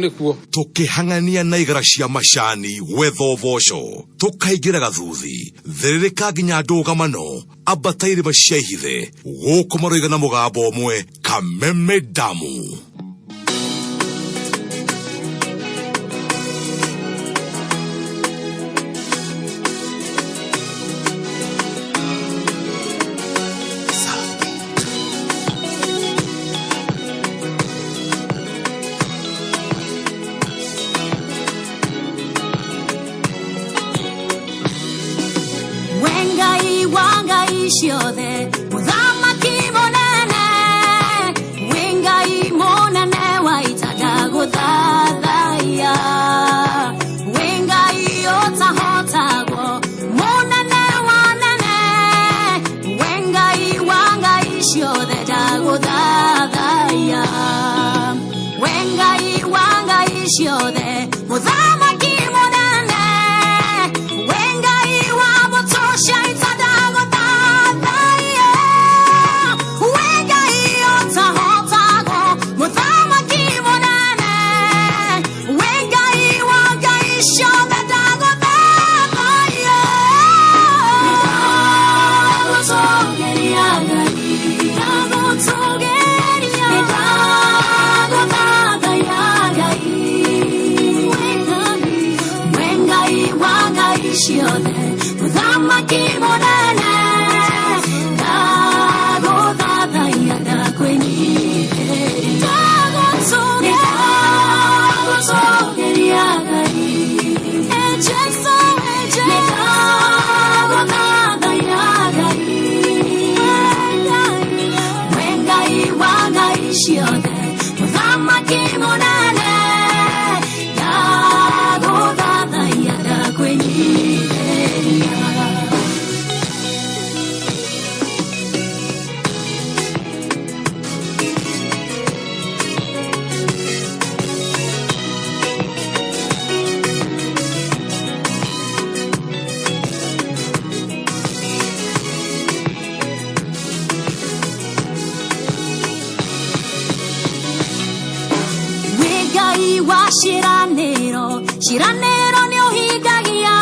Nĩkuo Tũkĩhang'ania na igara cia macani gwetha ũboco, tũkaingĩra gathuthi, thĩrĩrĩka nginya ndũgamano, ambata irĩma cia ihithe, gũkũ maroiga na mũgambo ũmwe, Kameme Damu. We Ngai wa ngai ciothe, mũthamaki mũnene, wĩ Ngai mũnene wa ita, ndagũthathaiya. Wĩ Ngai ũtahotagwo, mũnene wa nene, wĩ Ngai wa ngai ciothe, ndagũthathaiya. Wĩ Ngai wa ngai ciothe, mũthamaki mũnene, wĩ Ngai wa mbũtũ cia ita, ndagũthathaiya. Wĩ Ngai ũtahotagwo, mũthamaki mũnene, wĩ Ngai wa ngai ciothe, ndagũthathaiya. Ndagũtũũgĩria Ngai, ndagũtũũgĩria, ndagũthathaiya Ngai. Wĩ Ngai wa ngai ciothe, mũthamaki mũnene, ndagũthathaiya, ndakwĩnyihĩria. Ndagũtũũgĩria Ngai. Jesu, ndagũthathaiya Ngai. Wĩ Ngai wa ngai ciothe, mũthamaki mũnene, ndagũthathaiya, ndakwĩnyihĩria. Wĩ Ngai wa ciĩranĩro, ciĩranĩro nĩ ũhingagia.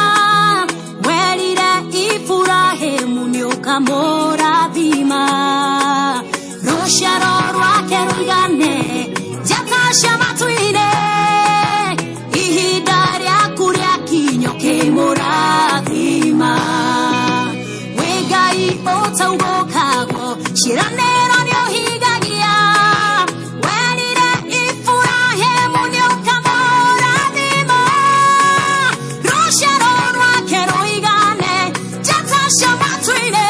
Werire Iburahĩmu nĩ ũkamũrathima, rũciaro rwake rũigane njata cia matu-inĩ. Ihinda rĩaku rĩakinya ũkĩmũrathima. Wĩ Ngai ũtaugũkagwo, ciĩranĩro nĩ ũhingagia. Werire Iburahĩmu nĩ ũkamũrathima, rũciaro rwake rũigane njata cia matu-inĩ.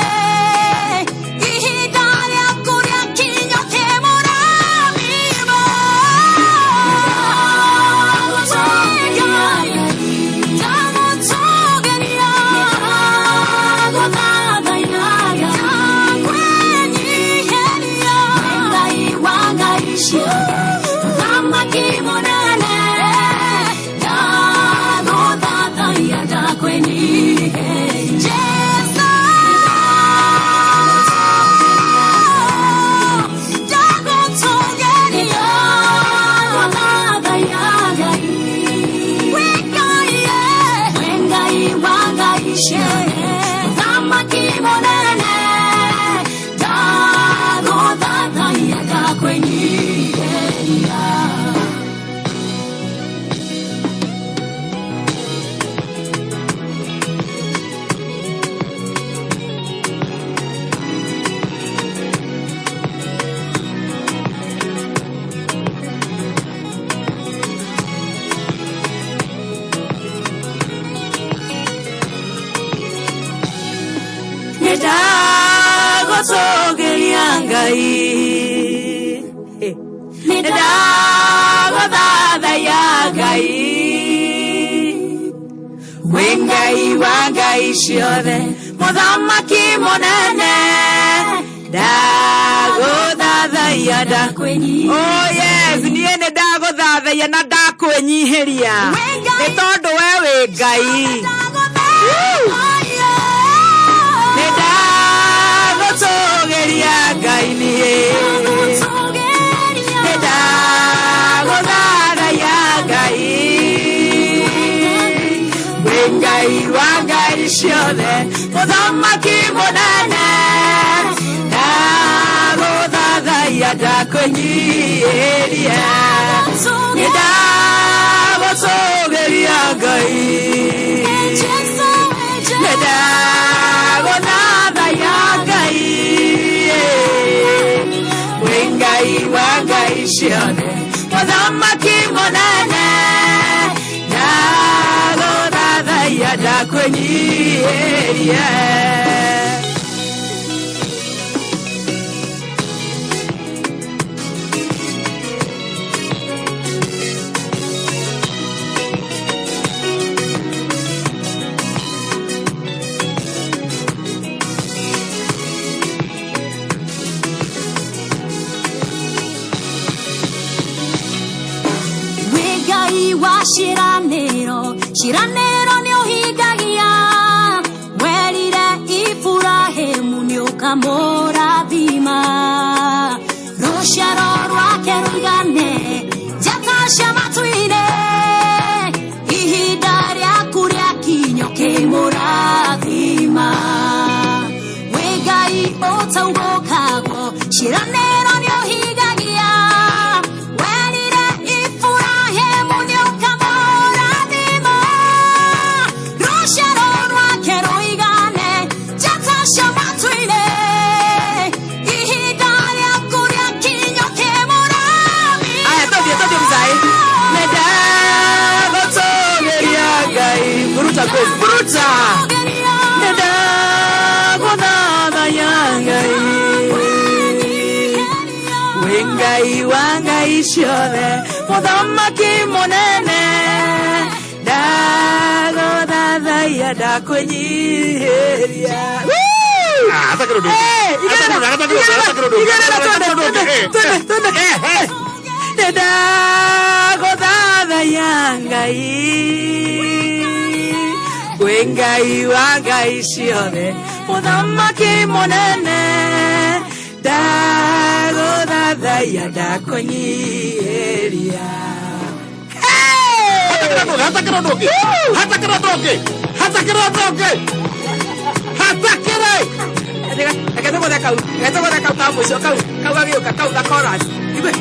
Ihinda rĩaku rĩakinya ũkĩmũrathima. Ndagũtũũgĩria, ndagũthathaiya, ndakwĩnyihĩria. Ngai wa ngai ciothe, mũthamaki mũnene, ndagũthathaiya, ndakwĩnyihĩria. Jesũ, ndagũtũũgĩria, ndagũthathaiya Ngai. Wĩ Ngai, wĩ Ngai wa ngai ciothe, mũthamaki mũnene, ndagũthathaiya, ndakwĩnyihĩria. Nĩndagũtũũgĩria Ngai, nĩndagũthathaiya Ngai. Wĩ Ngai wa ngai ciothe, mũthamaki mũnene, ndagũthathaiya, Ndakwĩnyihĩria. Oh yes, niĩ nĩ ndagũthathaiya na ndakwĩnyihĩria Wĩ Ngai. nĩ tondũ we wĩ Ngai. Ndagũthathaiya. Nĩ ndagũtũũgĩria Ngai niĩ. Ndagũtũũgĩria. Nĩ ndagũthathaiya. Ngai wa ngai ciothe, mũthamaki mũnene, ndagũthathaiya, ndakũnyiihĩria, nĩ ndagũtũgĩria Ngai, nĩ ndagũthathaiya Ngai, wĩ Ngai wa ngai ciothe, mũthamaki mũnene, ndagũthathaiya, ndakũnyiihĩria. Wĩ Ngai wa ciĩranĩro, ciĩranĩro nĩ ũhingagia. Werire Iburahĩmu nĩ ũkamũrathima, rũciaro rwake rũigane njata cia matu-inĩ. Ihinda rĩaku rĩakinya ũkĩmũrathima. Wĩ Ngai ũtaugũkagwo, ciĩranĩro nĩ ũhingagia. Werire Iburahĩmu nĩ ũkamũrathima, rũciaro rwake rũigane njata cia matu-inĩ. Ihinda rĩaku rĩakinya ũkĩmũrathima. Aya, tũthiĩ, tũthiĩ mzai. Nĩ ndagũtũgĩria Ngai. Buruta Grace, buruta. Nĩ ndagũthathaiya Ngai, wĩ Ngai wa ngai ciothe, mũthamaki mũnene, ndagũthathaiya, ndakũnyiihĩria. Hatakĩrĩ ũndũ ũngĩ. Eh, Hatakĩrĩ ũndũ, hatakĩrĩ ũndũ, hatakĩrĩ ũndũ ũngĩ, igĩrĩra, hatakĩrĩ ũndũ ũngĩ. twende, twende, twende. Nĩ ndagũthathaiya Ngai, wĩ Ngai wa ngai ciothe, mũthamaki mũnene, ndagũthathaiya, ndakũnyiihĩria. Hatakĩrĩ ũndũ ũngĩ, hatakĩrĩ ũndũ ũngĩ, hatakĩrĩ ũndũ ũngĩ, hatakĩrĩ. Reke tũgũthe kau, reke tũgũthe kau ka mũico, kau kau gagĩũka, kau ga chorus. Igue.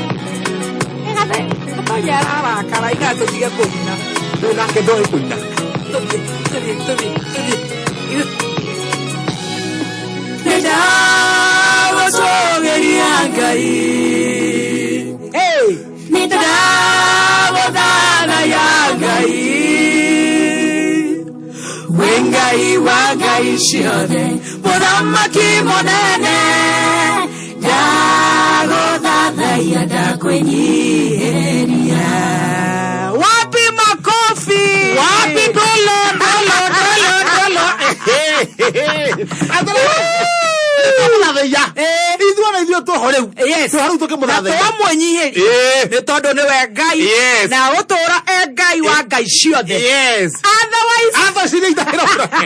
Gatonya ararakara iga tũtige kũina. Rĩu nake ndoĩ kũina. Tũthiĩ, tũthiĩ, tũthiĩ, tũthiĩ. Igue. Nĩ ndagũtũgĩria Ngai. Hey! Nĩ ndagũthathaiya Ngai, wĩ Ngai wa ngai ciothe, mũthamaki mũnene, ndagũthathaiya, ndakwĩnyiihĩria. Wapi makofi? Wapi ndolo, ndolo, ndolo, ndolo? Atĩrĩrĩ, Eh. ithuĩ ona ithuĩ tũho rĩu. Yes. Tũho rĩu Na tũkĩmũthathaiya. twamwĩnyihĩria Eh. nĩ tondũ nĩwe Ngai Yes. na ũtũũra e Ngai wa ngai ciothe. Yes. Otherwise Otherwise nĩ itakĩra problem.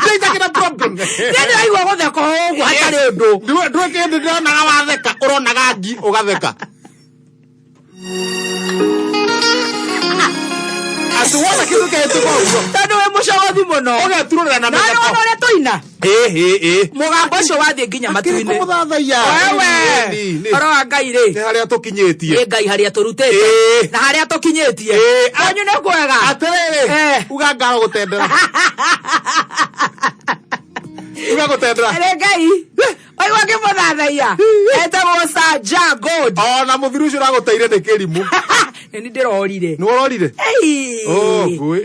Nĩ itakĩra problem. nĩ ndĩraigua gũtheka ũguo hatarĩ ũndũ. Ndũĩ kĩndũ ndĩronaga watheka, ũronaga ngi ũgatheka. Atĩ wona kĩndũ kĩhĩtũka ũguo Tondũ wĩ mũcogothi mũno. ũgeturũrĩra na Na nĩ mĩtheko. wona ũrĩa tũina Ĩ. mũgambo ũcio wathiĩ nginya Akĩrĩ matu-inĩ. kũmũthathaiya. Wewe Nĩ- ũhoro wa Ngai rĩ, nĩ harĩa tũkinyĩtie. nĩ Ngai harĩa tũrutĩte Ĩ. na harĩa tũkinyĩtie. Ĩ. Kwanyu nĩ kwega. Atĩrĩrĩ, Eh. uga ngaro gũtendera. Uga gũtendera. Nĩ Ngai waigua ngĩmũthathaiya etagwo Sir Gold. Ona mũthuri ũcio ũragũteire nĩ kĩrimũ. Nĩ niĩ ndĩrorire. Nĩ ũrorire? Ei. Oh, ngũĩ, ĩ.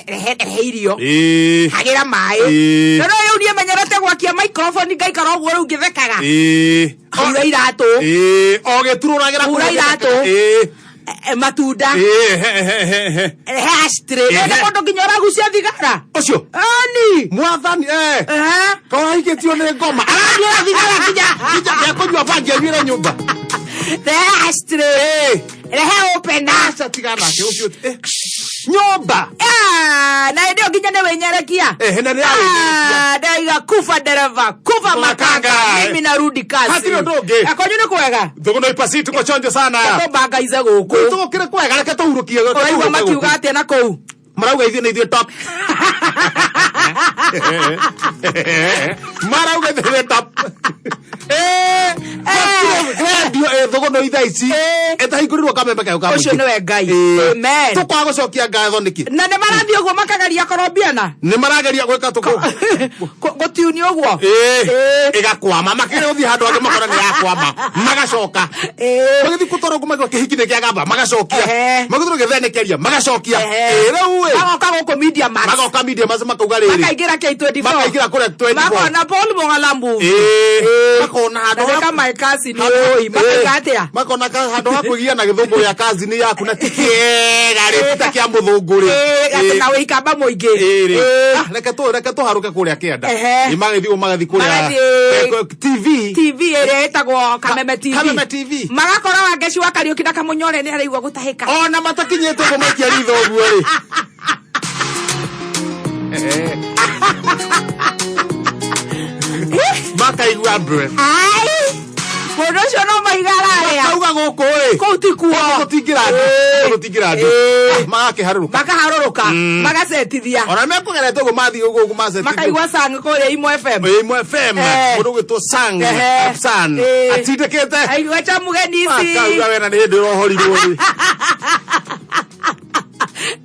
Rehe irio. Ĩ. Hagĩra maĩ. Ĩ. No rĩu niĩ menyerete gwakia microphone ngaikara ũguo rĩu ngĩthekaga. Ĩ. Hura iratũ. Ĩ. O gĩturũragĩra Hura kũrĩa iratũ. Ĩ. Matunda. Ĩ, he, he, he, he. Rehe ashtray. Ĩ, Nĩ he. mũndũ nginya ũragucia thigara. Ũcio. Ani. Mwathani, eh. Eh. Kawahikĩtio nĩ ngoma. Aranyuĩra thigara nginya nginya ndekũnyua bangi anyuĩre nyũmba. Rehe ashtray. Ĩ. Rehe opener. Aca tigana nake ũcio. Eh. Nyũmba. Ah, na hĩndĩ ĩyo nginya nĩ wĩnyerekia. Eh, na nĩ awĩnyerekia. Ah, ndaiga kufa dereva, kufa makanga, Makanga. mimi narudi kazi. Hatirĩ ũndũ ũngĩ. Kwanyu nĩ kwega. Thũgũnũ ipasi tuko chonjo sana. Tũmbangaize gũkũ. Tũgũkĩrĩ kwega reke tũhurũkie. Ũraigua makiuga atĩa na kũu? Marauga ithuĩ nĩ ithuĩ top. Marauga ithuĩ nĩ top. Eh, gũtirĩ radio ĩ thũgũnũ thaa ici ĩtahingũrirwo kameme kayũ ka Ũcio mũingĩ. nĩwe Ngai. Ĩĩ. Amen. Tũkwaga gũcokia ngatho nĩkĩ? Na nĩ marathiĩ ũguo makageria korombiana. Nĩ marageria gwĩka tũkũ. Gũtiuni ũguo. Ĩĩ. Ĩgakwama. Makĩgeria gũthiĩ handũ hangĩ makona nĩ yakwama. Magacoka. Magĩthiĩ kũtwarwo kũmagĩrwo kĩhiki nĩ kĩagamba. Magacokia. Magĩthiĩ gĩthee nĩ kĩaria. Magacokia. Ĩĩ, rĩu ĩ. Magoka gũkũ Media Max. Magoka Media Max makauga rĩrĩ. Makaingĩra K24. Makaingĩra kũrĩa 24. Makona Paul Mũgala movie. Ĩĩ. Makona handũ Na ha- nĩ kama cousin oi. Makauga atĩa? Makona handũ ha kwĩgia na gĩthũngũ gĩa kazini yaku na ti kĩega rĩ ti ta kĩa mũthũngũ rĩ. Ĩĩ, atĩ na wĩikamba mũingĩ. Ĩĩ rĩ. Ĩĩ. Ah, reke tũharũke kũrĩa kĩanda. Ehe. Ĩ, magĩthiĩ ũguo magathiĩ kũrĩa Magathiĩ- TV. TV ĩrĩa ĩtagwo Kameme TV. Kameme TV. Magakora Wangeci wa Kariũki na Kamũnyore nĩ araigua gũtahĩka. Ona matakinyĩte ũguo maikia ritho ũguo rĩ. Makaigua mbwe. Ai! Mũndũ ũcio no maiga ararĩa. Makauga gũkũ rĩ. Kũu ti kuo. Gũkũ tũtingĩra andũ. Ĩĩ. Gũkũ tũtingĩra andũ. Ĩĩ. Magakĩharũrũka. Makaharũrũka. Magacetithia. Ona mekũgerete ũguo mathiĩ ũguo ũguo macetithia. Makaigua sang kũrĩa Imo FM. Ĩĩ, Imo FM. Eh. Mũndũ ũgwĩtwo Sang. Ehe. San. Ĩĩ. Atindĩkĩte. Aigua cha mũgeni ici. Akauga wena nĩ hĩndĩ ũrohorirwo rĩ.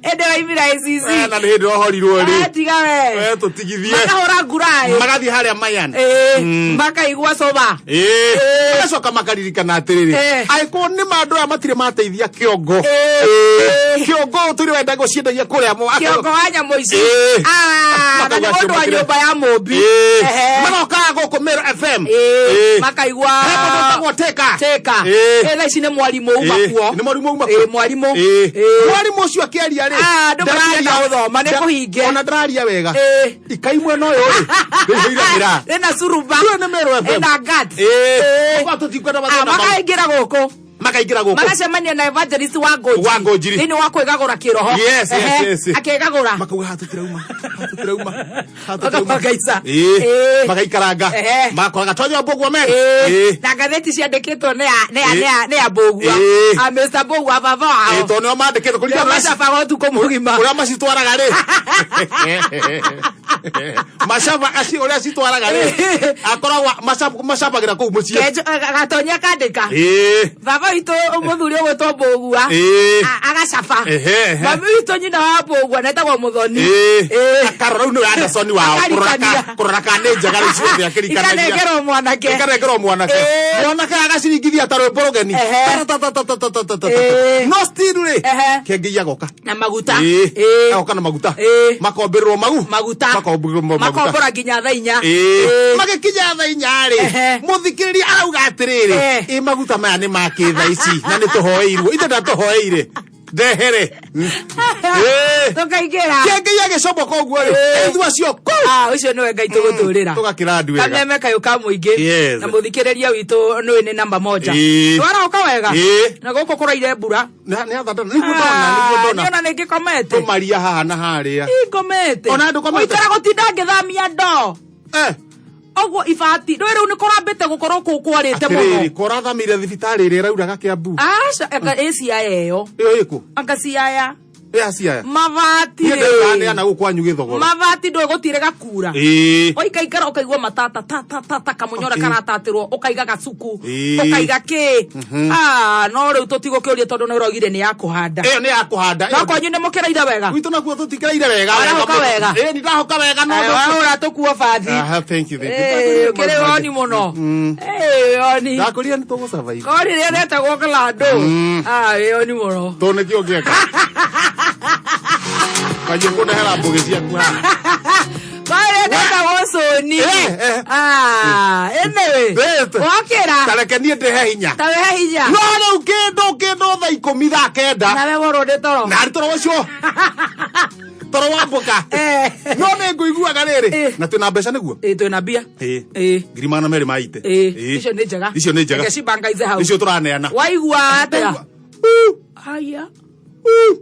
Ĩndĩ waimira ICC. Wena nĩ hĩndĩ ũrohorirwo rĩ. Ah, tiga we. We tũtigithie. Makahũra nguraĩ. Magathiĩ harĩa Mayan. Ĩĩ. Makaigua soba. Ĩĩ. Magacoka makaririkana atĩrĩrĩ. Eh. Angĩkorwo nĩ ma andũ aya matirĩ mateithia kĩongo. Ĩĩ. Ĩĩ. Kĩongo ũtũire wenda gũciendagia kũrĩa mo. Kĩongo wa nyamũ ici. Ĩĩ. Ah, na nĩ Makauga mũndũ wa acio nyũmba ya mũmbi. Ĩĩ. Ehe. Magokaga gũkũ Meru FM. Ĩĩ. Ĩĩ. Makaigua He mũndũ ũtagwo Teka. Teka. Ĩĩ. Ĩĩ, thaa ici nĩ mwarimũ uma Ĩĩ. kuo. Nĩ mwarimũ uma kuo. Ĩĩ, mwarimũ. Ĩĩ. Ĩĩ. Mwarimũ ũcio akĩaria rĩ. Ah, andũ marenda gũthoma, nĩ kũhinge. Ona ndararia wega. Ĩĩ. Ikai mwena ũyũ rĩ. Rĩihũire mĩraa. Ĩna curuba. Rĩu nĩ Meru FM. Ĩna guts. Ĩĩ. Ĩĩ. Ũguo tũtikwenda Ah, mathĩna mau. makaingĩra gũkũ. Makaingĩra gũkũ. Magacemania na evangelist wa Ngũnjiri. Wa Ngũnjiri. Thĩinĩ wa kwĩgagũra kĩroho. Yes, yes, Ehe, yes. Akĩgagũra. Makauga haha tũtirauma. Haha tũtirauma. Haha tũtirauma. Makamagaica. Ĩĩ. Ĩĩ. Magaikaranga. Ehe. Magakoraga twanyua mbũguo Meru. Ĩĩ. Ĩĩ. Na ngathĩti ciandĩkĩtwo nĩ ya- nĩ ya- Ĩĩ. nĩ ya- nĩ ya Mbũgua. Ĩĩ. Ah, Mr. Mbũgua baba Ĩĩ, wao. tondũ nĩo mandĩkĩtwo kũringana Nĩo na macabaga ũtukũ mũgima. ũrĩa macitwaraga rĩ macaba acio ũrĩa citwaraga rĩ akoragwo macabagĩra kũu mũciĩ. Gatonya kandĩka. Ĩĩ. Baba witũ mũthuri ũgwĩtwo Mbũgua. Ĩĩ. Agacaba. Ehe, ehe. Mami witũ nyina wa Mbũgua netagwo Mũthoni. Ĩĩ. Ĩĩ. Akarora rĩu nĩwe Anderson wao Akarikania. kũrora kana nĩ njega rĩu ciothe akĩrikanagia. Ikanengerwo mwanake. Ikanengerwo mwanake. Ĩĩ. Mwanake agaciringithia ta rwĩmbo rũgeni. Ehe. Ta, ta, ta, ta, ta, ta, ta, ta, ta. Ĩĩ. No still rĩ Ehe. kĩengei agoka. Na maguta. Ĩĩ. Ĩĩ. Agoka na maguta. Ĩĩ. Makombĩrĩrwo magu. Maguta. Makombĩrĩrwo maguta. Makombora nginya thaa inya. Ĩĩ. Ĩĩ. Magĩkinya thaa inya rĩ Ehe. mũthikĩrĩria arauga atĩrĩrĩ Eh. ĩ maguta maya nĩ makĩ thaa ici na nĩ tũhoeirwo ithe ndatũhoeire ndehere. Ĩĩ. Tũkaingĩra. Kĩengei agĩcomoka ũguo rĩ Ĩĩ. ithuĩ acio kũu Ah, ũcio nĩwe Ngai tũgũtũrĩra. tũgakĩra andu wega. Kameme kayũ ka mũingĩ. Yes. Na mũthikĩrĩria witũ nĩũĩ nĩ namba moja. Ĩĩ. Twaraũka wega. Ĩĩ. Na gũkũ kũraire mbura. Nĩ athanda nĩguo ndona nĩguo ndona. Niona nĩ ngĩkomete. Tũmaria haha na harĩa. Ngomete. Ona ndũkomete? Gũikara gũtinda ngĩthamia ndoo. Eh. Ũguo ibati. Ndũĩ rĩu nĩ kũrambĩte gũkorwo kũu kwarĩte Atĩrĩrĩ mũno. korathamire thibitarĩ ĩrĩa ĩrauraga Kĩambu. Aca, anga ĩ Siaya ĩyo. Ĩyo ĩkũ? Anga Siaya. Ĩ ya Siaya. Mabati Niĩ rĩ. ndĩraneana gũkũ kwanyu Gĩthogoro. Mabati ndũĩ gũtirĩ gakura. Ĩĩ. Waikaikara ũkaigua matata ta ta ta ta kamũnyora Okay. karatatĩrwo ũkaiga gacuku Ĩĩ. ũkaiga kĩ. Ah, no rĩu tũtigũkĩũria tondũ nĩ ũraugire nĩ ya kũhanda. Ĩyo nĩ ya kũhanda. No kwanyu nĩ mũkĩraire wega. Gwitũ nakuo tũtikĩraire wega. Warahoka wega. Ĩĩ nĩ ndahoka wega no. Wahũra tũkuo bathi. Aha, thank you, thank you. Ĩĩ, ũkĩrĩ woni mũno. Ĩĩ, woni. Ndakũria nĩ tũgũ survive. Kori rĩrĩa retagwo Kalando. Ah, ĩĩ, woni mũno. Tondũ nĩkĩo ũngĩeka. Wanjie kũndehera mbũgĩ ciaku haha. Kori rĩrĩa retagwo Cũni. Eh, eh. Ah, anyway. Eh, Wokĩra. Ta reke niĩ ndĩhe hinya. Ta wĩhe hinya. No rĩu kĩndũ thaa ikũmi thaa kenda. Nawe worwo nĩ toro. Na arĩ toro ũcio. Toro wambũka. Eh. No nĩ ngũiguaga rĩrĩ. Eh. Na twĩna mbeca nĩguo? Ĩĩ, twĩna mbia. Ĩĩ. Ĩĩ. 200,000 ma ite. Ĩĩ. Icio nĩ njega. Icio nĩ njega. Reke cibangaize hau. Icio tũraneana. Waigua atĩa? Uh, Haya. uh,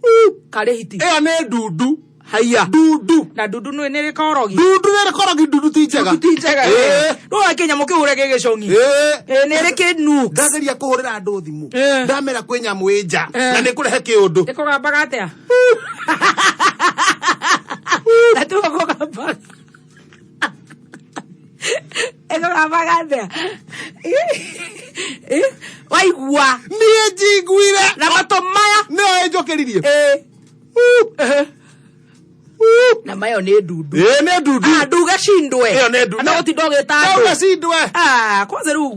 uh. Karĩ hiti. Ĩyo nĩ ndundu. Haiya. Ndundu. Na ndundu nĩ nĩ rĩkorogi. Ndundu nĩ rĩkorogi, ndundu ti njega. Ti njega. Ĩĩ. Rĩu kĩnyamũ kĩu ũrĩa gĩgĩcong'i. Ĩĩ. Ĩĩ, nĩ rĩ kĩnuks. Ndageria kũhũrĩra andũ thimũ, Eh. ndamera kwĩ nyamũ ĩ nja Eh. na nĩ kũrehe kĩũndũ. Ĩkũgambaga atĩa? Na tiwe kũgambaga. Ĩkũgambaga atĩa? Ĩ, waigua Niĩ njiguire na matũ maya. Nĩyo ĩnjũkĩririe. Ĩ. Na mayo nĩ ndundu. Ĩĩ, nĩ ndundu. Ah, nduge cindwe. Ĩyo nĩ ndundu. Na gũtinda ũgĩta andũ. Ndauga cindwe. Ah, kwanza rĩu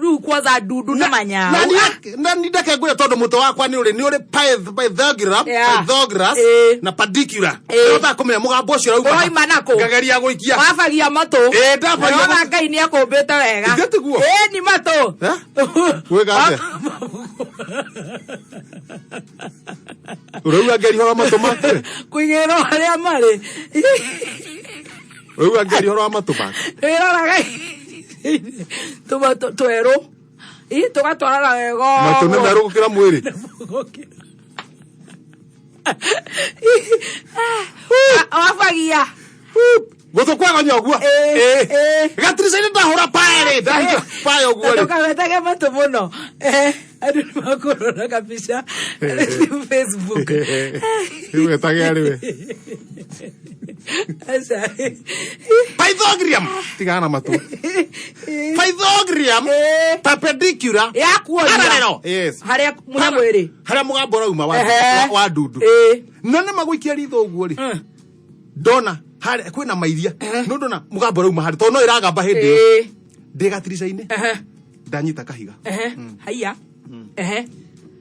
rĩu kwanza ndundu na manyau. Na na ni ndeke ngwĩre tondũ mũtwe wakwa nĩ ũrĩ Pythagoras, Yeah. Pythagoras Ĩĩ. na perpendicular. Ĩĩ. Nĩhotaga kũmenya mũgambo ũcio ũrauma. Ũroima nakũ? Ngageria gũikia. Wabagia matũ. Ĩĩ, ndabagia Ũrona matũ. Ngai nĩ akũmbĩte wega. Ithe tiguo? Ĩĩ, ni matũ. Eh? Gwĩka atĩa? Ũrauga ngeria ũhoro wa matũ make? Kũigĩrĩrwo harĩa marĩ. Ũrauga ngeria ũhoro wa matũ make? Wĩroraga tũmatũ twerũ. Ĩ, tũgatwarana wega. Matũ nĩ merũ gũkĩra mwĩrĩ. Wabagia. Gũtũ kwagonya ũguo. Ĩĩ, Ĩĩ. ĩĩ. Gatirica-inĩ ndahũra paya rĩ, ndahinga paya ũguo rĩ. Ndũkawetage matũ mũno. Eh, andũ nĩ makũrora kabica Facebook. Rĩu wetage arĩ we. Aca. Pythagorean. Tigana na matũ. Pythagorean. Ĩĩ. Perpendicular. Ya kuonia. Parallel. Yes. Harĩa mũnyamũ ĩrĩ. Harĩa mũgambo ũrauma wa, Ehe. wa ndundu. Ĩĩ. Na nĩ magũikia ritho ũguo rĩ. Ndona harĩa kwĩna mairia. No ndona mũgambo ũrauma harĩa tondũ no ĩragamba hĩndĩ ĩyo. Ĩĩ. Ndĩ gatirica-inĩ. Ehe. Ndanyita kahiga. Ehe. Haiya. Ehe.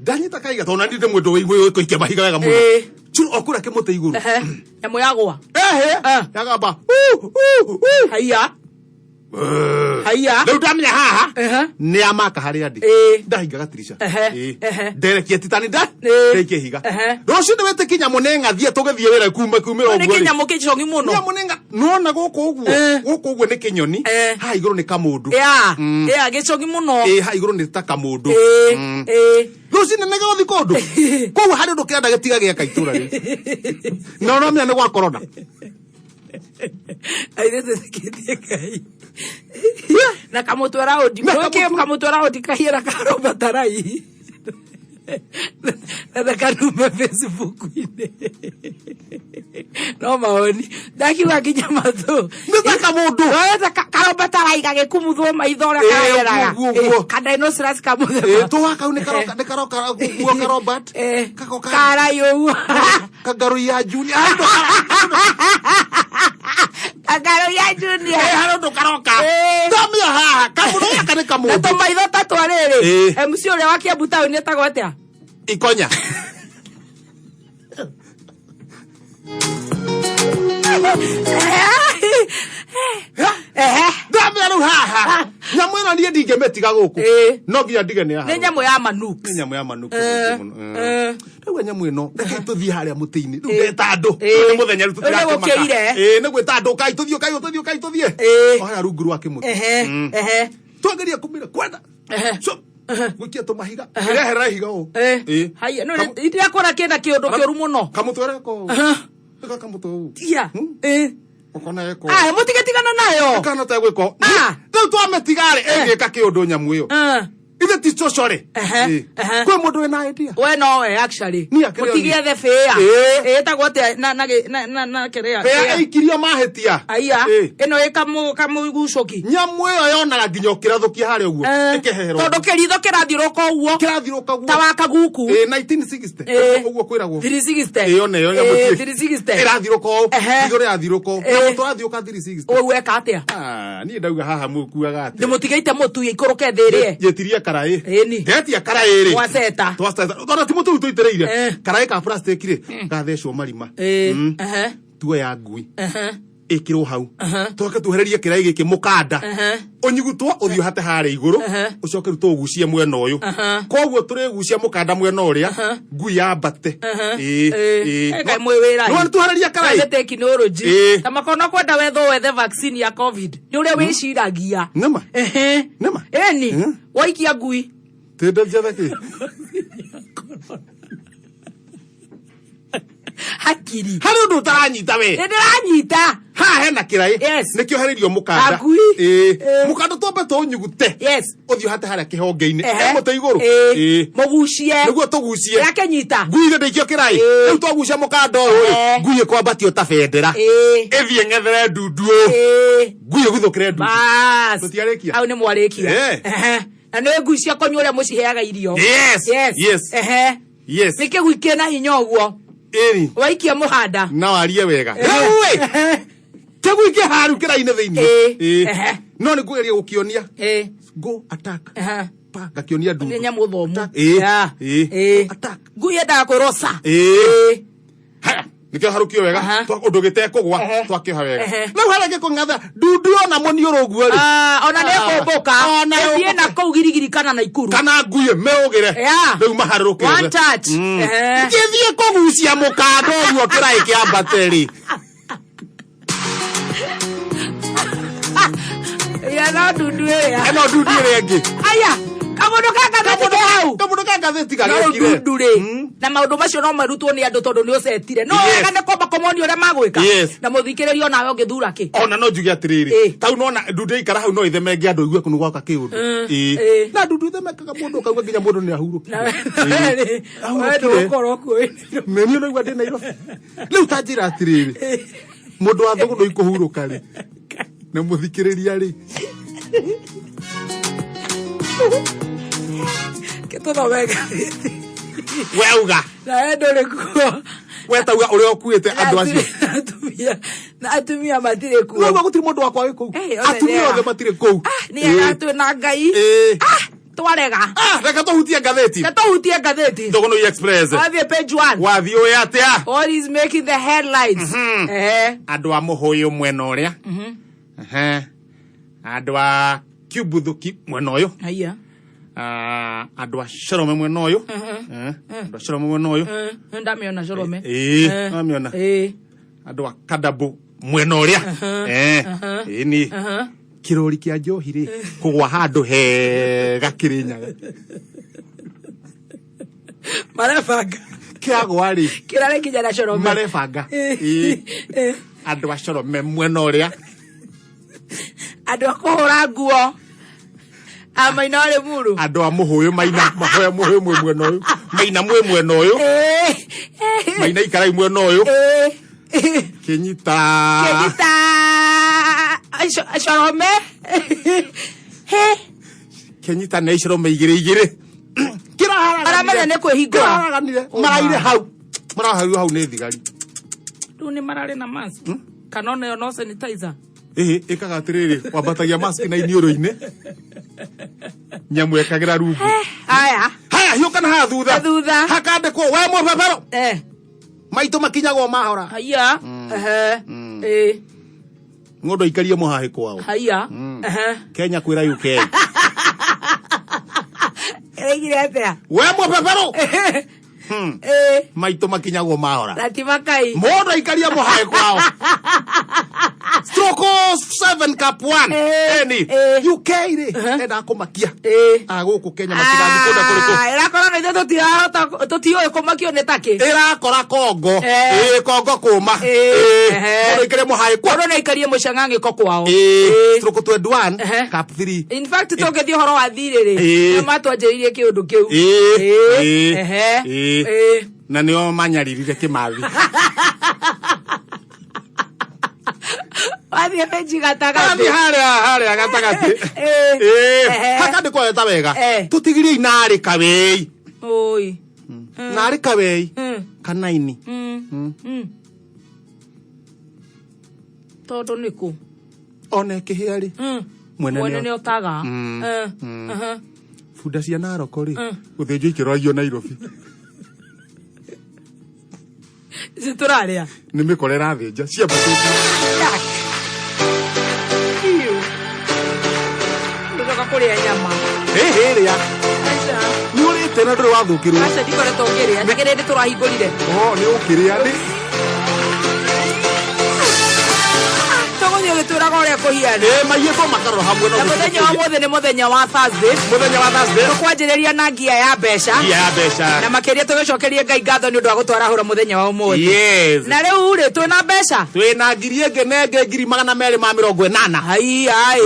Ndanyita kahiga tondũ nani ndĩ mũndũ wĩ kũikia mahiga wega mũno. Ĩĩ. Churu o kũrĩa kĩmũtĩ igũrũ. Ehe. Nyamũ yagwa. Ehe. Ah. Yagamba. "Uu, uu, uu." Haiya. Haiya. Rĩu ndamenya haha Ehe. nĩ amaka harĩa ndĩ. Ĩĩ. Ndahinga gatirica. Ehe, Ĩĩ. ehe. Nderekia titani nda Ĩĩ. ndaikia ihiga. Ehe. Rũciũ nĩ wĩtĩki nyamũ nĩ ng'athie tũgĩthiĩ wĩra kuma kumĩra Nĩ ũguo rĩ. kĩnyamũ kĩcong'i mũno. Nyamũ nĩ nga nona gũkũ ũguo. Eh. Gũkũ ũguo nĩ kĩnyoni. Eh. Haha igũrũ nĩ kamũndũ. Ya. Ya gĩcong'i mũno. Ĩĩ, haha igũrũ nĩ ta kamũndũ. Ĩĩ. Ĩĩ. Rũcinĩ nĩ gũthiĩ kũndũ. Koguo harĩ ũndũ kĩrenda gĩtiga gĩaka itũra rĩu. Na ũramenya nĩ gwa corona. Airĩtu thikĩtie Ngai. Na kamũtwe raundi. Na Nũĩ kamũtwe- kamũtwe raundi kahiana karũmba tarai. Na kanume Facebook-inĩ. No maoni. Ndakiuga nginya matũ. Nĩ ta kamũndũ. Weta karomba tarai gagĩkumuthwo maitho ũrĩa Ĩĩ, kageraga. ũguo, ũguo. Ĩ, Ka-dinosaurus ka mũthemba. Ĩĩ, tũwa kau nĩ karoka nĩ karoka ũguo karobat. Eh, Kagoka. karai ũguo. Kangarũ ya Junior. Harĩ ũndũ Kangarũ ya Junior. Ĩĩ, harĩ ũndũ karoka. Ĩĩ. Ndamenya haha kamũndũ gaka nĩ Na kamũndũ. tũmaitho ta twa rĩrĩ. Ĩĩ. MC ũrĩa wa Kiambu taũni etagwo atĩa? Ikonya. Ehe. Ndamenya rĩu haha. Nyamũ ĩno niĩ ndingĩmĩtiga gũkũ. Ĩĩ. No nginya ndige nĩ haha. Nĩ nyamũ ya manuks. Nĩ nyamũ ya manuku Eh, mũno. eh. Rĩu nyamũ ĩno reke tũthiĩ harĩa mũtĩ-inĩ. Rĩu Ĩĩ. ndeta andũ. Ĩĩ. Nĩ mũthenya rĩu Rĩu nĩ tũtirakĩmaka. gũkĩire. Ĩĩ, nĩ gwĩta andũ kai tũthiĩ kai tũthiĩ kai tũthiĩ. Ĩĩ. O harĩa rungu rwa kĩmũtĩ. Ehe. Ehe. Twageria kũmĩra kwenda. Ehe. So, gwĩkia tũmahiga. Ĩreherera ihiga ũũ. Eh. Ĩĩ. Haiya, no ndirakora kĩna kĩũndũ kĩũru mũno. Kamũtwe reko ũũ. Aha. Ĩka kamũtwe ũũ. Tiga. Ĩĩ. Ũkona eko. Ah, mũtigetigana nayo. Kana ta gwĩko. Ah. Rĩu twamĩtiga rĩ, ĩngĩka kĩũndũ nyamũ ĩyo. Eh. Ithe ti cocorĩ. Ehe, Ĩĩ. ehe. Kwĩ mũndũ wĩna idea. We nowe actually. Niĩ akĩrĩ Mũtigiethe bĩa. Ĩĩ. Ĩtagwo atĩa na na na na na kĩrĩa. Bĩa ĩikirio mahĩtia. Aiya. Ĩĩ. Ĩno ĩ kamũ kamũgucũki. Nyamũ ĩyo yonaga nginya ũkĩrathũkia harĩa ũguo. Ĩkeherwo. Tondũ kĩritho kĩrathiũrũka ũguo. Kĩrathiũrũka guo. Ta wa kaguku. Ĩĩ, 1960. Ĩĩ. Ũguo kwĩragwo. 360. Ĩyo nĩyo nyamũ Ĩĩ, ti- 360. Ĩrathiũrũka ũũ. Ehe. Itho rĩrathiũrũka ũũ. Ĩĩ. Nyamũ tũrathiũka 360. Ũguo weka atĩa? Ah, niĩ ndauga haha mũkuaga atĩa. Ndĩmũtigĩte mũtu ikũrũke thĩ ĩrĩe. Njĩtirie karaĩ. Ĩni. Ndetia karaĩ rĩ. Twaceta. Twaceta. Tondũ ti mũtu ũyũ tũitĩrĩire. Eh. Karaĩ ka plastic rĩ, gathecwo marima. Ĩĩ. Ehe. Tuoya ngui. Ehe. Ĩkĩrwo hau. Tũcoke tuohererie kĩraĩ gĩkĩ mũkanda. Ehe. Ũnyugutwo ũthiĩ ũhate harĩa igũrũ. Ehe. Ũcoke rĩu tũũgucie mwena ũyũ. Koguo tũrĩgucia mũkanda mwena ũrĩa, ngui yambate. Ĩĩ, ĩĩ. Kaĩ mwĩ wĩra. Nĩwona tuohereria karaĩ? Nĩ tekinoronjĩ. Ĩĩ. Ta makono kwenda wetho wethe vaccine ya COVID. Nĩ ũrĩa wĩciragia. Nĩma? Ehe. Nĩma? Ĩni. Eh. Waikia ngui. Tĩnda njethe kĩ? Haki. Hakiri. Harĩ ũndũ ũtaranyita we. Nĩ ndĩranyita. Haha hena kĩraĩ. Yes. Nĩkĩo hereirio mũkanda. Ngui. Ĩĩ. Ĩĩ. Mũkanda twambe tũũnyugute. Yes. Ũthiĩ ũhate harĩa kĩhonge-inĩ. Ehe. He mũtĩ igũrũ. Ĩĩ. Ĩĩ. Mũgucie. Nĩguo tũgucie. Yakĩnyita. Ngui ithe ndĩikio kĩraĩ. Ĩĩ. Rĩu twagucia mũkanda ũyũ rĩ, Ehe. ngui ĩkwambatio ta bendera. Ĩĩ. Ĩthiĩ ng'ethere ndundu ũyũ. Ĩĩ. Ngui ĩguthũkĩre ndundu. Bas. Tũtiarĩkia? Hau nĩ mwarĩkia. Eh. Ehe. Na nĩ ngui cia kũnyua ũrĩa mũciheaga irio. Yes. Yes. Yes. Ehe. Yes. Nĩ kĩgui kĩna hinya ũguo. Ĩni. Waikia mũhanda. Na warie wega. Rĩu ĩ, kĩgui kĩ haru kĩraĩ-inĩ thĩinĩ. Ĩĩ. Ĩĩ. Ehe. No nĩ ngũgeria gũkĩonia. Ĩĩ. Go attack. Ehe. Pa, ngakĩonia ndundu. Nĩ nyamũ thomu. Attack. Ĩĩ. Yeah. Ĩĩ. Ĩĩ. Attack. Ngui yendaga kwĩrwo ca. Ĩĩ. Ĩĩ. Haya, nĩkĩo harũkio wega. Aha. Ũndũ gĩtekũgwa, Ehe. twakĩoha wega. Ehe. Rĩu harĩa gĩkũng'atha, ndundu ona mũniũrũ ũguo rĩ. Ah, ona nĩ ĩkũmbũka. Ona Ĩthiĩ na ĩũmbũke. kũu girigiri kana Naikuru. Kana ngui ĩmĩũgĩre. Yeah. Rĩu maharũrũke One othe. touch. Ehe. Ngĩthiĩ kũgucia mũkanda ũguo kĩraĩ kĩambate rĩ. Ya no ndundu ĩrĩa. Ĩno ndundu ĩrĩa ĩngĩ. Aya, kamũndũ ka ngathĩti ke hau. Kamũndũ ka ngathĩti No rĩu gagĩkire. ndundu rĩ na maũndũ macio no marutwo nĩ andũ tondũ nĩ ũcetire no Yes. wega nĩ kwamba kũmonia ũrĩa magwĩka Yes. na mũthikĩrĩrio nawe ũngĩthura kĩ Ona no njuge atĩrĩrĩ, Ĩĩ. tau nona ndundu ĩikara hau no ĩthemenge andũ igue kũu gwaka kĩũndũ. Ĩĩ. Ĩĩ. Na ndundu ĩthemekaga mũndũ ũkaigua nginya mũndũ nĩ ahurũkire. We rĩ, we ndũgũkorwo kuo Meni ũraigua ndĩ Nairobi. Rĩu ta njĩra atĩrĩrĩ, mũndũ wa thũgũndũ ikũhurũka rĩ, na mũthikĩrĩria rĩ, Kĩtũthome ngathĩti weuga na we ndũrĩ kuo we tauga ũrĩa ũkuĩte andũ acio. Na atumia na atumia matirĩ kuo Ũraigua gũtirĩ mũndũ wakwa wĩ kũu. Eh, othe Atumia nĩ othe ega. matirĩ kũu. Ah, nĩ ega twĩ na Ngai. Ĩĩ. Ah, twarega. Ah, reke tũhutie ngathĩti. Reke tũhutie ngathĩti. Thũgũnũi Express. Wathiĩ page one. Wathiĩ ũĩ atĩa? What is making the headlines? Ehe. Andũ a mũhũyũ mwena ũrĩa. Ehe. Andũ a Kiubuthuki mwena ũyũ. Haiya. Ah, andũ a Corome mwena ũyũ. Eh, andũ a Corome mwena ũyũ. Nĩ ndamĩona Corome. Ĩĩ, Eh, wamĩona. Ĩĩ. Andũ a Kadabu mwena ũrĩa. Eh, ĩni. Kĩrori kĩa njohi rĩ, kũgwa handũ hega Kĩrĩnyaga. Marebanga. Kĩagwa rĩ, Kĩrarĩ nginya na Corome. marebanga. Ĩĩ. Ĩĩ. Andũ a Corome mwena ũrĩa. Andũ a kũhũra nguo. A Maina wa Limuru. Andũ a mũhũyũ Maina, mahoya mũhũyũ mwĩ mwena ũyũ. Maina mwĩ mwena ũyũ. Ĩĩ. Maina ikarai mwena ũyũ. Ĩĩ. Kĩnyita. Kĩnyita. Corome. He. Kĩnyita nĩ Corome igĩrĩ igĩrĩ. Kĩraharaganire. Maramenya nĩ kwĩhingũra. Kĩraharaganire. Maraire hau. Maraharirwo hau nĩ thigari. Rĩu nĩ mararĩ na mask. Kana ona ĩyo no sanitizer. Ĩhĩ, ĩkaga atĩrĩrĩ, wambatagia mask na iniũrũ-inĩ. Nyamũ ĩkagĩra rungu. Haya. Haya, hiũka na haha thutha. Thutha. Hakandĩkwo, we mũbebero. Eh. Maitũ makinyagwo mahora. Haiya. Ehe. Ĩĩ. Ng'ũndũ aikarie mũhahĩ kwao. Haiya. Ehe. Kenya kwĩra UK. Ĩraigire atĩa? We mũbebero. Ĩĩ. Maitũ makinyagwo mahora. Na ti makai. Mũndũ aikarie mũhahĩ kwao. Stroke 7 cup 1. Eh, Eni. eh. UK rĩ, endaga kũmakia. Ĩĩ. A gũkũ Kenya matigathiĩ kũndũ kũrĩkũ. Ah, ĩrakorwo na ithuĩ tũtirahota tũtiũĩ kũmakio nĩ takĩ. Ĩrakora Kongo. Eh. Ĩĩ, Kongo kũma. Eh, Ĩĩ. ehe. Mũndũ aikarie mũhahĩ kwao. Mũndũ nĩ aikarie mũcang'ang'ĩko kwao. Ĩĩ. Ĩĩ. Stroke 21 Ehe. cup 3. In fact tũngĩthiĩ ũhoro wa thirĩ rĩ, Ĩĩ. nĩ matwanjĩrĩirie kĩũndũ kĩu. Ĩĩ. Ĩĩ. Ĩĩ. Ehe. Ĩĩ. Ĩĩ. Na nĩo manyaririre Kĩmathi. Wathiĩ benji gatagatĩ. Wathiĩ harĩa harĩa gatagatĩ. Ĩĩ. Ĩĩ. Ehe. Hakandĩkwo weta wega. Eh. Tũtigirie narĩ kawei. Oi. Narĩ kawei. Kanaini. Tondũ nĩ kũ? Ona ĩkĩhĩa rĩ. Mwene Mwene nĩ nĩ otaga. Bunda cia Narok rĩ, gũthĩnjwo ikĩroragio Nairobi. Ici tũrarĩa. Nĩ mĩkora ĩrathĩnja ciambatĩte. Iu. Ndũcoka kũrĩa nyama. Ĩhĩ rĩa. Aca. Nĩ ũrĩte na ndũrĩ wathũkĩrwo. Aca ndikoretwo ngĩrĩa. Nĩ kĩrĩndĩ tũrahingũrire. Oh, nĩ ũkĩrĩa nĩ. Tũgũthiĩ ũgĩtwĩraga ũrĩa kũhiana. Ĩ maiyĩtwo makarora hamwe Na mũthenya wa ũmũthĩ nĩ mũthenya wa Thursday. Mũthenya wa Thursday. Tũkwanjĩrĩria na ngia ya mbeca. Ngia ya mbeca. Na makĩria tũgĩcokerie Ngai ngatho nĩ ũndũ wa gũtwarahũra mũthenya wa ũmũthĩ. Yes. Na rĩu rĩ twĩna mbeca. Twĩna ngiri ĩngĩ na ĩngĩ 280,000. Hai ai.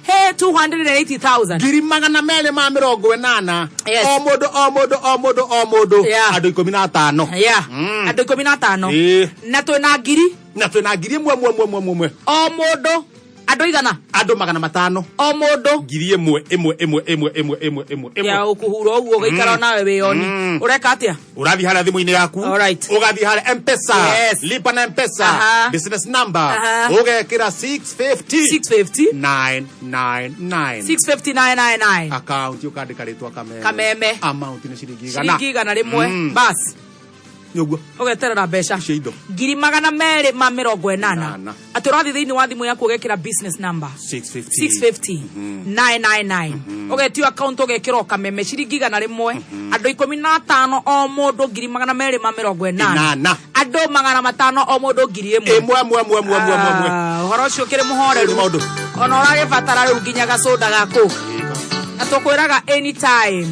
He 280,000. 280,000. Yes. O mũndũ o mũndũ o mũndũ o mũndũ. Yeah. Andũ 15. Yeah. Andũ 15. Ĩĩ. Na twĩna ngiri Na twĩna ngiri ĩmwe ĩmwe ĩmwe ĩmwe ĩmwe. o mũndũ andũ igana Andũ 500. o mũndũ Ngiri ĩmwe ĩmwe ĩmwe ĩmwe ĩmwe ĩmwe ĩmwe ĩmwe. ya ũkũhura ũguo ũgaikara nawe wĩyoni ũreka atĩa Ũrathiĩ harĩa thimũ-inĩ yaku. Alright. Ũgathiĩ harĩa M-Pesa. Yes. Lipa na M-Pesa. Aha. Business number. Aha. Ũgekĩra 650. 650 999. 65999 Account ũkandĩka rĩtwa Kameme. Kameme. Amount nĩ ciringi igana. ciringi 100 bas Nĩ ũguo. ũgeterera mbeca Icio indo. 280,000 Nana. atĩ ũrathiĩ thĩinĩ wa thimũ yaku ũgekĩra business number 650. 650 999 ũgetio account ũgekĩra o kameme ciringi 100 andũ 15 o mũndũ 280,000 Inana. andũ 500 o mũndũ 1,000 Ĩmwe ĩmwe ĩmwe ĩmwe ĩmwe ĩmwe. Ah, ũhoro ũcio ũkĩrĩ mũhoreru Nĩ maũndũ. ona ũragĩbatara rĩu nginya gacũnda ga Coke. Na tũkwĩraga anytime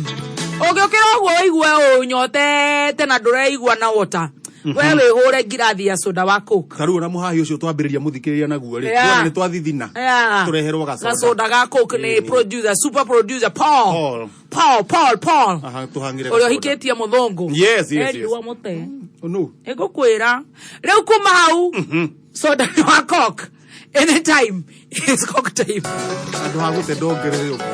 ũngĩũkĩra ũguo ũigue ũnyotete na ndũreigua na water we wĩhũre ngirathi ya soda wa Coke. Ta rĩu ona mũhahi ũcio twambĩrĩria mũthikĩrĩria naguo rĩ. Yeah. Tuona nĩ twathithina. Yeah. Tũreherwo gacoda. Gacoda ga Coke nĩ Ĩĩ. producer, super producer Paul. Paul. Paul, Paul, Paul. Aha, tũhang'ĩre Ũrĩa gacoda. ũhikĩtie mũthũngũ. Yes, yes, yes. Erirwo mũte. No. Ĩngũkwĩra. Rĩu kuma hau soda nĩ wa Coke. Anytime is Coke time. Andũ ha gũte ndongerere ũguo.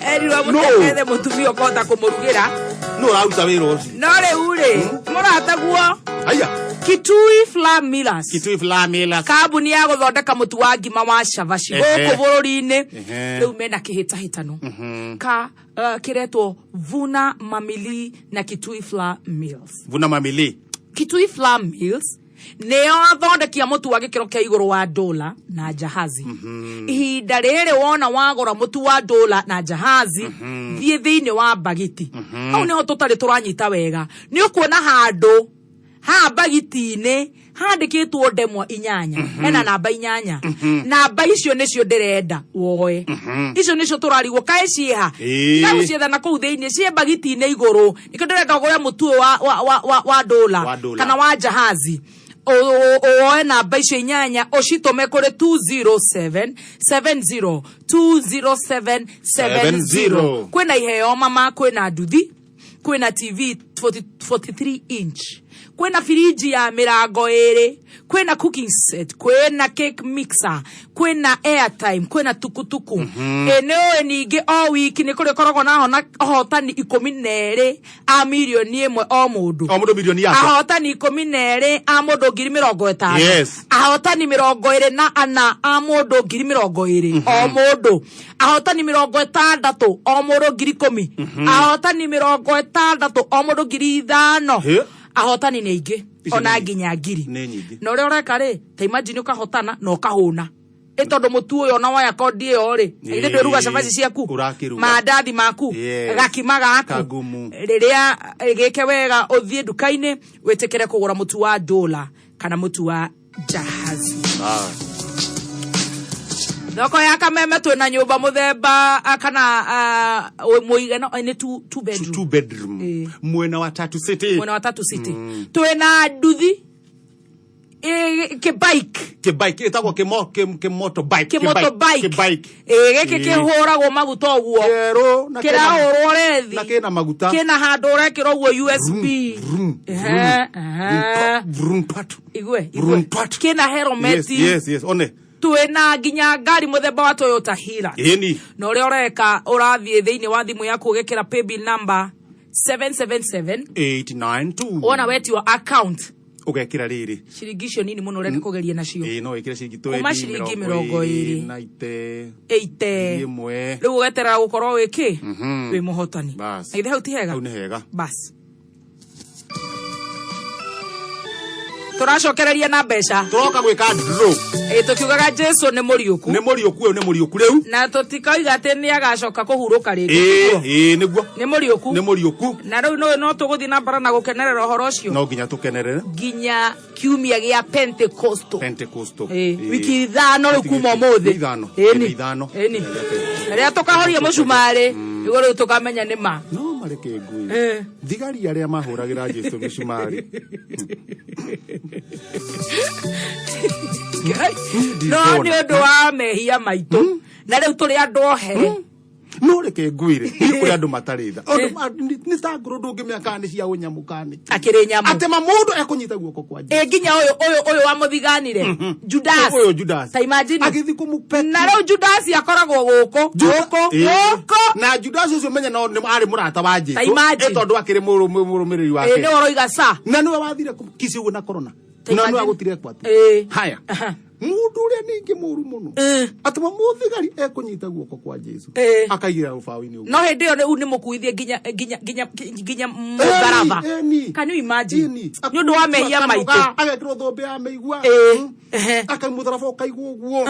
Erirwo No. mũte ethe mũtumia ũkũhota kũmũrugĩra. Nũ ũraruta wĩra ũcio? No rĩu rĩ, mũrataguo Haya. Kitui Flour Millers. Kitui Flour Millers. Kambuni ya gũthondeka mũtu wa ngima wa cabaci Ehe. gũkũ bũrũri-inĩ Ehe. rĩu mena kĩhĩtahĩtano ka kĩretwo Vuna Mamili na Kitui Flour Mills. Vuna Mamili. Kitui Flour Mills nĩo athondeki a mũtu wa gĩkĩro kĩa igũrũ wa dola na jahazi. Ihinda rĩrĩ wona wagũra mũtu wa dola na jahazi, thiĩ thĩinĩ wa mbagiti. Hau nĩho tũtarĩ tũranyita wega. Nĩ ũkuona handũ haha mbagiti-inĩ handĩkĩtwo ndemwa inyanya. Hena namba inyanya. Namba icio nĩcio ndĩrenda woe. Icio nĩcio tũrarigwo kaĩ ciĩha. Ĩĩ. Tiga gũcietha na kũu thĩinĩ ciĩ mbagiti-inĩ igũrũ. Nĩkĩo ndĩrenda ũgũre mũtu ũyũ wa dola Wa dola. kana wa jahazi. Woe namba icio inyanya ũcitũme kũrĩ 20770 20770. Kwĩna iheo mama, kwĩna nduthi, kwĩna TV 43 inch, kwĩna firiji ya mĩrango ĩrĩ, kwĩna cooking set, kwĩna cake mixer, kwĩna airtime, kwĩna tukutuku. Ĩ nĩ ũĩ ningĩ o wiki nĩ kũrĩ koragwo na ahotani 12 a 1 million o mũndũ. O mũndũ milioni yake. Ahotani 12 a mũndũ 50,000. Yes. Ahotani 24 a mũndũ 20,000 o mũndũ. Ahotani 60 o mũndũ 10,000. Ahotani 60 o mũndũ 5,000. Hĩ. Ahotani nĩ aingĩ Icio ona nĩ- nginya ngiri. Nĩ nyingĩ. Na ũrĩa ũreka rĩ, ta imagine ũkahotana na ũkahũna. Ĩ tondũ mũtu ũyũ ona woya kondi ĩyo rĩ, Ĩĩ. ithe ndwĩruga cabaci ciaku, Ũrakĩruga. mandathi maku, Yes. gakima gaku. Kagumu. Rĩrĩa gĩke wega ũthiĩ nduka-inĩ wĩtĩkĩre kũgũra mũtu wa dola kana mũtu wa jahazi. Thoko ya Kameme twĩna nyũmba mũthemba kana mũigana nĩ two bedroom. Two bedroom. Ĩĩ. Mwena wa Tatu City. Mwena wa Tatu City. Twĩna nduthi kĩbike. Kĩbike ĩtagwo kĩmotorbike. Kĩmotorbike. Kĩbike. Ĩĩ gĩkĩ Ĩĩ. kĩhũragwo maguta ũguo. Kĩerũ na Kĩrahũrwo rethi. na kĩna maguta. Kĩna handũ ũrekĩra ũguo USB. Vroom, Ehe, ehe. vroom, patu. Igue, Vroom, igue. patu. Kĩna Yes, helmet. yes, yes. One. Twĩna nginya ngari mũthemba wa Toyota Hilux. Ĩni. Na ũrĩa ũreka ũrathiĩ thĩinĩ wa thimũ yaku ũgekĩra paybill number 777 892. Wona wetio account Ũgekĩra rĩrĩ. Ciringi icio nini mũno ũrenda kũgeria nacio. Ĩĩ no wĩkĩre ciringi Kuma 20, ciringi 20. na ite. Eite. Ngiri ĩmwe. Rĩu ũgeterera gũkorwo wĩ kĩ? Wĩ mũhotani. Bas. Na githĩ hau ti hega? Hau nĩ hega. Bas. Tũracokereria na mbeca. Tũroka gwĩka draw. Ĩ, tũkiugaga Jesu nĩ mũriũku. Nĩ mũriũku, ũyũ nĩ mũriũku rĩu. Na tũtikoiga atĩ nĩ agacoka kũhurũka rĩngĩ. Ĩĩ, ĩĩ, nĩguo. Nĩ mũriũku. Nĩ mũriũku. Na rĩu no tũgũthiĩ na mbere na gũkenerera ũhoro ũcio. No nginya tũkenerere. Nginya kiumia gĩa Pentecostal. Pentecostal. Ĩ, wiki ithano rĩu kuma ũmũthĩ. Ithano. Ĩni. Ithano. Ĩni. Rĩrĩa tũkahoria mũcumarĩ nĩguo rĩu tũkamenya nĩ ma. No mareke ngwĩre. Thigari arĩa mahũragĩra Jesu mĩcumarĩ. No nĩ ũndũ wa mehia maitũ na rĩu tũrĩ andũ ohere. No reke ngwĩre, niĩ kũrĩ andũ matarĩ tha. Andũ nĩ ta ngũrũ ndũngĩmenya kana nĩ cia ũnyamũ kana nĩ. Akĩrĩ nyamũ. Atĩ ma mũndũ ekũnyita guoko kwa Jesu. Ĩ, nginya ũyũ ũyũ ũyũ wamũthiganire Judas. Ũyũ Judas. Ta imagine. Agĩthiĩ kũmũpeti. Na rĩu Judas akoragwo gũkũ gũkũ gũkũ. Na Judas ũcio menye no nĩ arĩ mũrata wa Jesu. Ta imagine. Ĩ, tondũ akĩrĩ mũrũmĩrĩri Ĩ, wake. nĩwe ũroiga sa. Na nĩwe wathire kisi ũguo na corona. Ta Na nĩwe imagine. agũtire kwati. Ĩ. Haya. Aha. Mũndũ ũrĩa ningĩ mũru mũno. Atĩ mũthigari ekũnyita guoko kwa Jesu. Akaigĩrĩra rũbaũ-inĩ ũguo. No hĩndĩ ĩyo rĩu nĩ mũkuithie nginya nginya nginya nginya mũtharaba. Ĩni. Can you imagine? Ĩni. Nĩ ũndũ wa mehia maitũ. Agekĩrwo thũmbĩ ya mĩigua. Ĩ. Ehe. Akai mũtharaba ũkaigwo ũguo.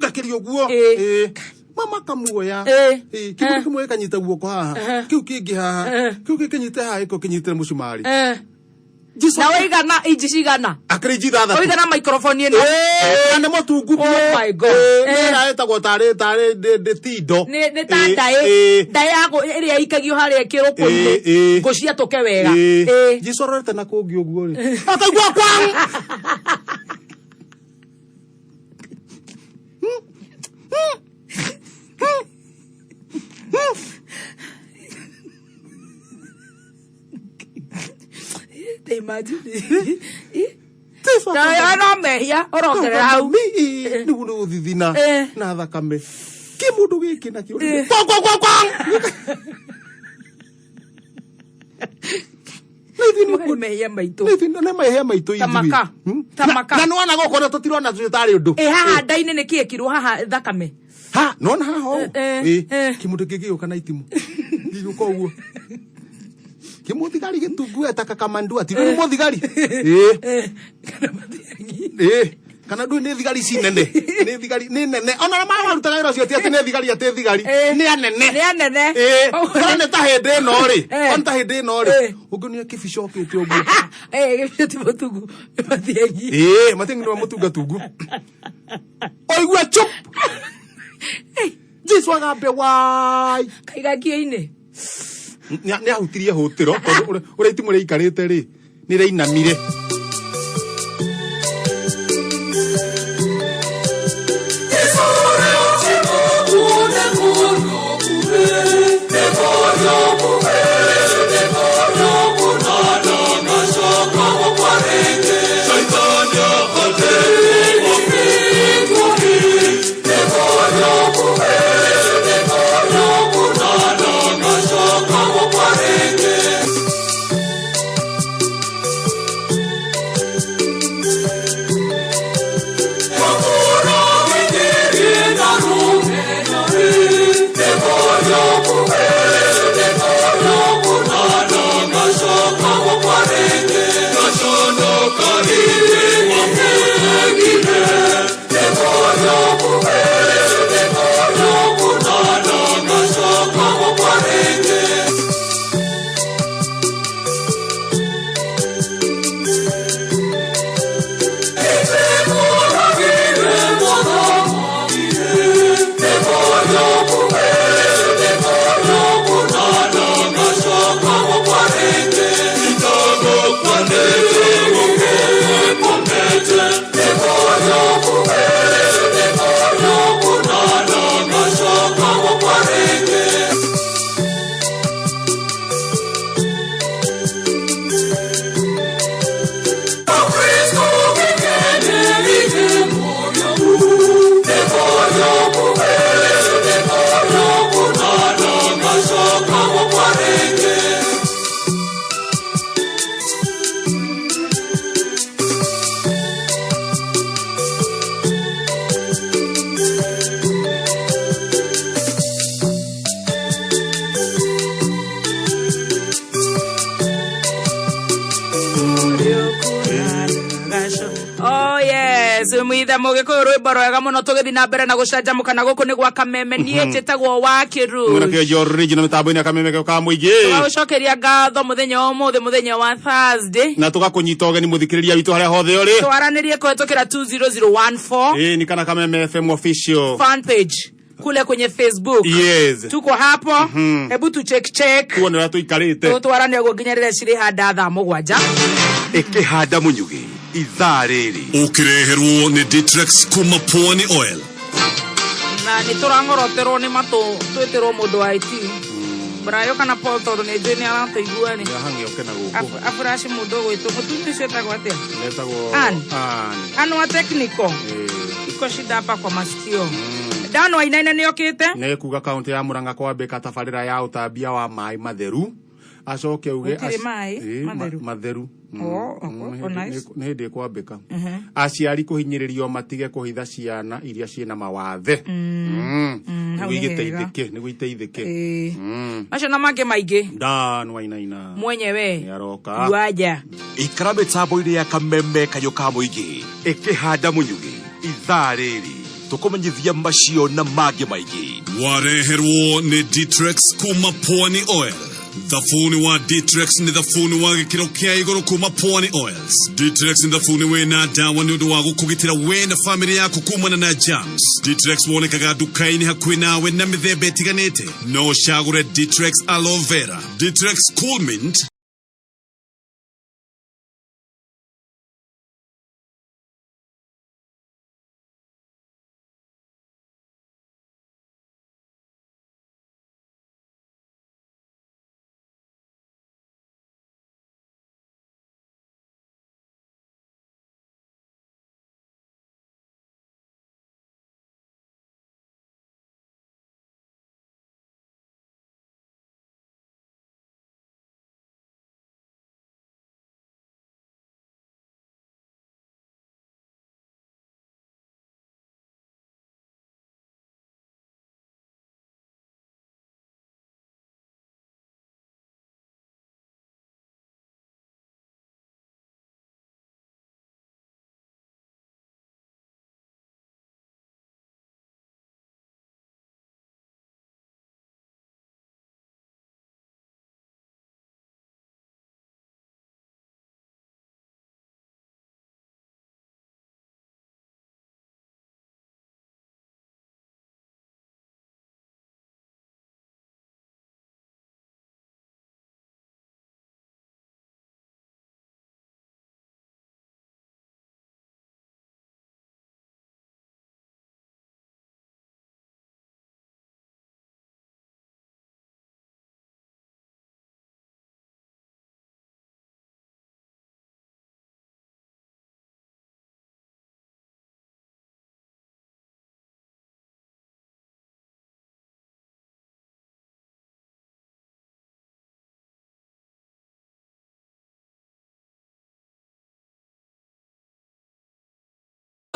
Gakĩria ũguo. Ĩ. Ĩ. Mama kamuoya. Ĩ. Ĩ, kĩmwe kĩmwe gĩkanyita guoko haha. Kĩu kĩngĩ haha. Kĩu gĩkĩnyite haha gĩko kĩnyitĩre mũcumarĩ. Jesu Na ũigana inji cigana? Akĩrĩ inji ithathatũ. Ũigana microphone ĩno. Na nĩ mũtungu biũ. Oh my God. Nĩ ĩrĩa ĩtagwo tarĩ tarĩ ndĩ tindo. Nĩ ta ndaĩ. Ndaĩ ya ĩrĩa ĩikagio harĩa kĩrũkũ-inĩ. Ĩ. Ngũ ciatũke wega. Ĩ. Jesu arorete na kũngĩ ũguo rĩ. Akaigua kwang. Ta imagine. Na no mehia ũrongerera hau. Nĩguo nĩ gũthithina na thakame. Kĩ mũndũ gĩkĩ nakĩo. Kwa kwa kwa kwa. Nĩ mehia maitũ. Nĩ mehia maitũ ithuĩ. Tamaka. Tamaka. Na nĩwona gũkũ na tũtirona tũrĩ tarĩ ũndũ. Ĩ, haha nda-inĩ nĩ kĩĩ ekirwo haha thakame? Ha, nona haha ũũ. Eh, Ĩ, kĩmũndũ kĩngĩgĩũka na itimũ. Gĩgĩũka ũguo. Kĩmũthigari gĩtungu etaka kamandua ti nĩ mũthigari. Ĩ. Ĩ. Kana ndũĩ nĩ thigari ici nene. Nĩ thigari nĩ nene. Ona arĩa mararutaga wĩra ũcio ti atĩ nĩ thigari atĩ thigari. Nĩ anene. Nĩ anene. Ĩ. Kana nĩ ta hĩndĩ ĩno rĩ. Ona ta hĩndĩ ĩno rĩ. Ũngĩonire kĩbica okĩte ũguo. Ĩ, gĩbica ti mũtungu. Nĩ Matiang'i. Ĩ, Matiang'i nĩwe mũtunga tungu. Oigua chup. Jesu agambe wai. Kaiga ngia-inĩ. Nĩ ahutirie hũtĩro tondũ ũrĩa itimũ rĩaikarĩte rĩ nĩ rĩainamire. Mũgĩkũyũ, rwĩmbo rwega mũno. Tũgĩthiĩ na mbere na gũcanjamũka na gũkũ nĩ gwa Kameme. Niĩ njĩtagwo wa Kĩru. Mwanake original mĩtambo-inĩ ya Kameme ka mũingĩ. Tũgagũcokeria ngatho mũthenya wa ũmũthĩ, mũthenya wa Thursday. Na tũgakũnyita ũgeni, mũthikĩrĩria witũ harĩa hothe ũrĩ. Twaranĩrie kũhetũkĩra 20014. Ĩĩ, ni kana Kameme FM official fan page kule kwenye Facebook. Tuko hapo, hebu tu check check. Tuone ũrĩa tũikarĩte. Tũtwarane ũguo nginya rĩrĩa cirĩhanda thaa 7. Ĩkĩhanda mũnyugĩ ithaa rĩrĩ. Ũkĩreherwo nĩ Ditrex kuma Pwani Oil. Na nĩ tũrang'oroterwo nĩ matũ, twĩtĩrwo mũndũ wa IT, Brayo kana Paul, tondũ nĩ njũĩ nĩ aratũigua rĩ. Hangĩ oke na gũkũ. Aburaci mũndũ ũgwĩtwo mũtumia ũcio etagwo atĩa? Etagwo Ann. Ann. Anwa technical. Iko shida hapa kwa masikio. Dan Wainaina nĩ okĩte. Nĩ kuga kaunti ya Murang'a kwambĩka tabarĩra ya ũtambia wa maĩ matheru, acoke auge Gũtirĩ maĩ matheru? Matheru. Oh, oh, nice. Nĩ hĩndĩ ĩkwambĩka. Aciari kũhinyĩrĩrio matige kũhitha ciana iria ciĩna mawathe. Hau Nĩguo nĩ hega. igĩteithĩke, nĩguo iteithĩke. Ĩĩ. Macio na mangĩ maingĩ. Dan Wainaina mwenyewe nĩ aroka. Waja. Ikara mĩtambo-inĩ ya Kameme kayũ ka mũingĩ. Ĩkĩhanda mũnyugĩ ithaa rĩrĩ, tũkũmenyithia macio na mangĩ maingĩ. Wareherwo nĩ Ditrex kuma Pwani Oil. Thabuni wa Ditrex nĩ thabuni wa gĩkĩro kĩa igũrũ kuma Pwani Oils. Ditrex nĩ thabuni wĩna ndawa nĩ ũndũ wa gũkũgitĩra we na famĩlĩ yaku kumana na germs. Ditrex wonekaga nduka-inĩ hakuhĩ nawe na mĩthemba ĩtiganĩte. No ũcagũre Ditrex Aloe Vera, Ditrex Cool Mint.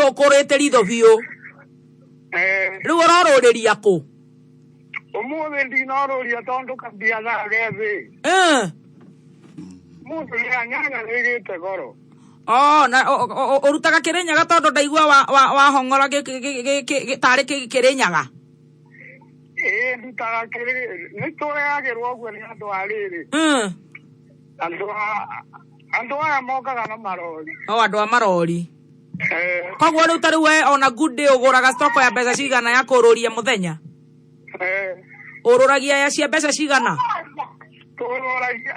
Ũkũrĩte ritho biũ. Rĩu ũrorũrĩria kũ? Ũmũthĩ ndinoruria tondũ kabiathara ge thĩ. Mũndũ nĩ nyanya nĩ ĩgĩte goro. Oh, na ũrutaga Kĩrĩnyaga, tondũ ndaigua wahong'ora tarĩ Kĩrĩnyaga. Ĩĩ, ndutaga kĩrĩ nĩ tũrehagĩrwo ũguo nĩ andũ a rĩrĩ. Andũ aya mokaga na marori. O andũ a marori. Koguo rĩu ta rĩu we ona good day ũgũraga stoko ya mbeca cigana ya kũrũria mũthenya? Ũrũragia ya cia mbeca cigana? Tũrũragia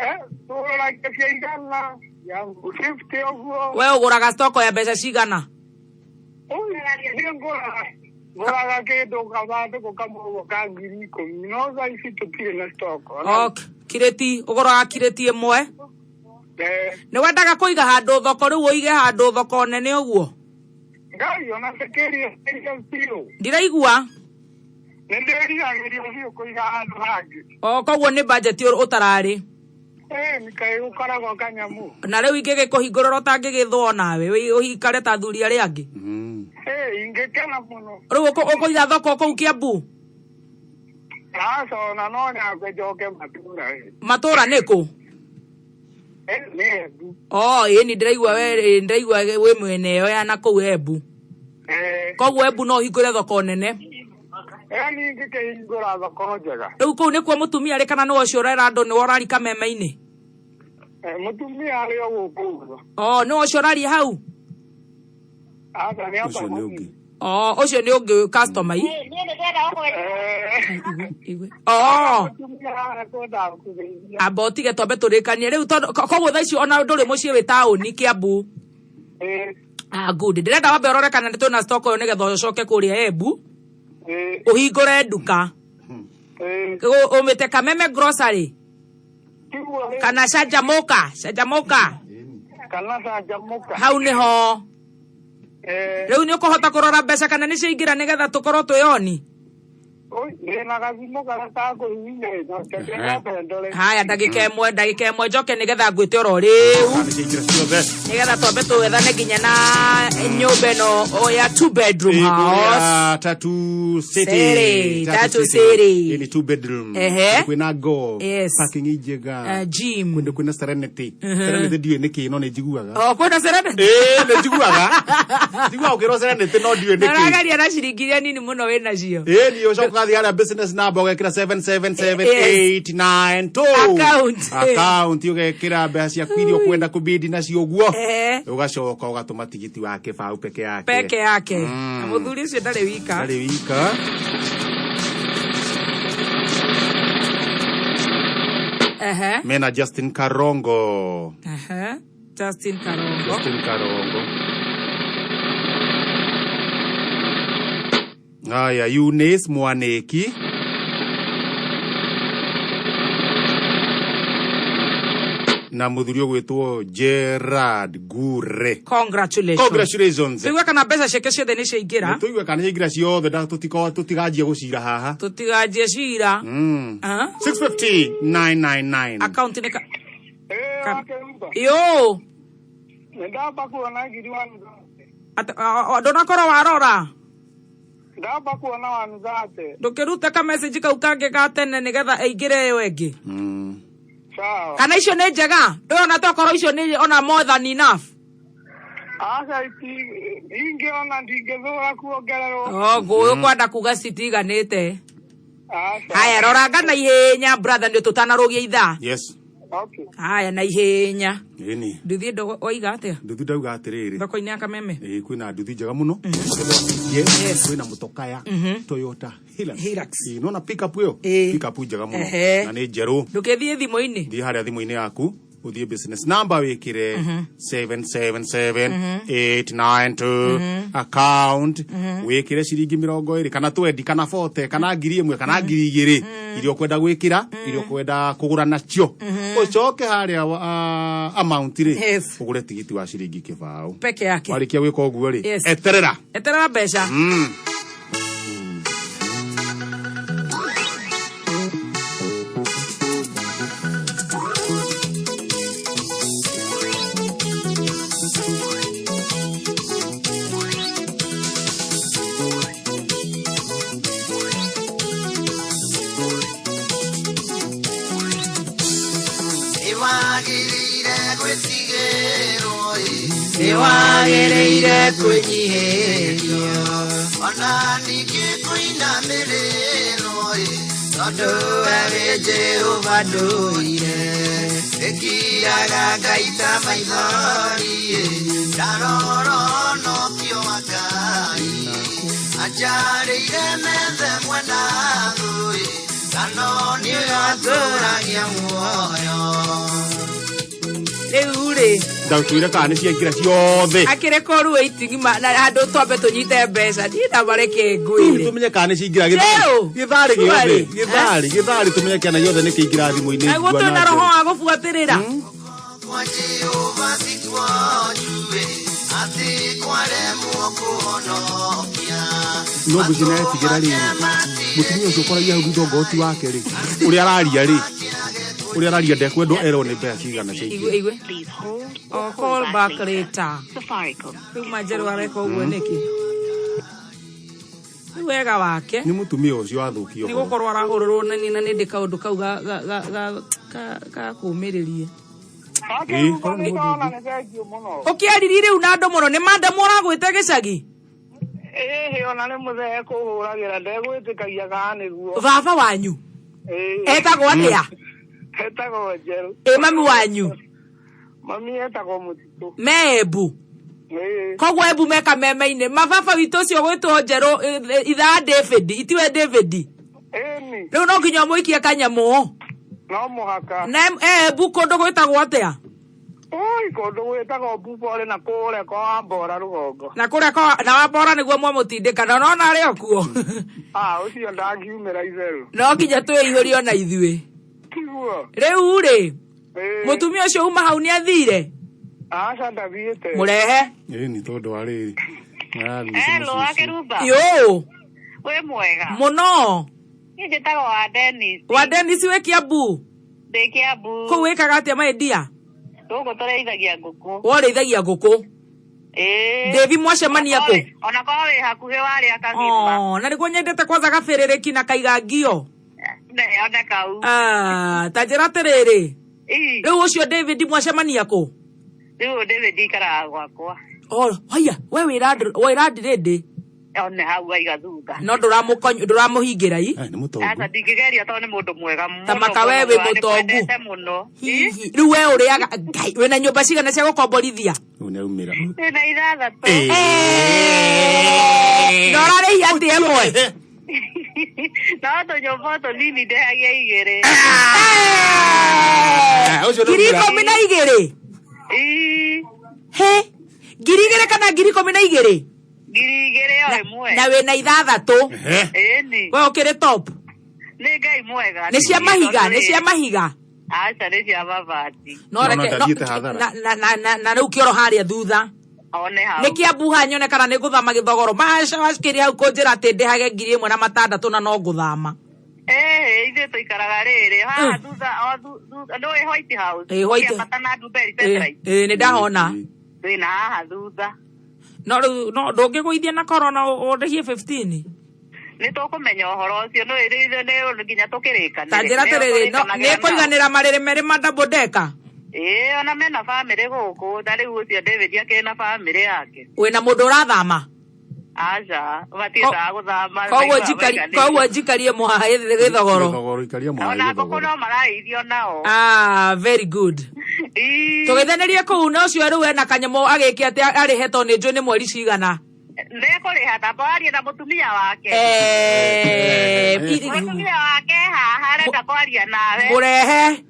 cia 100, ya 50 ũguo. We ũgũraga stoko ya mbeca cigana? Niĩ ngũraga kĩndũ gathandũkũ kamwe ũguo ka 10,000, no thaa ici tũtirĩ na stoko. Okay. Kirĩti ũgũraga kirĩti ĩmwe? Nĩ wendaga kũiga handũ thoko, rĩu ũige handũ thoko nene ũguo? Ngai ona ndĩkĩria biũ. Ndiraigua. Nĩ ndĩriragĩria biũ kũiga handũ hangĩ. O koguo nĩ budget ũtararĩ. Ĩĩ, nĩkaĩ gũkoragwo kanyamũ. Na rĩu ingĩgĩkũhingũrĩra ũtangĩgĩthwo nawe ũikare ta athuri arĩa angĩ? Ĩĩ, ingĩkena mũno. Rĩu ũkũiga thoko kũu Kiambu? Aca, ona no nyambe njoke matũra ĩ. Matũra nĩ kũ? Nĩ Embu. O ĩĩ, nĩ ndĩraigua we, ndĩraigua wĩ mwena ĩyo ya na kũu Embu. Koguo Embu no ũhingũre thoko nene. Eni ngĩkĩhingũra thoko njega. Rĩu kũu nĩkuo mũtumia arĩ kana nĩwe ũcio ũrera andũ nĩwe ũrari kameme-inĩ? Mũtumia arĩ o gũkũ ũguo. O nĩwe ũcio ũraria hau? Aca nĩ Ũcio nĩ ũngĩ. O ũcio nĩ ũngĩ customer i. O Mũtumia ekwendaga gũkũgeithia. amba ũtige twambe tũrĩkanie rĩu tondũ koguo thaa ici ona ndũrĩ mũciĩ wĩ taũni Kiambu. Ah, good. Ndĩrenda wambe ũrore kana nĩ twĩna stock ũyũ nĩgetha ũcoke kũrĩa Embu ũhingũre nduka. Ũmĩte Kameme Grocery kana Canjamuka, Canjamuka. Kana Canjamuka. Hau nĩho. Rĩu nĩ ũkũhota kũrora mbeca kana nĩ ciaingĩra nĩgetha tũkorwo twĩoni. Ndĩna gathimũ karĩa ka kũhihinya ĩno, reke nyambe ndore. Haya, ndagĩka ĩmwe, ndagĩka ĩmwe njoke nĩgetha ngwĩte oro rĩu. Nĩ ciaingĩra ciothe. Nĩgetha twambe twethane nginya na nyũmba ĩno o ya two bedroom house. Ĩkũrĩa Tatu City. City, Tatu City. Ĩni two bedroom. Ehe. Kwĩna golf. Yes. Parking njega. Gym. Kwĩna kwĩna Serenity. Serenity ndiũĩ nĩkĩ no nĩ njiguaga. O kwĩna Serenity. Ĩĩ nĩ njiguaga. Njiguaga ũkĩrwo Serenity no ndiũĩ nĩkĩ. Ũrageria na ciringi iria nini mũno wĩ nacio. Ĩĩ niĩ ũcoka ũgathiĩ harĩa business number ũgekĩra 777892. Account. Account ũgekĩra mbeca ciaku iria ũkwenda kũbidi nacio ũguo. Ehe. Ũgacoka ũgatũma tigiti wa kĩbaũ peke yake. Peke yake. Na mũthuri ũcio ndarĩ wika. Ndarĩ wika. Ehe. Mena Justin Karongo. Ehe. Justin Karongo. Justin Karongo. Haya, Eunice Mwaniki. Na muthuri ũgwĩtwo Gerard Gure. Congratulations. Congratulations. Tũigue kana mbeca ciake ciothe nĩ ciaingĩra. Tũigue kana nĩciaingĩra ciothe tũtiganjie gũcira haha. Tũtiganjie cira. Ah. 650 999. Account nĩ ka Yo. Nĩ ndamba kuona ngiri one Ndũnakorwo warora. Ndamba kuona one thate. Ndũkĩrute ka message kau kangĩ ga tene nĩgetha ĩingĩre ĩyo ĩngĩ. Sawa. Kana icio nĩ njega? Ndũrona tokorwo icio nĩ ona more than enough. Aca ingĩona ndingĩthũra kuongererwo. Oh, ngũyũ kwenda kuga citiganĩte. Haya, roranga na ihenya brother nĩ tũtanarũgia ithaa. Yes. Okay. Haya na ihenya. Ĩni. Nduthi ndo waiga atĩa? Nduthi ndauga atĩrĩrĩ. Thoko-inĩ ya Kameme. Ĩĩ kwĩna nduthi njega mũno. Yes. Kwĩna mũtokaya. Toyota Hilux. Hilux. Ĩĩ nona pickup ĩyo? Pickup njega mũno. Ehe. Na nĩ njerũ. Ndũkĩthiĩ thimũ-inĩ. Thiĩ harĩa thimũ-inĩ yaku ũthiĩ business number wĩkĩre 777892 account wĩkĩre ciringi 20 kana 20 kana 40 kana 1000 kana 2000 iria ũkwenda gwĩkĩra iria ũkwenda kũgũra nacio ũcoke harĩa amount rĩ Yes. ũgũre tigiti wa ciringi kĩbaũ Peke yake. warĩkia gwĩka ũguo rĩ Yes. eterera Eterera mbeca. Nĩwagĩrĩire gwĩtigĩrwo ĩ, nĩwagĩrĩire kwĩnyihĩrio ona ningĩ kũinamĩrĩrwo ĩ, tondũ we wĩ Jehova ndũire ĩkiraga ngaita maithori ĩ, ndarora ũnokio wa Ngai anjarĩire methe mwena thũ ĩ, kana nĩũgatũragia muoyo. Rĩu rĩ Ndakwĩra kana nĩ ciaingĩra ciothe. akĩrĩ koru waiting ma na handũ twambe tũnyite mbeca niĩ ndamareke ngwĩre. Tũmenye kana nĩ ciaingĩra Rĩu. gĩtharĩ gĩothe Surely. gĩtharĩ gĩtharĩ tũmenye kana gĩothe nĩ kĩingĩra thimũ-inĩ. Naguo twĩna roho wa gũbuatĩrĩra. Kwa Jehova sikuo njue atĩ kwaremwo kũhonokia No ngwĩciria nĩaretigĩra rĩrĩ mũtumia ũcio ũkoragia hau thutha ngoti wake rĩ ũrĩa araria rĩ ũrĩa araria ndekwendwo erwo nĩ mbeca cigana ciaingĩra. Igwe igwe. O call back later. Rĩu Manjeru areka ũguo nĩkĩ? Nĩ wega wake. Nĩ mũtumia ũcio wathũkia Nĩ ũhoro. gũkorwo arahũrĩrwo na niĩ na nĩ ndĩ kaũndũ kau ga kũũmĩrĩria. Ĩĩ, korwo nĩ mũndũ Ndona nĩ thengiũ mũno. Ũkĩaririe rĩu na andũ mũno nĩ madam ũragwĩte gĩcagi? Ĩhĩ, ona nĩ mũthee kũhũragĩra ndegwĩtĩkagia kana nĩguo. Baba wanyu Ĩĩ. etagwo atĩa? Etagwo Njerũ. Ĩ mami wanyu? Mami etagwo Mũtitũ. Me Embu? Ĩĩ. Koguo Embu me kameme-inĩ. Mababa witũ ũcio gwĩtwo Njerũ, ithaa David, itiwe David. Ĩni. Rĩu no nginya ũmũikie kanyamũ. No mũhaka. Na Embu kũndũ gwĩtagwo atĩa? Oi, kũndũ gwĩtagwo Mbubore na kũrĩa kwa Wambora rũgongo. Na kũrĩa kwa na Wambora nĩguo mwamũtindĩka na nona arĩ o kuo. Ah, ũcio ndangiumĩra itherũ. No nginya twĩihũrie ona ithuĩ. Tiguo. Rĩu rĩ, Ĩĩ. mũtumia ũcio uma hau nĩ athire? Aca ndathiĩte. Mũrehe. Ĩĩ ni tondũ wa rĩrĩ. Hello, Akĩrumba. Yo. Wĩ mwega. Mũno. Niĩ njĩtagwo wa Dennis. Wa Dennis wĩ Kiambu? Ndĩ Kiambu. Kũu wĩkaga atĩa my dear? Gũkũ tũrĩithagia ngũkũ. Worĩithagia ngũkũ. Ĩĩ. Devi mwacemania kũ? Ona korwo wĩ hakuhĩ warĩa kagima. Oh, na nĩguo nyendete kwanza gabĩrĩrĩki na kaiga ngio. One kau. Ah, ta njĩra atĩrĩrĩ. Ii. Rĩu ũcio David mwacemania kũ? Rĩu David ikaraga gwakwa. Oh, haya, we wĩ landlady. One hau aiga thutha. No ndũramũhingĩra i. Aca ndingĩgeria tondũ nĩ mũndũ mwega mũno. Ta maka we wĩ mũno, mũtongu. ndĩmwendete mũno. Hihi. Rĩu we ũrĩaga Ngai, wĩna nyũmba cigana cia gũkomborithia? Rĩu nĩ aumĩra. Ndĩna ithathatũ. Na ũrarĩhia atĩa ĩmwe? No tũnyũmba o tũnini ndĩhagia igĩrĩ. 12,000? Ii. He, 2,000 kana 12,000? 2,000 o ĩmwe. Na wĩna ithathatũ. Ĩni. We ũkĩrĩ top. Nĩ Ngai mwega. Nĩ cia mahiga, nĩ cia mahiga. Aca nĩ cia mabati. No reke no- na na na na rĩu kĩoro harĩa thutha. One hau. Nĩ Kiambu haha nyone kana nĩ ngũthama gĩthogoro. Maca wacikĩria hau kũnjĩra atĩ ndĩhage 1,600 na no ngũthama. Ĩĩ, ithuĩ tũikaraga rĩrĩ haha thutha o thutha ndũĩ White House. Ĩĩ, White- Ũkĩambata na Nduberi Satellite. Ĩĩ, nĩ ndahona. Twĩna haha thutha. No rĩu no ndũngĩgũithia na corona ũndĩhie 15. Nĩ tũkũmenya ũhoro ũcio nĩ ithuĩ nĩ nginya tũkĩrĩkanĩre. Ta njĩra atĩrĩrĩ, no nĩ kũiganĩra marĩrĩ merĩ ma double decker. Ĩĩ, ona mena bamĩrĩ gũkũ ta rĩu ũcio David akĩrĩ na bamĩrĩ yake. Wĩna mũndũ ũrathama? Aca, matiendaga gũthama. Koguo maiguaga njikari maiganĩire. koguo njikarie mũhaha gĩthogoro. Gĩthogoro ikaria mũhaha Ona ngũkũ gĩthogoro. no mararĩithio nao. Ah, very good. Tũgeithanĩrie kũu na ũcio rĩu ena kanyamũ agĩke atĩ arĩhe tondũ nĩ njũĩ nĩ mweri cigana. Nĩekũrĩha tamba warie na mũtumia wake. Eh, Mũtumia wake haha arenda kwaria nawe. Mũrehe.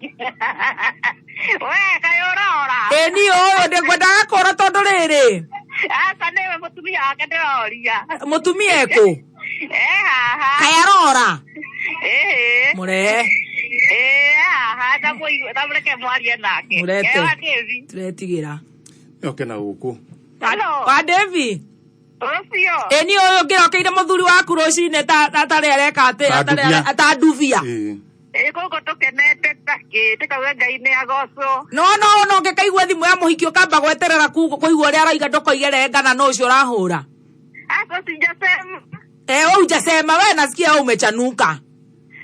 We kaĩ ũrora. Ĩ niĩ ũyũ ndĩngwendaga kũra tondũ rĩrĩ. Aca nĩwe mũtumia wake ndĩroria. Mũtumia ekũ? E haha. Kaĩ arora? Ĩĩ. Mũrehe. Ĩĩ haha tamũreke mwarie nake. Mũrete. Ewa David. Tũretigĩra. Oke na gũkũ. Hello. Wa Devi. Ũcio. Ĩ niĩ ũyũ ngĩrokeire mũthuri waku rũcinĩ ta atarĩ areka atĩ Ta atarĩ ndubia. ta ndubia. Ĩĩ. Ĩ gũkũ tũkenete takĩ tũkauga Ngai nĩ agocwo. No no no ngĩkaigua thimũ ya mũhiki ũkamba gweterera kũigua ũrĩa aroiga ndũkoige rengana no ũcio ũrahũra. Aca sijasema. Eh, wewe hujasema, wewe nasikia wewe umechanuka.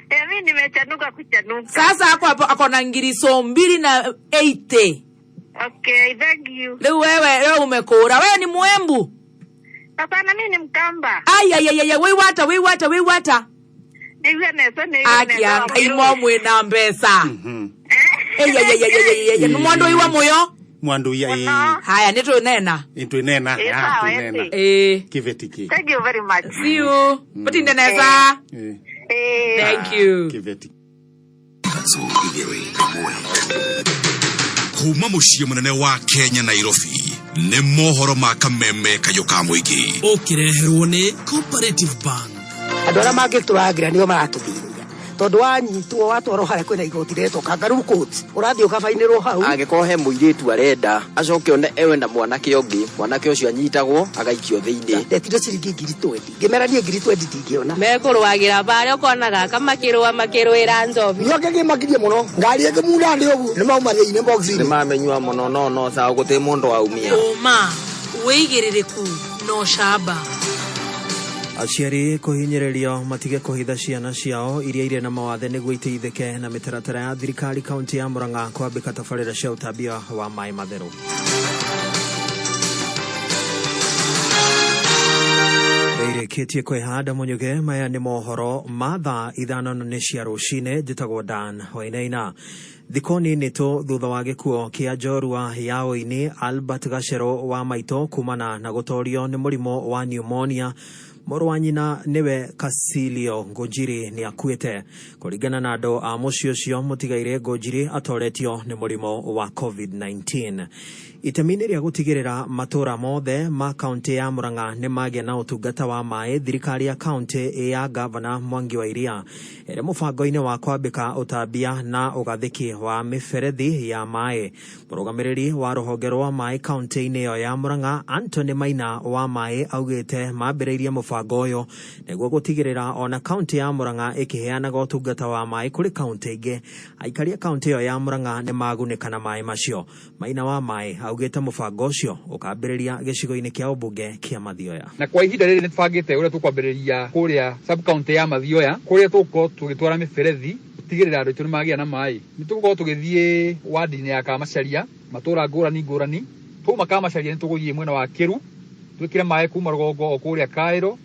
Eh, mimi nimechanuka kuchanuka. Sasa ako hapo ako na ngiri so mbili na 80. Okay, thank you. Leo wewe leo umekura. Wewe ni mwembu. Hapana, mimi ni Mkamba. Ai ai ai ai we wata we wata we wata. Nĩigua nesa nĩigua Akia nesa. ngai mo mwina mbeca. Ei ai ai ai ai ai ai mwandu iwa muyo. Mwandu ya ĩĩ. Haya nĩ twĩnena. Ĩ twĩnena. Ĩ, Ah, sawa, twĩnena. Ĩ. Kĩveti kĩ. Thank you very much. See you. Mutinde nesa. Ĩ. Eh. Thank you. Kĩveti. Kuma mũciĩ mũnene wa Kenya Nairobi nĩ mohoro ma kameme kayũ ka mũingĩ. Ũkĩreherwo nĩ Cooperative Bank. Andũ arĩa mangĩtũrangĩra nĩo maratũthĩnia tondũ wanyitwo watwarwo harĩa kwĩna igoti rĩretwo kangaroo court ũrathiĩ ũkabainĩrwo hau. Angĩkorwo he mũirĩtu arenda acoke one ewe na mwanake ũngĩ, mwanake ũcio anyitagwo agaikio thĩinĩ. Ndetire ciringi 20,000 ngĩmera niĩ 20,000 ndingĩona. Mekũrũagĩra barĩa ũkonaga aka makĩrũa makĩrũĩra njobi. Nyoke kĩmakirie mũno ngari ĩngĩmunda ndĩ ũguo nĩ mauma thĩinĩ box-inĩ. Nĩ mamenyua mũno no no sawa gũtĩ mũndũ waumia. Ũma, wĩigĩrĩrĩku na ũcamba. Aciari kũhinyĩrĩrio matige kũhitha ciana ciao iria irĩ na mawathe nĩguo iteithĩke na mĩtaratara ya thirikari. Kaunti ya Murang'a kwambĩka tabarĩra cia ũtambia wa maĩ matheru. Ĩrĩkĩtie kwĩhanda mũnyuge. Maya nĩ mohoro ma thaa 5 na nĩ cia rũcinĩ. Njĩtagwo Dan Wainaina. Thikũ nini tu thutha wa gĩkuo kĩa njorua ya ũini Albert Gacero wa maitũ kumana na gũtorio nĩ mũrimũ wa pneumonia, mũrũ wa nyina nĩwe Kasilio Ngũnjiri nĩ akuĩte. Kũringana na andũ a mũciĩ ũcio, mũtigairĩ Ngũnjiri atoretio nĩ mũrimũ wa COVID-19. Itemi-inĩ rĩa gũtigĩrĩra matũra mothe ma kaunti ya Murang'a nĩ magĩa na ũtungata wa maĩ, thirikari ya kaunti ya Gavana Mwangi wa Iria ĩrĩ mũbango-inĩ wa kwambĩka ũtambia na ũgathĩki wa mĩberethi ya maĩ. Mũrũgamĩrĩri wa rũhonge rwa maĩ kaunti-inĩ ĩyo ya Murang'a, Anthony Maina wa maĩ augĩte mambĩrĩirie mũbango ũyũ nĩguo gũtigĩrĩra ona kaunti ya Murang'a ĩkĩheanaga ũtungata wa maĩ kũrĩ kaunti ingĩ, aikari a kaunti ĩyo ya Murang'a nĩ magunĩka na maĩ macio. Maina wa maĩ augĩte mũbango ũcio ũkambĩrĩria gĩcigo-inĩ kĩa ũmbunge kĩa Mathioya. Na kwa ihinda rĩrĩ nĩ tũbangĩte ũrĩa tũkwambĩrĩria kũrĩa sub county ya Mathioya, kũrĩa tũgũkorwo tũgĩtwara mĩberethi gũtigĩrĩra andũ aitũ nĩ magĩa na maĩ. Nĩ tũgũkorwo tũgĩthiĩ wadi-inĩ ya Kamacharia, matũra ngũrani ngũrani. Twauma Kamacharia nĩ tũgũthiĩ mwena wa Kĩru, twĩkĩre maĩ kuma rũgongo o kũrĩa Kaĩro,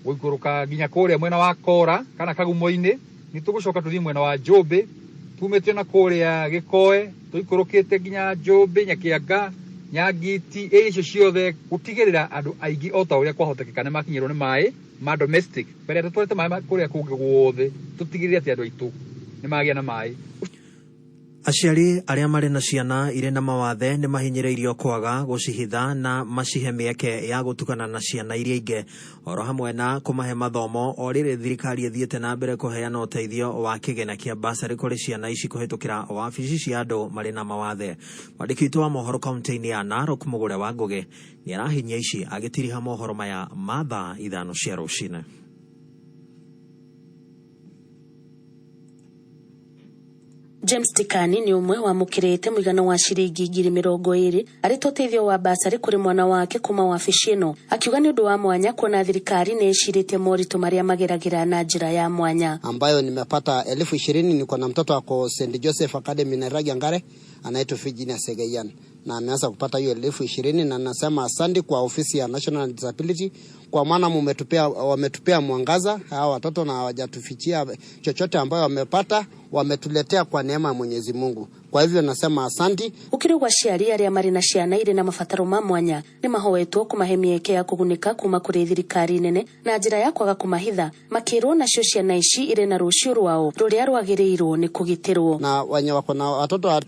gũikũrũka nginya kũrĩa mwena wa Kora kana Kagumo-inĩ. Nĩ tũgũcoka tũthiĩ mwena wa Njũmbĩ, tumĩte na kũrĩa Gĩkoe, tũikũrũkĩte nginya Njũmbĩ, Nyakĩanga, Nyangiti, ĩ icio ciothe, gũtigĩrĩra andũ aingĩ o ta ũrĩa kwahotekeka nĩ makinyĩrwo nĩ maĩ ma domestic. Mbere ya tũtwarĩte maĩ kũrĩa kũngĩ guothe, tũtigĩrĩre atĩ andũ aitũ nĩ magĩa na maĩ. Aciari arĩa marĩ na ciana irĩ na mawathe nĩ mahinyĩrĩirio kwaga gũcihitha na macihe mĩeke ya gũtugana na ciana iria ingĩ oro hamwe na kũmahe mathomo o rĩrĩ thirikari ĩthiĩte na mbere kũheana ũteithio wa kĩgĩna kĩa basarĩ kũrĩ ciana ici kũhĩtũkĩra wabici cia andũ marĩ na mawathe. Mwandĩki witũ wa mohoro kaunti-inĩ ya Narok Mũgũre wa Ngũgĩ nĩ arahinyia ici agĩtiriha mohoro maya ma thaa 5 cia rũcinĩ. James Tikani nĩ ũmwe wamũkĩrĩte mũigana wa ciringi 20,000 arĩ ta ũteithio wa basarĩ kũrĩ mwana wake kuma wabici ĩno, akiuga nĩ ũndũ wa mwanya kuona thirikari nĩ ĩcirĩtie moritũ marĩa mageragĩra na njĩra ya mwanya. Ambayo nimepata 20,000. Niko na mtoto ako St Joseph Academy Nairagi Ngare, anaitwa Virginia Segeyan, na ameanza kupata hiyo 20,000, na nasema asante kwa ofisi ya National Disability kwa maana wametupea mwangaza hawa watoto na hawajatufichia chochote ambayo wamepata, wametuletea kwa neema ya Mwenyezi Mungu. Kwa hivyo nasema asante. Gũkĩrĩ ũguo, aciari arĩa marĩ na ciana irĩ na mabataro ma mwanya nĩ mahoetwo kũmahe mĩeke ya kũgunĩka kuma kũrĩ thirikari nene na njĩra ya kwaga kũmahitha, makĩrwo nacio ciana ici irĩ na rũciũ rwao rũrĩa rwagĩrĩirwo nĩ kũgitĩrwo. Na wenye wako na watoto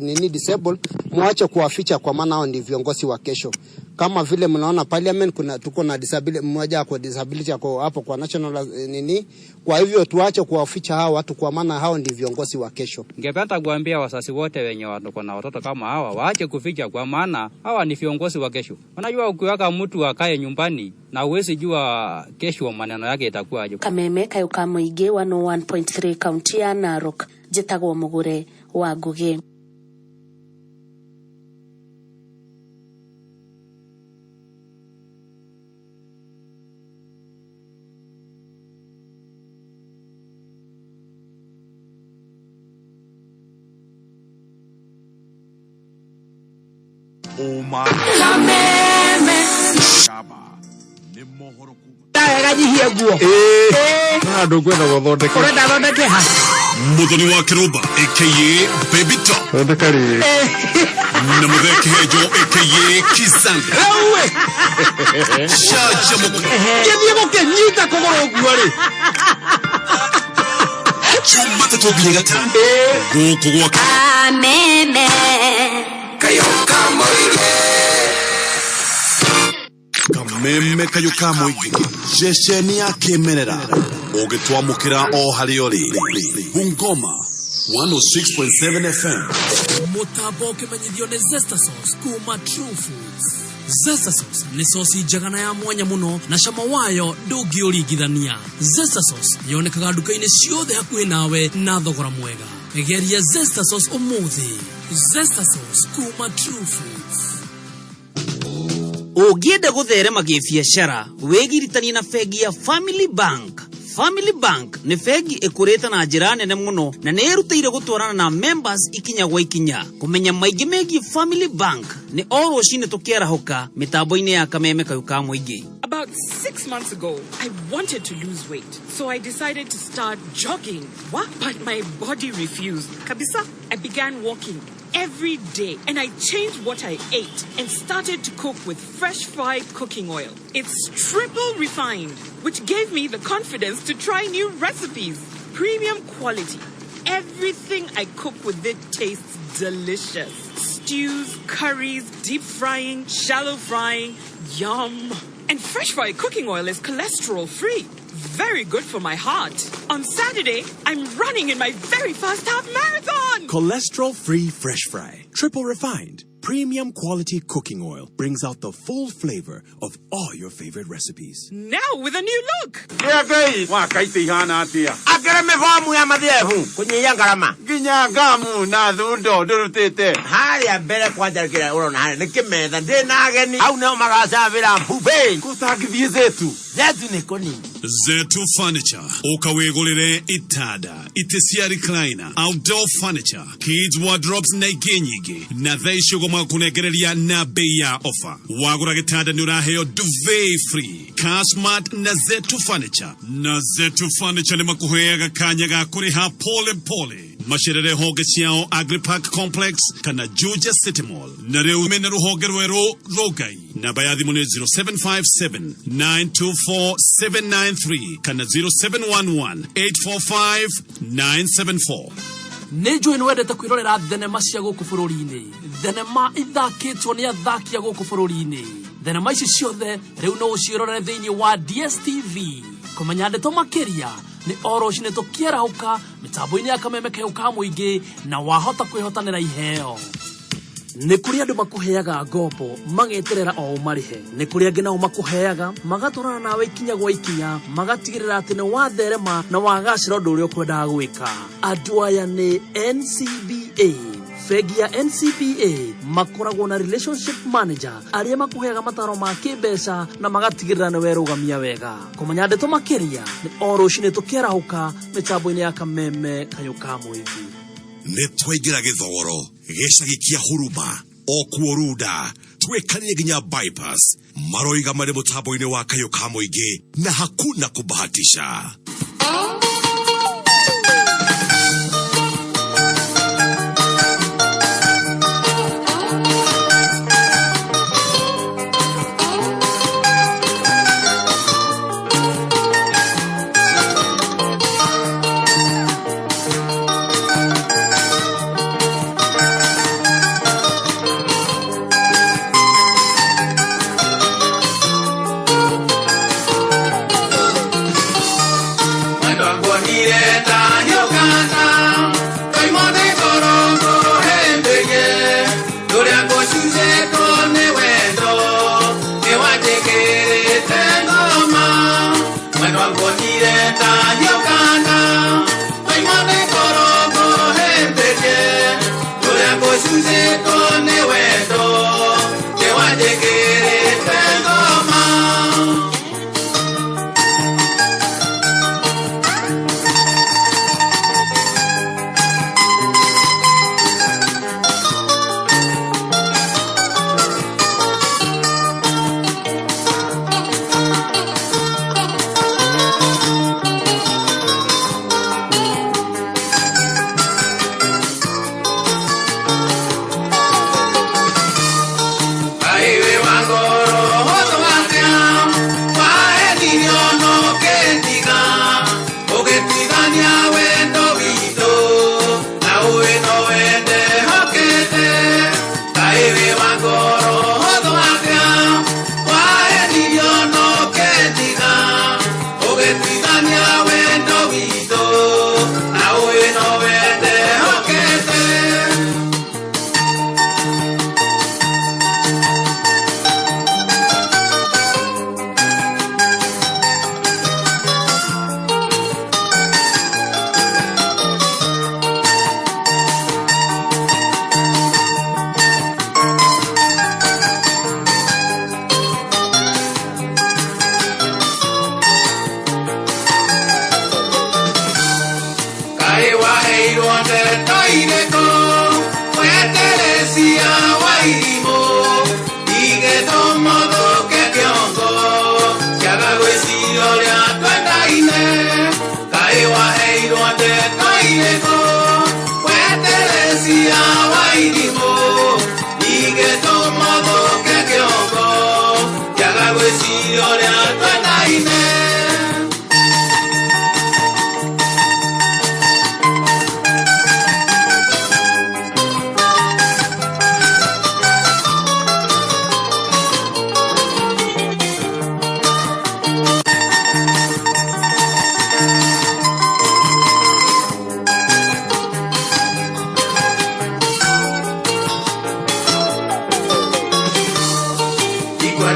nini disabled, muache kuwaficha kwa maana hao ni viongozi wa kesho. Kama vile mnaona parliament kuna tuko na disability mmoja ako disability ako hapo kwa national nini. Kwa hivyo tuache kuwaficha hao watu kwa maana hao ndi viongozi wa kesho. Ningependa kuambia wazazi wote wenye wako na watoto kama hawa waache kuficha kwa maana hawa ni viongozi wa kesho. Unajua ukiweka mtu akae nyumbani na huwezi jua kesho maneno yake itakuwa aje. Kameme kayo ka mũingĩ 101.3 kaunti ya Narok, njĩtagwo Mũgũre wa Ngũgĩ. Uma. Kameme. Kaba. Nĩ mohoro kuma. Ndaganyihie nguo. Ĩĩ. Na ndũkwenda gũthondeka. Ũrenda thondeke ha? Muthoni wa Kiruba aka Baby Top. Thondeka rĩ. Na Muthee Kihenjo aka Kizanga. Rĩu Canjamũka. Ngĩthiĩ gũkĩnyita kũgũrũ ũguo rĩ. Jumatatũ nginya Gatano. Gũkũ gwa Kameme. Kameme kayũ ka mũingĩ, ceceni ya kĩmerera ũgĩtwamũkĩra o harĩa ũrĩ. Bungoma 106.7 FM. Mũtambo ũkĩmenyithio nĩ Zesta Sauce kuma True Foods. Zesta Sauce nĩ sosi njega na ya mwanya mũno na cama wayo ndũngĩũringithania. Zesta Sauce yonekaga nduka-inĩ ciothe hakuhĩ nawe na thogora mwega. Geria Zesta Sauce ũmũthĩ. Zesta Sauce kuma True Foods. Ũngĩenda gũtherema gĩbiacara, wĩgiritanie na bengi ya Family Bank. Family Bank nĩ bengi ĩkũrĩte na njĩra nene mũno na nĩ ĩrutĩire gũtwarana na members ikinya gwa ikinya. Kũmenya maingĩ megiĩ Family Bank nĩ o rũcinĩ tũkĩarahũka mĩtambo-inĩ ya Kameme kayũ ka mũingĩ. About About 6 months ago, I wanted to lose weight, so I decided to start jogging. What? But my body refused. Kabisa, I began walking every day and I changed what I ate and started to cook with fresh fried cooking oil. It's triple refined, which gave me the confidence to try new recipes. Premium quality. Everything I cook with it tastes delicious. Stews, curries, deep frying, shallow frying. Yum. And fresh fry cooking oil is cholesterol free. Very good for my heart. On Saturday, I'm running in my very first half marathon. Cholesterol free fresh fry, triple refined, premium quality cooking oil brings out the full flavor of all your favorite recipes. Now with a new look. Ngai wakaite ihana atia akĩrĩ mĩbomu ya mathiebu kũnyihia ngarama nginya ngamu na thundo ndũrutĩte harĩa mbere kwanja kĩrĩa ũrona harĩa nĩ kĩmetha ndĩ na ageni hau nĩho magacabĩra buffet kũtangĩthiĩ zetu zetu nĩ kũnini Zetu Furniture ukawigurire itanda itĩ cia recliner outdoor furniture kids wardrobes na ingĩ nyingĩ na thaa ici ũguo magakũnengereria na bei ya ofa wagũra gĩtanda nĩ ũraheo duvet free Cashmart na Zetu Furniture na Zetu Furniture nĩ makũheaga kanya ga kũrĩha pole pole macerere honge ciao Agripark Complex kana Juja City Mall na rĩu mena rũhonge rwerũ Rongai namba ya thimũ nĩ 0757 924 793 kana 0711 845 974 Nĩ njũĩ nĩ wendete kwĩrorera thenema cia gũkũ bũrũri-inĩ thenema ithakĩtwo nĩ athaki a gũkũ bũrũri-inĩ thenema ici ciothe rĩu no ũciĩrorere thĩinĩ wa DSTV kũmenya ndeto makĩria nĩ o rũcinĩ tũkĩarahũka mĩtambo-inĩ ya kameme kayũ ka mũingĩ na wahota kwĩhotanĩra iheo nĩ kũrĩ andũ makũheaga ngombo mageterera o ũmarĩhe nĩ kũrĩ angĩ nao makũheaga magatwarana nawe ikinya gwa ikinya magatigĩrĩra atĩ nĩ watherema na wagacĩra ũndũ ũrĩa ũkwendaga gwĩka andũ aya nĩ NCBA bengi ya NCBA makoragwo na relationship manager arĩa makũheaga mataro ma kĩmbeca na magatigĩrĩra nĩ werũgamia wega kũmenya ndeto makĩria nĩ o rũcinĩ tũkĩarahũka mĩtambo-inĩ ya kameme kayũ ka mũingĩ nĩ twaingĩra gĩthogoro gĩcagi kĩa huruma o kuo runda twĩkanire nginya bypass maroiga marĩ mũtambo-inĩ wa kayũ ka mũingĩ na hakuna kubahatisha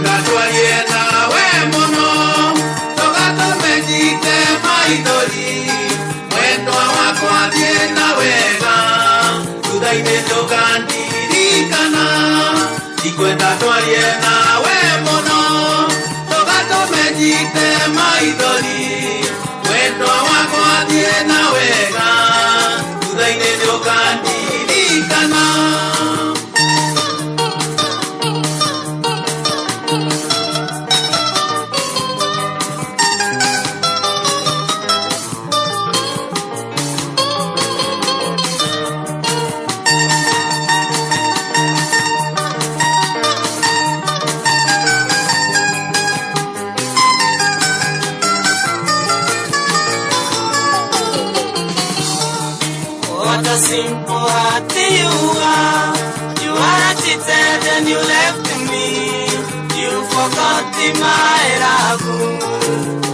Ndikwenda twarie nawe mũno tũgatũme njite maithori mwendwa wakwa thiĩ na wega thutha-inĩ ndũkandirikana ndikwenda twarie nawe mũno tũgatũme njite maithori mwendwa wakwa thiĩ na wega thutha-inĩ ndũkandirikana. What a simple heart you are. You are cheated and you left me. You forgot my love.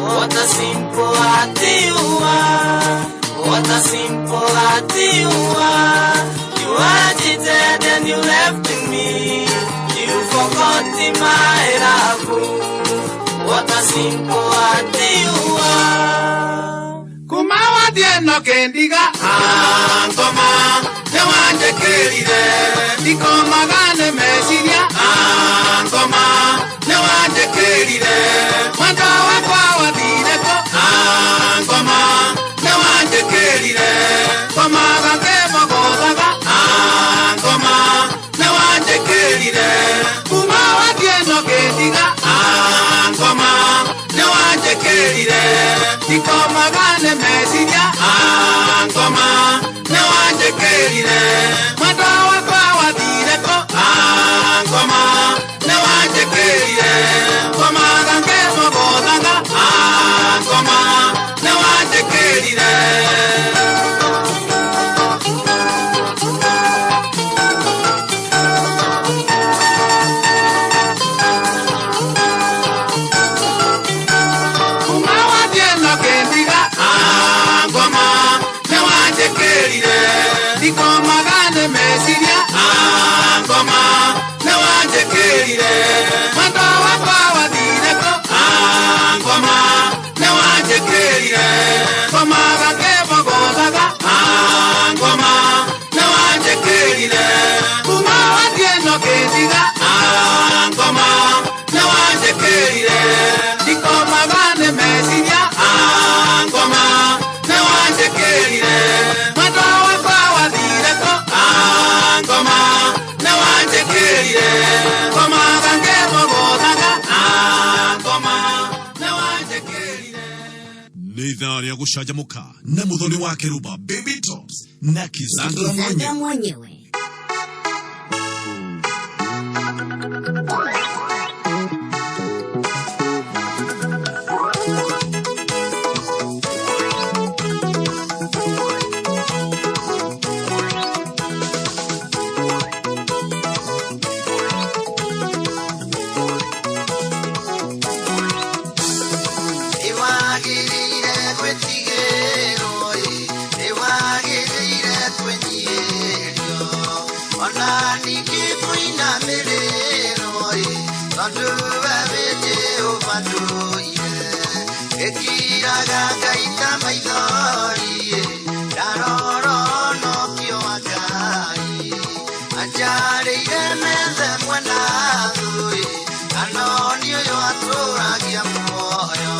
What a simple heart you are. What a simple heart you are. You are cheated and you left me. You forgot my love. What a simple heart you are. Kuma wathiĩ no kĩndiga ngoma nĩwanjĩkĩrire ndikomaga nĩ meciria ngoma nĩwanjĩkĩrire mwendwa wakwa wathire kũ ngoma nĩwanjĩkĩrire ngomaga ngĩmũgũthaga ngoma nĩwanjĩkĩrire kuma wathiĩ no kĩndiga ngoma nĩwanjĩkĩrire ndikomaga nĩ meciria ngoma nĩwanjĩkĩrire mwendwa wakwa wathire kũ ngoma nĩwanjĩkĩrire ngomaga ngĩmũgũthaga ngoma nĩwanjĩkĩrire. Kuma wathiĩ no kĩndiga ngoma nĩwanjĩkĩrire ndikomaga nĩ meciria ngoma nĩwanjĩkĩrire mwendwa wakwa wathire kũ ngoma nĩwanjĩkĩrire ngomaga ngĩmũgũthaga ngoma nĩwanjĩkĩrire kuma wathiĩ no kĩndiga ngoma nĩwanjĩkĩrire ndikomaga nĩ meciria ngoma nĩwanjĩkĩrire mwendwa wakwa wathire kũ ngoma nĩwanjĩkĩrire ngomaga ngĩmũgũthaga ngoma nĩwanjĩkĩrire. Nĩ ithaa rĩa gũcanjamũka na mũthoni wa kĩrumba Baby Tops na Kizandra Kizandra mwenyewe. Mwenyewe. Nĩwagĩrĩire gwĩtigĩrwo ĩ, nĩwagĩrĩire kwĩnyihĩrio, ona ningĩ kũinamĩrĩrwo ĩ, tondũ we wĩ Jehova ndũire. Ĩkiraga ngaita maithori ĩ, ndarora ũnokio wa Ngai. Anjarĩire methe mwena thũ ĩ, kana nĩ ũyũ atũragia muoyo.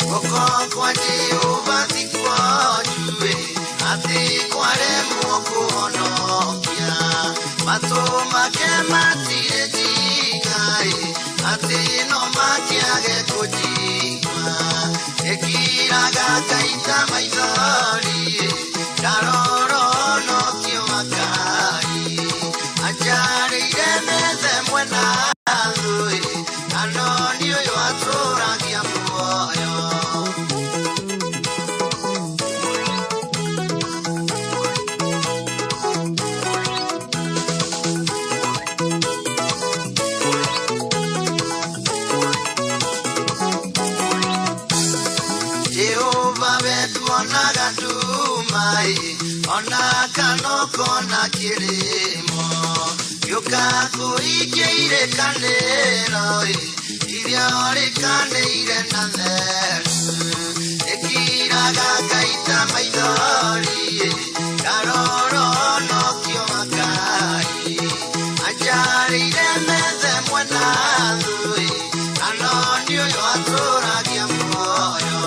Guoko kwa Jehova ti kwonju-ĩ, atĩ kwaremwo kũhonokia. Matũ make matirĩ njinga-ĩ, atĩ no makĩage kũnjigua. Ĩkiraga ngaita maithori-ĩ, ndarora ũnokio wa Ngai. Anjarĩire methe mwena thũ-ĩ, kana nĩ ũyũ atũragia muoyo. Ona kana ũkona kĩrĩmo gĩũka kũingĩire kanĩro iria ũrĩkanĩire na theru ĩkiraga ngaita maithori ndarora onokio makai anjarĩire methe mwena thui ano nĩ ũyũ atũragia muoyo.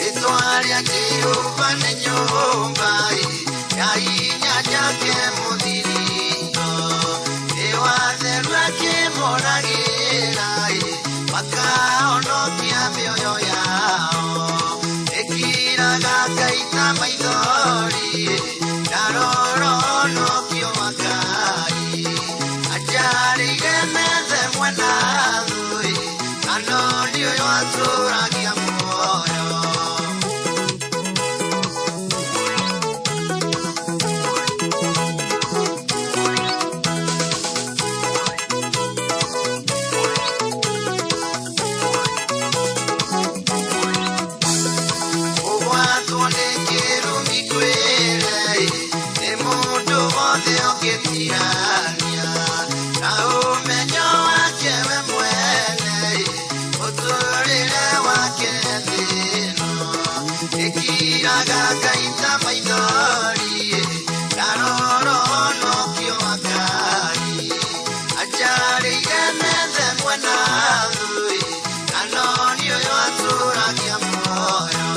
Rĩtwa rĩa Jehova nĩ nyũmba ya hinya njake mũthiringo ĩwatheru akĩmũragĩra makahonokia mĩoyo yao ĩkiraga ngaita maithori ndarora onokio makai anjarĩire methe mwena thui ano nĩ ũyũ atũragia muoyo. Ũgwatwo nĩ kĩrumi kwĩre nĩ mũndũ wothe ũngĩtirania na ũmenyo wake we mwene mũtũrĩre wake thĩno ĩkiraga ngaita maithori ndarora onokio makai anjarĩire methe mwena thui ano nĩ ũyũ atũragia muoyo.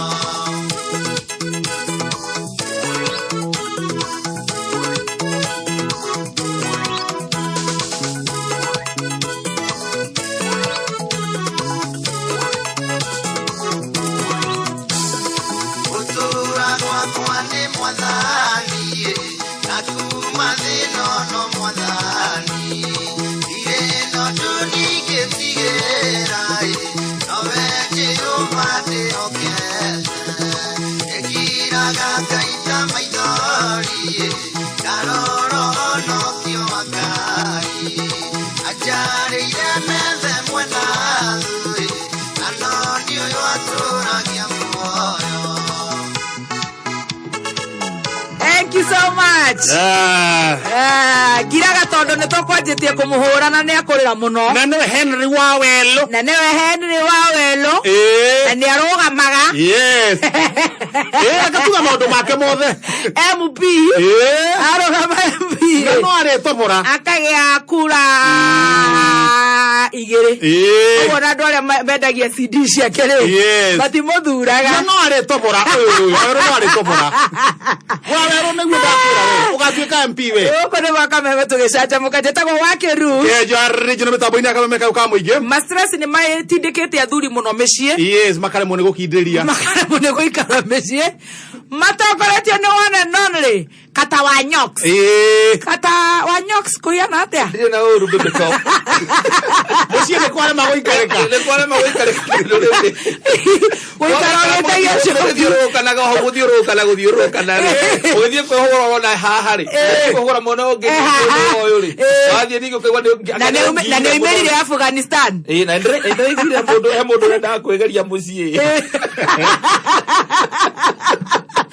Gũtũũra gwakwa nĩ mwathani na kuma thĩna no mwathani ndirĩ na ũndũ ndingĩtigĩra nowe Jehova ndĩhokete ĩkiraga ngaita maithori ndarora onokio makai anjarĩire methe mwena thui ano nĩ ũyũ atũragia muoyo. Thank you so much. Ngiraga tondå nä tåkwanjä tie kå må hå ra na nä akå rä ra må no. Na nĩwe Henry wa Welo. Na nĩwe Henry wa Welo. Ĩĩ. Na nä arågamaga. Yes. Ĩĩ, agatuga maũndũ make mothe. MP. Ĩĩ. Arũgama MP. Na no arĩtobora. Akagĩa kura igĩrĩ. Ĩĩ. Ũguo na andũ arĩa mendagia CD ciake rĩ. Yes. Matimũthuraga. Na no arĩtobora. Ũyũ, Wawerũ no arĩtobora. Wawerũ nĩguo ndakwĩra we. Ũgatuĩka MP we. Gũkũ nĩ gwa Kameme tũgĩcanjamũka njĩtagwo Wakĩru. Kejo regional mĩtambo-inĩ ya Kameme kau ka mũingĩ. Ma stress nĩ matindĩkĩte athuri mũno mĩciĩ. Yes, makaremwo nĩ gũkindĩria. Makaremwo nĩ gũikara mĩciĩ. Matongoretio nĩ one and only Kata wa Nyox. Ĩĩ. Kata wa Nyox kũhiana atĩa? Ndirĩ na ũru bebe top. Mũciĩ nĩ kwarema gũikarĩka. Nĩ kwarema gũikarĩka kĩndũ rĩrĩ. Gũikara ũgĩtagia Gũthiũrũrũkanaga oho gũthiũrũrũkana gũthiũrũrũkana rĩ. Ũgĩthiĩ kwĩhũra ũrona haha rĩ. Kwĩhũra mwena ũngĩ ũyũ rĩ. Wathiĩ ningĩ ũkaigua nĩ Na nĩ oimĩrire Afghanistan. Ĩĩ na ndĩraiguire mũndũ he mũndũ ũrendaga kwĩgeria mũciĩ.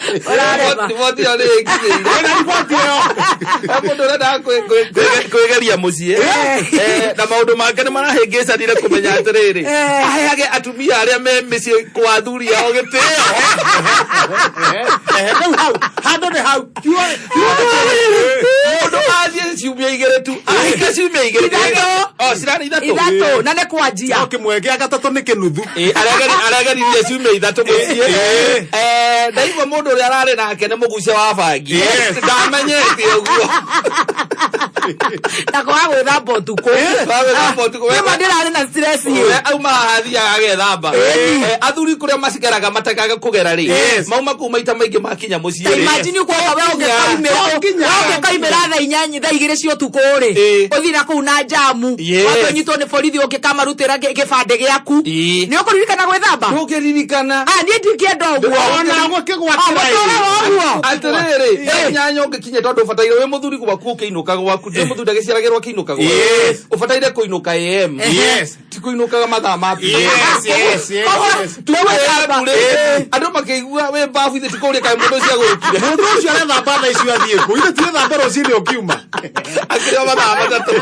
Ũrarema. Riboti ĩyo nĩ ĩnginyĩire. Ĩna riboti ĩyo. He mũndũ ũrendaga kwĩgeria mũciĩ. Na maũndũ make nĩ marahĩngĩcanire kũmenya atĩrĩrĩ. Aheage atumia arĩa me mĩciĩ kwa athuri ao gĩtĩo. Rĩu hau, handũ nĩ hau. Mũndũ athiĩ ciumia igĩrĩ tu. Ahika ciumia igĩrĩ. Ithatũ. Oh, cirarĩ ithatũ. Ithatũ na nĩ kwanjia. No kĩmwe gĩa gatatũ nĩ kĩnuthu. Ĩĩ, aregeririe ciumia ithatũ mũciĩ. Ndaigua mũndũ ũrĩa ararĩ nake nĩ mũgucia wa bangi. Yes. Ndamenyete ũguo. Na kwaga gwĩthamba ũtukũ. Kwaga gwĩthamba ũtukũ, we- Nĩma ndĩrarĩ na stress ĩ. We auma haha athiaga agethamba. Athuri kũrĩa macigeraga matakaga kũgera rĩ, Yes. mauma kũu maita maingĩ makinya mũciĩ Ta rĩ. imagine kuoka we No nginya. ũngĩkaimĩra thaa inyanya thaa igĩrĩ cia ũtukũ rĩ, ũthiĩ na kũu na njamu, Yes. wambe ũnyitwo nĩ borithi ũngĩkamarutĩra gĩbandĩ gĩaku, nĩ ũkũririkana gwĩthamba? Ndũngĩririkana. Ah, niĩ ndingĩenda ũguo. Ona Ah, mũtũũre wa ũguo. Atĩrĩrĩ, thaa inyanya ũngĩkinya tondũ ũbataire wĩ mũthuri gwaku ũkĩinũka gwaku, ndĩ mũthuri ndagĩciaragĩrwo akĩinũka gwaku. Yes. Ũbataire kũinũka AM. Yes. Ti kũinũkaga mathaa ma PM. Yes, yes, yes, yes. Tuwe AM rĩ, andũ makĩigua wĩ mbabu ithe ti kũũria kaĩ mũndũ ũcio agũrũkire. Mũndũ ũcio arethamba thaa icio athiĩ kũ? Ithe tirethamba rũcinĩ ũkiuma. Akĩrĩ o mathaa matatũ.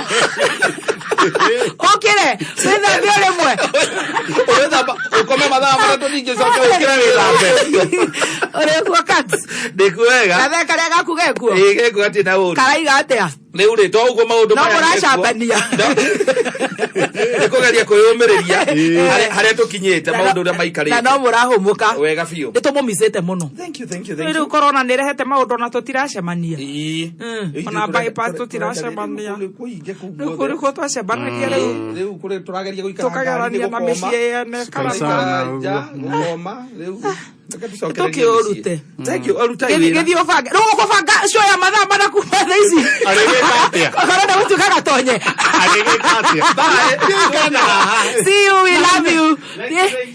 Ũkĩre wĩthambe o rĩmwe. Ũrethamba ũkome mathaa matatũ ningĩ ũcoke ũkĩre wĩthambe. Ũrĩkuo Kats? Ndĩkuo wega. Gathee karĩa gaku gekuo? Ĩĩ gekuo gatirĩ na ũru. Karaiga atĩa? Rĩu rĩ, to ũguo maũndũ No maya mekuo. mũracambania. Nĩ kũgeria kwĩyũmĩrĩria harĩa tũkinyĩte maũndũ ũrĩa Na maikarĩte. no mũrahũmũka. Wega biũ. Nĩ tũmũmicĩte mũno. Thank you, thank you, thank Rĩu you. corona nĩ ĩrehete maũndũ ona tũtiracemania. Ĩĩ. Ona bypass tũtiracemania. Rĩu kũu nĩkuo twacemanagia rĩu. Rĩu kũrĩ tũrageria gũikara Tũkagerania na ngari-inĩ mĩciĩ yene kana Gũikara nja, gũkoma, rĩu reke tũcokererie Tũkĩũrute. mĩciĩ. Thank you, arutai wĩra. Gĩthiĩ ũbange. Rĩu ũkũbanga show ya mathaa mana kuma thaa ici. Arĩgĩka atĩa? Korona gũtuĩka gatonye. Arĩgĩka atĩa? See you, we love you.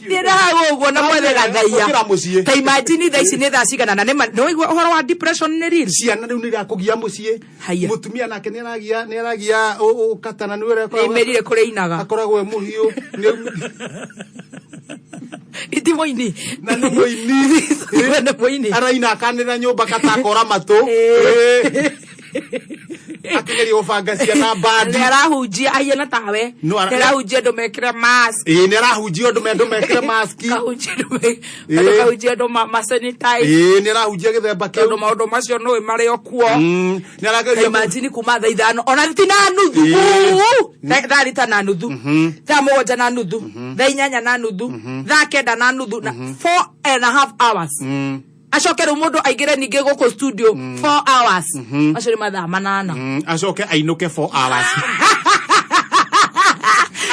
Thiĩ na hau ũguo na mwethe gathaia. Ũkĩra mũciĩ. Ta imagine thaa ici nĩ thaa cigana na nĩ waigua ũhoro wa depression nĩ real. Ciana rĩu nĩ irakũgia mũciĩ. Haiya. Mũtumia nake nĩ aragia nĩ aragia ũkatana nĩ ũrĩa Nĩ imĩrire kũrĩa inaga. Akoragwo e mũhiũ. Iti mũini. Na nĩ mũini. Nĩ mũini. Araina akanĩrĩra nyũmba katakora matũ. Akĩgeria gũbanga ciana mbandi. Nĩ arahunjia ahiana tawe. No, Nĩ arahunjia andũ mekĩre mask. Ĩĩ nĩ arahunjia andũ andũ mekĩre maski. Kahunjia andũ andũ kahunjia andũ ma sanitize. Ĩĩ nĩ arahunjia gĩthemba kĩu. Tondũ maũndũ macio nũĩ marĩ o kuo. Nĩ arageria Imagine kuma thaa ithano ona ti na nuthu. Thaa thita na nuthu. Thaa mũgwanja na nuthu. Thaa inyanya na nuthu. Thaa kenda na nuthu. Na 4.5 hours. Acoke rĩu mũndũ aingĩre ningĩ gũkũ studio 4 hours. Macio nĩ mathaa manana. Acoke ainũke 4 hours.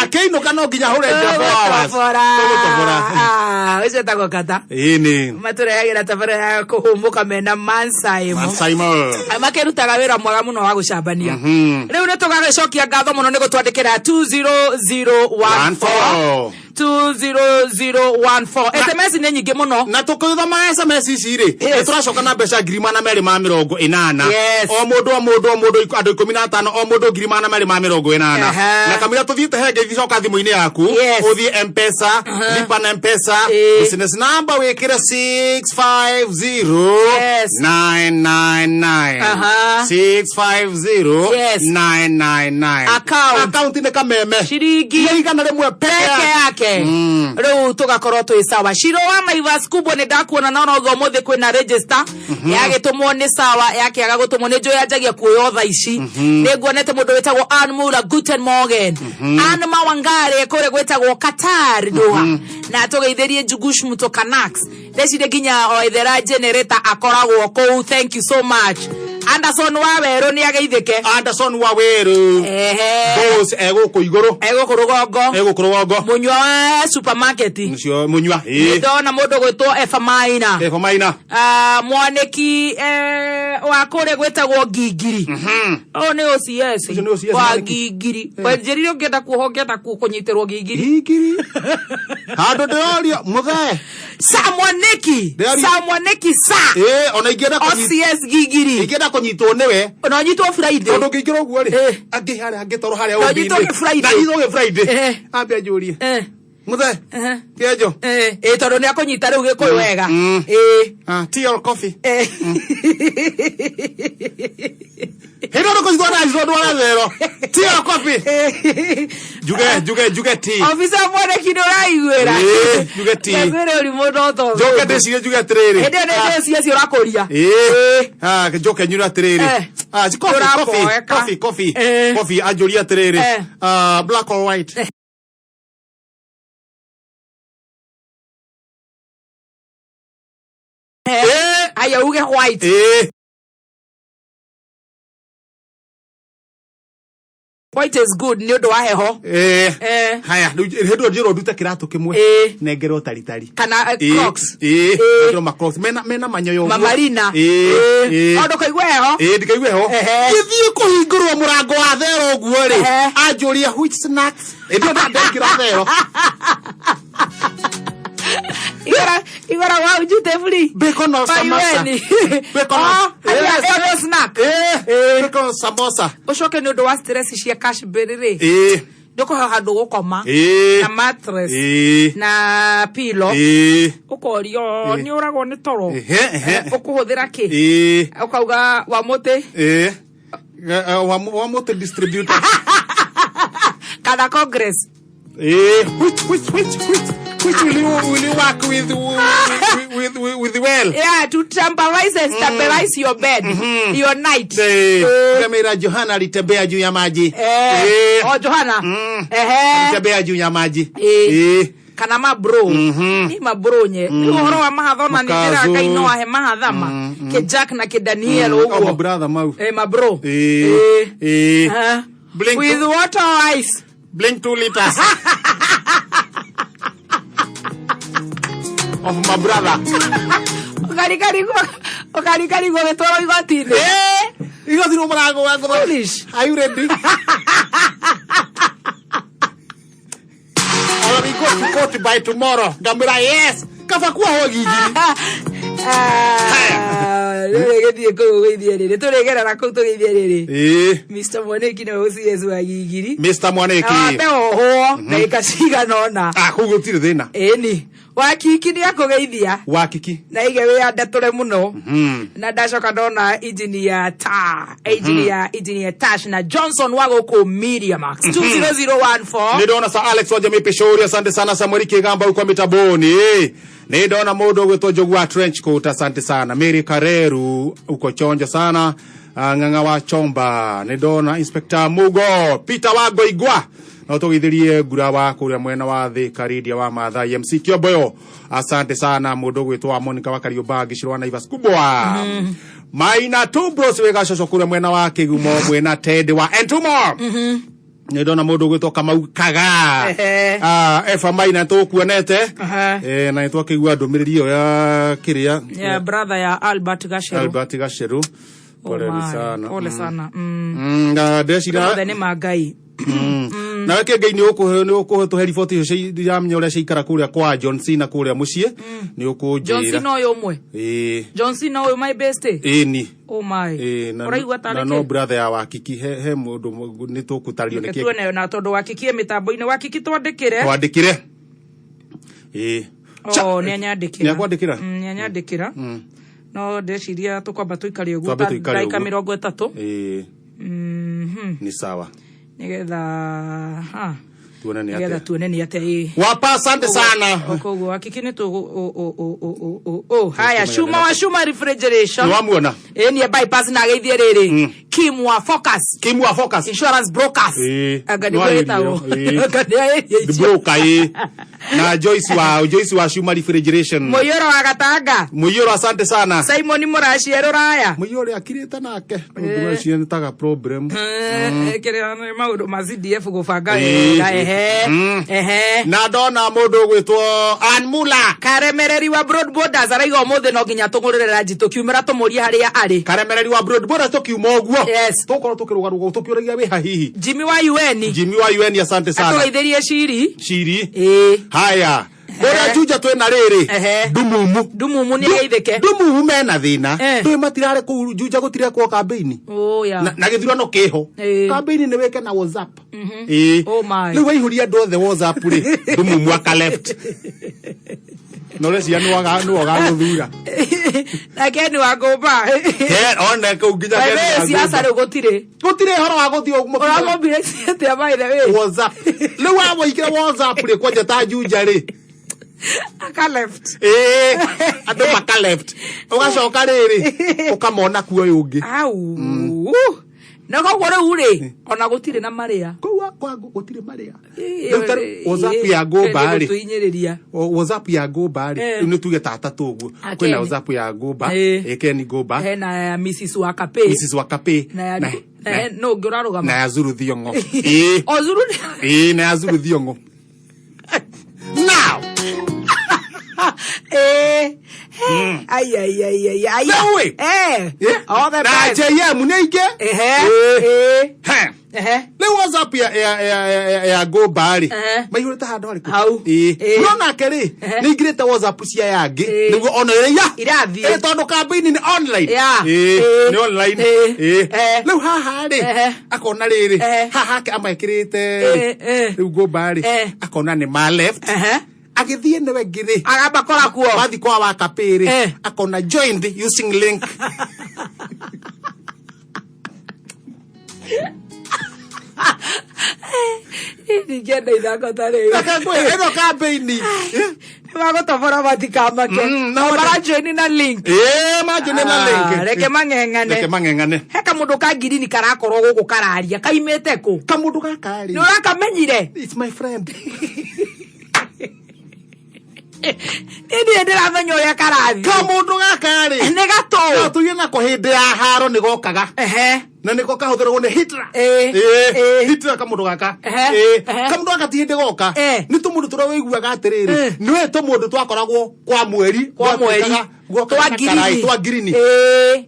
Akĩinũka no nginya hũre nja 4 hours. Tũgũtobora. Tũgũtobora. Ah, ũcio etagwo kata. Ĩĩ nĩ. Matũrehagĩra tabarĩra ya kũhũmũka mena Mansaimo. Mansaimo. Makĩrutaga wĩra mwega mũno wa gũcambania. Rĩu nĩ tũgagĩcokia ngatho mũno nĩ gũtwandĩkĩra 20014 20014. SMS nĩ nyingĩ mũno. Na tũkĩthoma SMS ici rĩ, nĩ tũracoka na mbeca 280,000. Yes. O mũndũ o mũndũ o mũndũ andũ 15 o mũndũ 280,000. Ehe. Na kamũira tũthiĩte henge icoka thimũ-inĩ yaku, Yes. ũthiĩ M-Pesa, lipa na M-Pesa, business number wĩkĩre 650 Yes. 999. Aha. 650 Yes. 999. Account. Account nĩ kameme. Ciringi 100 peke peke yake. Rĩu tũgakorwo twĩ sawa. Shiro wa Naivas kubwa nĩ ndakuona na ũrauga ũmũthĩ kwĩna register yagĩtũmwo nĩ sawa yakĩaga gũtũmwo nĩ njũĩ yanjagia kuoywo thaa ici. Nĩ nguonete mũndũ wĩtagwo Ann Mura Guten Morgen. Ann Mawangare kũrĩa gwĩtagwo Qatar Doha. Na tũgeithĩrie Njugush Mutokanax. Ndeciria nginya o ethera generator akoragwo kũu. Thank you so much. Anderson Wawerũ nĩ ageithĩke. Anderson Wawerũ. Ehe. Boss egũkũ igũrũ. Egũkũ rũgongo. Egũkũ rũgongo. Mũnyua wa supermarket. Ũcio mũnyua. Nĩ ndona mũndũ gwĩtwo Eva Maina. Eva Maina. Mwanĩki wa kũrĩa gwĩtagwo Ngingiri. Ũyũ nĩ OCS. Ũcio nĩ OCS Wa Mwanĩki. Ngingiri. Wenjĩrire ũngĩenda kuohwo ũngĩenda kũnyitĩrwo Ngingiri. Ngingiri. Handũ ndĩrorio mũthee. Sa Mwanĩki. Ndĩrorio. Sa Mwanĩki sa. Ĩĩ ona ingĩenda OCS Ngingiri. Ingĩenda kũnyitwo nĩwe. Na ũnyitwo Friday. Tondũ ngĩingĩra ũguo rĩ. Angĩ harĩa angĩtorwo harĩa Na ũnyitwo ũmbi-inĩ. gĩ Friday. Na nyitwo gĩ Friday. Ambe anjũrie. Mũthee. Kĩenjo. Ĩĩ tondũ nĩ akũnyita rĩu gĩkũyũ wega. Ĩĩ. Tea or coffee? Hĩndĩ ĩyo ndũkũnyitwo na njitwo ndwara thero. Tea or coffee? Njuge njuge njuge tea. Ofisa Mwanĩki nĩ ũraiguĩra. Ĩĩ, njuge tea. Ngwĩre ũrimũ no to. Njoke ndĩcirie njuge atĩrĩrĩ. Hĩndĩ ĩyo nĩ OCS ũrakũria. Ĩĩ. Ah, njoke nyure atĩrĩrĩ. Ah, coffee, coffee, Ũraboeka. coffee, coffee. Coffee anjũrie atĩrĩrĩ. Ah, black or white? Aya uge white. Ĩĩ. White is good nĩ ũndũ wa heho. Eh. Eh. Haya, rĩu hĩndĩ ĩyo njĩrwo ndute kĩratũ kĩmwe. Eh. Nengerwo taritari. Kana Crocs. Ĩĩ. Eh. Nengerwo ma Crocs. Mena manyoyo ũguo. Mamarina. Ĩĩ. Eh. Ĩĩ. O ndũkaigua heho. Ĩĩ, ndikaigue heho. Ehe. Gĩthiĩ kũhingũrwo mũrango wa thero ũguo rĩ. Ehe. Anjũria which snacks. Ĩndĩ ĩyo ndaingĩra thero. Igora igora wa ujute free. Bacon or samosa. Bacon or- Oh, Yes. yes. Snack. Eh. Bacon or samosa. Ũcoke nĩ ũndũ wa stress cia cash bill rĩ. Ĩĩ. Ndũkũheo handũ gũkoma. Ĩĩ. Na mattress. Ĩĩ. Na pillow. Ĩĩ. Ũkorio Ĩĩ. nĩ ũragwo nĩ toro. Ehe, ehe. Ũkũhũthĩra kĩ? Ĩĩ. Ũkauga wa mũtĩ Ĩĩ. Wa mũtĩ distributor. kana Congress. Eh, which will you work with well? Yeah, to temporize and stabilize your bed, your night. Eh, Eh. Kamera Johanna alitembea juu ya maji. Eh. Eh. Oh, Johanna. Ehe. Alitembea juu ya maji. Eh. Eh. Kana mabro. Mhm. Ni mabro nye. Ni ũhoro wa mahatha ona nĩ Makazo. ndĩra Ngai no ahe mahatha ma. Kĩ Jack na kĩ Daniel Mm. Oh, ũguo. mabrother mau. Eh, mabro. Eh. Eh. Eh. Ah. Blink With water or ice. Blink 2 liters. Of my brother. Ũkarikarigwo ũkarikarigwo gĩtwarwo igoti-inĩ. Eh. Igoti no mũrango wa ngoro. Foolish. Are you ready? Or we go to court by tomorrow. Ngamwĩra yes. Kaba kuohwo gigiri. Ah, rĩrĩ gĩthiĩ kũu gũithiĩ rĩrĩ tũrĩgerera kũu tũgĩthiĩ rĩrĩ Ĩĩ. Mr. Mwaniki nĩwe OCS wa gigiri Mr. Mwaniki. Na wambe wohwo ndagĩka cigana ũna. Ah, kũu gũtirĩ thĩna. Ĩni wakiki nĩ akũgeithia Wakiki. na ige wĩ ndatũre mũno Mm. na ndacoka ndona engineer ta engineer engineer Tash na Johnson wa gũkũ Media Max 20014 Nĩ ndona sa Alex wa Jamii Peshori, asante sana Samuel Kigamba uko mitaboni. Nĩ ndona mũndũ ũgwĩtwo Njogu wa trench coat, asante sana. Mary Kareru uko chonjo sana. Ah, Ng'ang'a wa Chomba. Nĩ ndona Inspector Mugo, Peter wa Ngoigwa. No tũgeithĩrie ngura wa kũrĩa mwena wa Thika Lydia wa Maathai MC Kiomboyo. Asante sana mũndũ ũgwĩtwo wa Monica wa Kariũmbangi Shirwa Naivas kubwa. Maina Tumbros wega coco kũrĩa mwena wa Kĩgumo mwena Ted wa Entumo. Nĩ ndona mũndũ ũgwĩtwo Kamau Kaga. Ehe. Ah, Eva Maina tũkuonete. Aha. Eh, na nĩtwakĩigua ndũmĩrĩri ĩyo ya kĩrĩa ya brother ya Albert Gacheru. Albert Gacheru. Oh Pole my, sana. Pole sana. Mm. Na ndeciria Mothe nĩ ma Ngai. Nawe kĩngei nĩ ũkũhe nĩ ũkũhe tũhe riboti icio ndiramenya ũrĩa ciaikara kũrĩa kwa John Cena kũrĩa mũciĩ nĩ John ũkũnjĩra. Cena ũyũ ũmwe. Ĩĩ. John Cena ũyũ my bestie. Ĩni. Oh my. Ĩĩ, na Ũraigua tarĩ na no kĩ? brother ya Wakiki he mũndũ nĩ tũkũtario Reke nĩkĩ tuone na tondũ wakiki e mĩtambo-inĩ wakiki twandĩkĩre. twandĩkĩre. Ĩĩ. Oh, nĩ anyandĩkĩra. Nĩ akwandĩkĩra? Nĩ anyandĩkĩra. No ndeciria tũkwamba tũikare ũguo Twambe ta tũikare ndagĩka ũguo. 30. Ĩĩ. Ni sawa. Nĩgetha ha. Tuone nĩ Nĩgetha atĩa. tuone nĩ atĩa ĩĩ. Wapa asante sana. Koguo wakiki nĩ tũ o o o haya Shuma wa Shuma refrigeration. Nĩ wamuona? Ĩĩ niĩ bypass na geithie rĩrĩ. Kim wa Focus. Kim wa Focus. Insurance brokers. Ĩĩ. Anga No nĩguo ĩrio, ĩtagwo. ĩĩ. Anga nĩ area The icio. broker ĩĩ. Na Joyce wa Shuma refrigeration. Mũiyũro wa Gatanga. Mũiyũro asante sana. Simon Mũracia Rũraya. Mũiyũro akirĩte nake. Mũndũ ũcio nĩ taga problem. Kĩrĩa nĩ maũndũ ma CDF gũbanga Ĩĩ. wega ehe ehe. Na ndona mũndũ ũgwĩtwo Ann Mula. Karemereri wa Broad Borders araiga ũmũthĩ no nginya tũgũrĩre ranji tũkiumĩra tũmũrie harĩa arĩ. Karemereri wa Broad Borders tũkiuma ũguo. Yes. Tũkorwo tũkĩrũgarũga tũkĩũragia wĩha hihi. Jimmy wa UN. Jimmy wa UN asante sana. Atũgeithĩrie Ciri. Ciri. Ĩĩ. Haya. Kũrĩa Juja twĩna rĩrĩ. Ehe. Ndumumu. Ndumumu nĩ ageithĩke. Ndumumu mena thĩna. Eh. Ndũĩ matirarĩ kũu Juja gũtirekwo kambĩini. Oh yeah. Na gĩthurano kĩho. Ĩĩ. Kambĩini nĩ wĩke na WhatsApp. Ĩĩ. Oh my. Rĩu waihũria andũ othe WhatsApp rĩ, ndumumu aka left. Na ũreciria nĩwe ũgagũthura. Na Ken wa Ngũmba. One kũu nginya By Ken the way, wa siasa Ngũmba. rĩu gũtirĩ. Gũtirĩ ũhoro wa gũthiĩ ũguo. Ũramobilize atĩa by the way? WhatsApp. Rĩu wamoikĩra WhatsApp rĩ kwanja ta Juja rĩ. Aka left. Ĩĩ, andũ maka left. Ũgacoka rĩrĩ, ũkamona kuo ũyũ ũngĩ. Au. Na koguo rĩu rĩ, ona gũtirĩ na marĩa. Kũu kwa gũtirĩ marĩa. Rĩu ta rĩu WhatsApp ya ngũmba rĩ. Tũinyĩrĩria. WhatsApp ya ngũmba rĩ, rĩu nĩ tuge ta atatũ ũguo. Ah, Kwĩna Ken. WhatsApp ya ngũmba, Ken ngũmba, Hena ya Mrs. Wakape. Mrs. Wakape, Na ya na- na no ũngĩ ũrarũgama. na ya Zuru Thiong'o. Ĩĩ. O Zuru. Ĩĩ, na ya Zuru Thiong'o. Now. Ai ai ai ai ai. Rĩu ĩ. All the Na best. JM nĩ aingĩ. Ehe. Ĩĩ. Ĩĩ. He. Rĩu WhatsApp ya ngũmba rĩ, maihũrĩte handũ harĩkũ? Hau. Ĩĩ. No nake rĩ, nĩ aingĩrĩte WhatsApp cia yangĩ nĩguo ona ĩrĩa Irathiĩ. Ĩĩ, tondũ kambĩini nĩ online. Yeah. Ĩĩ, Ĩĩ. nĩ online. Ĩĩ. Ĩĩ. Rĩu haha rĩ, akona rĩrĩ, haha ake amekĩrĩte rĩ, rĩu ngũmba rĩ, akona nĩ ma left. Agĩthiĩ nĩwe ngĩ rĩ, agamba kuo. Wathi kwa Wakapĩ rĩ, akona joined using link. Ndingĩenda ithako ta rĩu. Ĩno kambĩini. Nĩmagũtobora matikamake. No marajoini na link. Ĩĩ, majoini na link. Reke mang'eng'ane. Reke mang'eng'ane. He kamũndũ ka ngirini karakorwo gũkũ kararia kaimĩte kũ? Kamũndũ gaka rĩ. Nĩ ũrakamenyire? It's my friend. Niĩ ndirĩ ndĩramenya ũrĩa karathiĩ. Kamũndũ gaka rĩ. Nĩ gatũ. No tuge nako hĩndĩ ya haro nĩ gokaga. Na nĩko kahũthĩragwo nĩ Hitler. Ĩĩ. Ĩĩ. Hitler kamũndũ gaka. Ĩĩ. Kamũndũ gaka ti hĩndĩ goka. Nĩ tũmũndũ tũrĩa wĩiguaga atĩrĩrĩ. Nĩwe tũmũndũ twakoragwo kwa mweri. Kwa mweri. Gwokaga Twa na ngirini. karaĩ, Twa ngirini. Ĩĩ.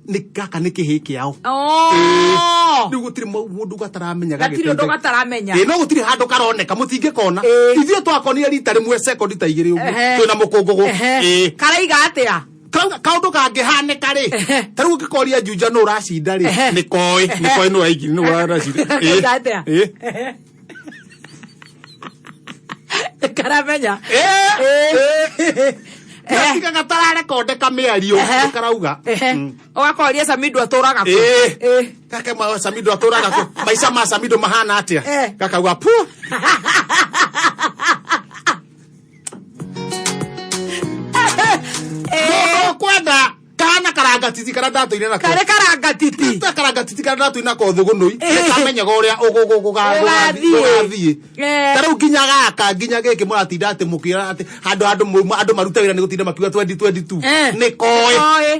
Nĩ gaka nĩ kĩhĩ kĩao. Oh. Rĩu gũtirĩ mũndũ gataramenya Gatirĩ ũndũ gataramenya. Ĩĩ, no gũtirĩ handũ karoneka mũtingĩkona. Ithuĩ twakonire rita rĩmwe sekondi ta igĩrĩ ũguo. Twĩna mũkũngũgũ. Ĩĩ. Karaiga atĩa? Kaũndũ kangĩhanĩka rĩ, ta rĩu ũngĩkoria Juja nũ ũracinda rĩ, nĩ koĩ, nĩ koĩ nũ waingĩ, nũ ũracinda. Ĩĩ. Karaiga atĩa? Ĩĩ. Karamenya. Gatiga gatararekondeka mĩario nĩ karauga. Ũgakoria Samido atũraga kũ? Ĩĩ. Gake ma Samido atũraga kũ? Maica ma Samido mahana atĩa? Gakauga pu. Mũndũ ũkwenda kahana karangatiti karĩa ndatũire nako. Karĩ karangatiti. Ta karangatiti karĩa ndatũire nako thũgũnũi. Nĩkamenyaga ũrĩa Ũgathiĩ. gũgathiĩ. Ta rĩu nginya gaka nginya gĩkĩ mũratinda atĩ mũkĩra atĩ handũ handũ andũ maruta wĩra nĩ gũtinda makiuga 2022. Nĩ koĩ.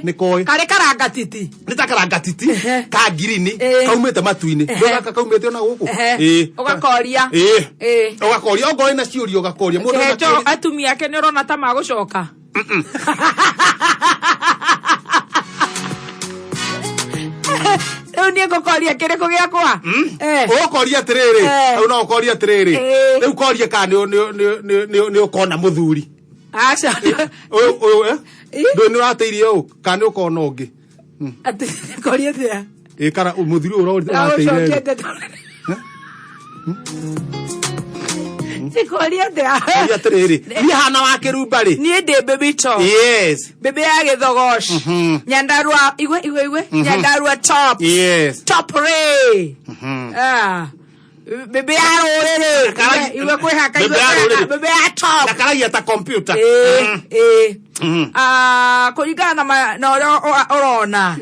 Nĩ koĩ. Karĩ karangatiti. Nĩ ta karangatiti ka ngirini kaumĩte matu-inĩ. Ndũ gaka kaumĩte ona gũkũ. Ĩĩ. Ũgakoria. Ĩĩ. Ĩĩ. Ũgakoria okorwo wĩna ciũria ũgakoria. Mũndũ ena Kĩhecho kĩũria- atumia ake nĩ ũrona ta magũcoka. Rĩu niĩ ngũkoria kĩrĩkũ gĩakwa? Ũkoria atĩrĩrĩ, rĩu no ũkoria atĩrĩrĩ, rĩu korie kana nĩ ũkona mũthuri. Aca. Ũyũ ũyũ eh? Ndũĩ nĩ ũrateirie ũũ kana nĩ ũkona ũngĩ. Atĩ koria atĩa? Ĩ kana mũthuri ũyũ ũrateire. Ũracokia atĩa? Njikoria atĩa? Koria atĩrĩrĩ, niĩ hana wa kĩrumba rĩ. Niĩ ndĩ baby top. Yes. Baby ya gĩthogoci. Nyandarua igwe igwe igwe. Nyandarua top. Yes. Top ray. Ah. Baby ya rũrĩrĩ. Igwe kwĩhaka igwe Baby ya kwĩhaka. rũrĩrĩ. Baby ya top. Na karagia ta computer. Ĩĩ, ĩĩ. Ah, kũringana na na ũrĩa ũrona.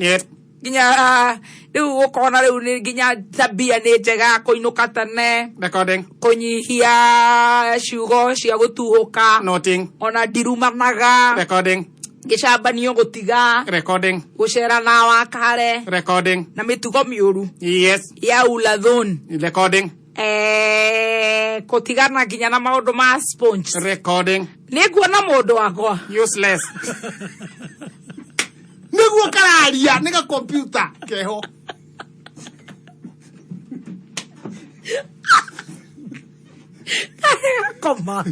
Nginya rĩu ũkona rĩu nĩ nginya tabia nĩ njega kũinũka tene. Recording. Kũnyihia ciugo cia gũtuhũka. Noting. Ona ndirumanaga. Recording. Gĩcambanio gũtiga. Recording. Gũcera na wakare. Recording. Na mĩtugo mĩũru. Yes. Ya ulathon. Recording. Kũtigana nginya na maũndũ ma sponge. Recording. Nĩ nguona mũndũ wakwa. Useless. Nĩguo kararia nĩ ga computer keho. Koma.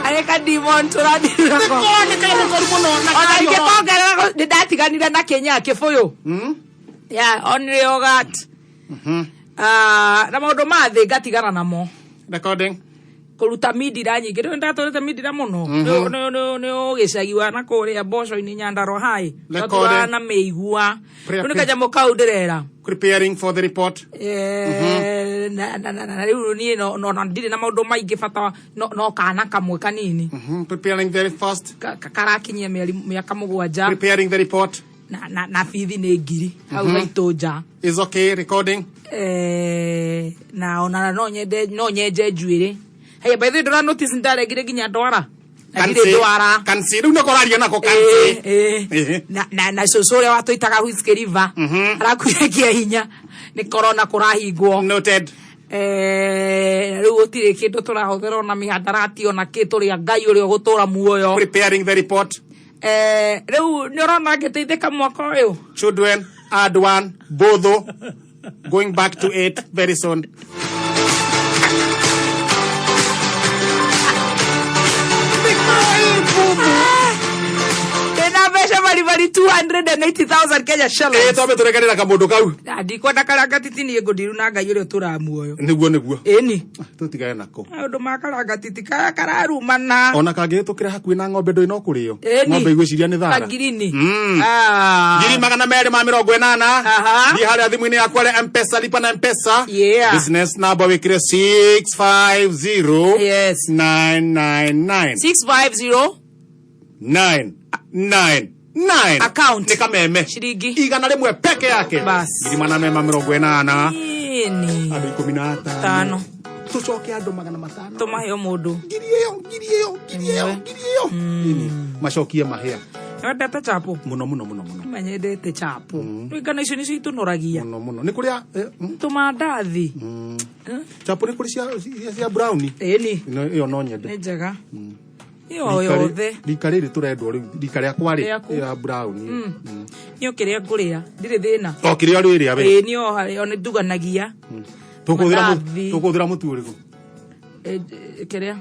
Arĩ ka demon tũrathirako. Nĩko nĩ karĩ mũno na Ona karĩ ho. ingĩkongerera nĩ ndatiganire na Kenya kĩbũyũ. Yeah, only yogurt. Ah, na maũndũ ma thĩ ngatigana namo. Recording. Kũruta mindira nyingĩ rĩu ndatũrĩte mindira mũno. Nĩ ũgĩcagi wa na kũrĩa mboco-inĩ Nyandarua hai. Recording. Twatũraga na mĩigua. Prayer Rĩu nĩ kanyamũ kau ndĩrera. Preparing for the report. Eh, na na- na- na rĩu niĩ no na ndirĩ na maũndũ maingĩ bata no kana kamwe kanini. Preparing very fast. Karakinyia mĩeri mĩaka 7. Preparing the report. Na bithi nĩ ngiri hau haitũ nja. Is okay recording. Eh, na ona no nyende no nyenje njuĩrĩ. Hey, by the way, ndũra notice ndarengire nginya ndwara na ndirĩ ndwara. Kansi rĩu nĩko ũraria nako kansi. Eh, na cũcũ ũrĩa watũitaga Whiskey River arakuire kĩa hinya nĩ corona kũrahingwo. Noted. Eh, rĩu gũtirĩ kĩndũ tũrahũthĩra ona mĩhandarati ona kĩ tũrĩ a Ngai ũrĩa ũgũtũra muoyo. Preparing the report. Eh, rĩu nĩ ũrona ngĩteithĩka mwaka ũyũ. Children, add one, botho, going back to 8 very soon. Ndĩna mbeca baribari 280,000 Kenya shillings. Eh, twambe tũrekanĩra kamũndũ kau. Na ndikwenda karangatiti niĩ ngũndiru na Ngai ũrĩa ũtũraga muoyo. Nĩguo nĩguo. Ĩni. Tũtigane nako. Maũndũ ma karangatiti kaya kararumana. Ona kangĩhĩtũkĩra hakuhĩ na ng'ombe ndũĩ no kũrĩo. Ĩni. Ng'ombe igwĩciria nĩ thara. Kangirini. Ah. 280,000. Thiĩ harĩa thimũ-inĩ yaku harĩa M-Pesa, lipa na M-Pesa. Yeah. Business number wĩkĩre 650 Yes. 999. 650 9 9 9. Account. Nĩ kameme. Ciringi. 100 peke yake. Bas. 280,000. Ĩni. Andũ 15. Tano. Tũcoke andũ 500. Tũmahe o mũndũ. Ngiri ĩyo, ngiri ĩyo, ngiri ĩyo, ngiri ĩyo. Ĩni. Macokie mahĩa. Wendete chapo? Mũno mũno mũno mũno. Manyendete chapo. Rĩu ngano icio nĩcio itũnoragia. Mũno mũno. Nĩ kũrĩa Tũmandathi. Chapo nĩ kũrĩ cia brownie. Ĩni. Ĩyo no nyende. Nĩ njega. Ĩyo yothe. Rika rĩrĩ tũrendwo rĩu rika rĩakwa rĩ Rĩaku. ya brownie. Niĩ o kĩrĩa ngũrĩa ndirĩ thĩna. O kĩrĩa ũrĩrĩa we. Ĩĩ niĩ o harĩa o nĩ nduganagia. Mandathi. Tũkũhũthĩra mũtu ũrĩkũ? Kĩrĩa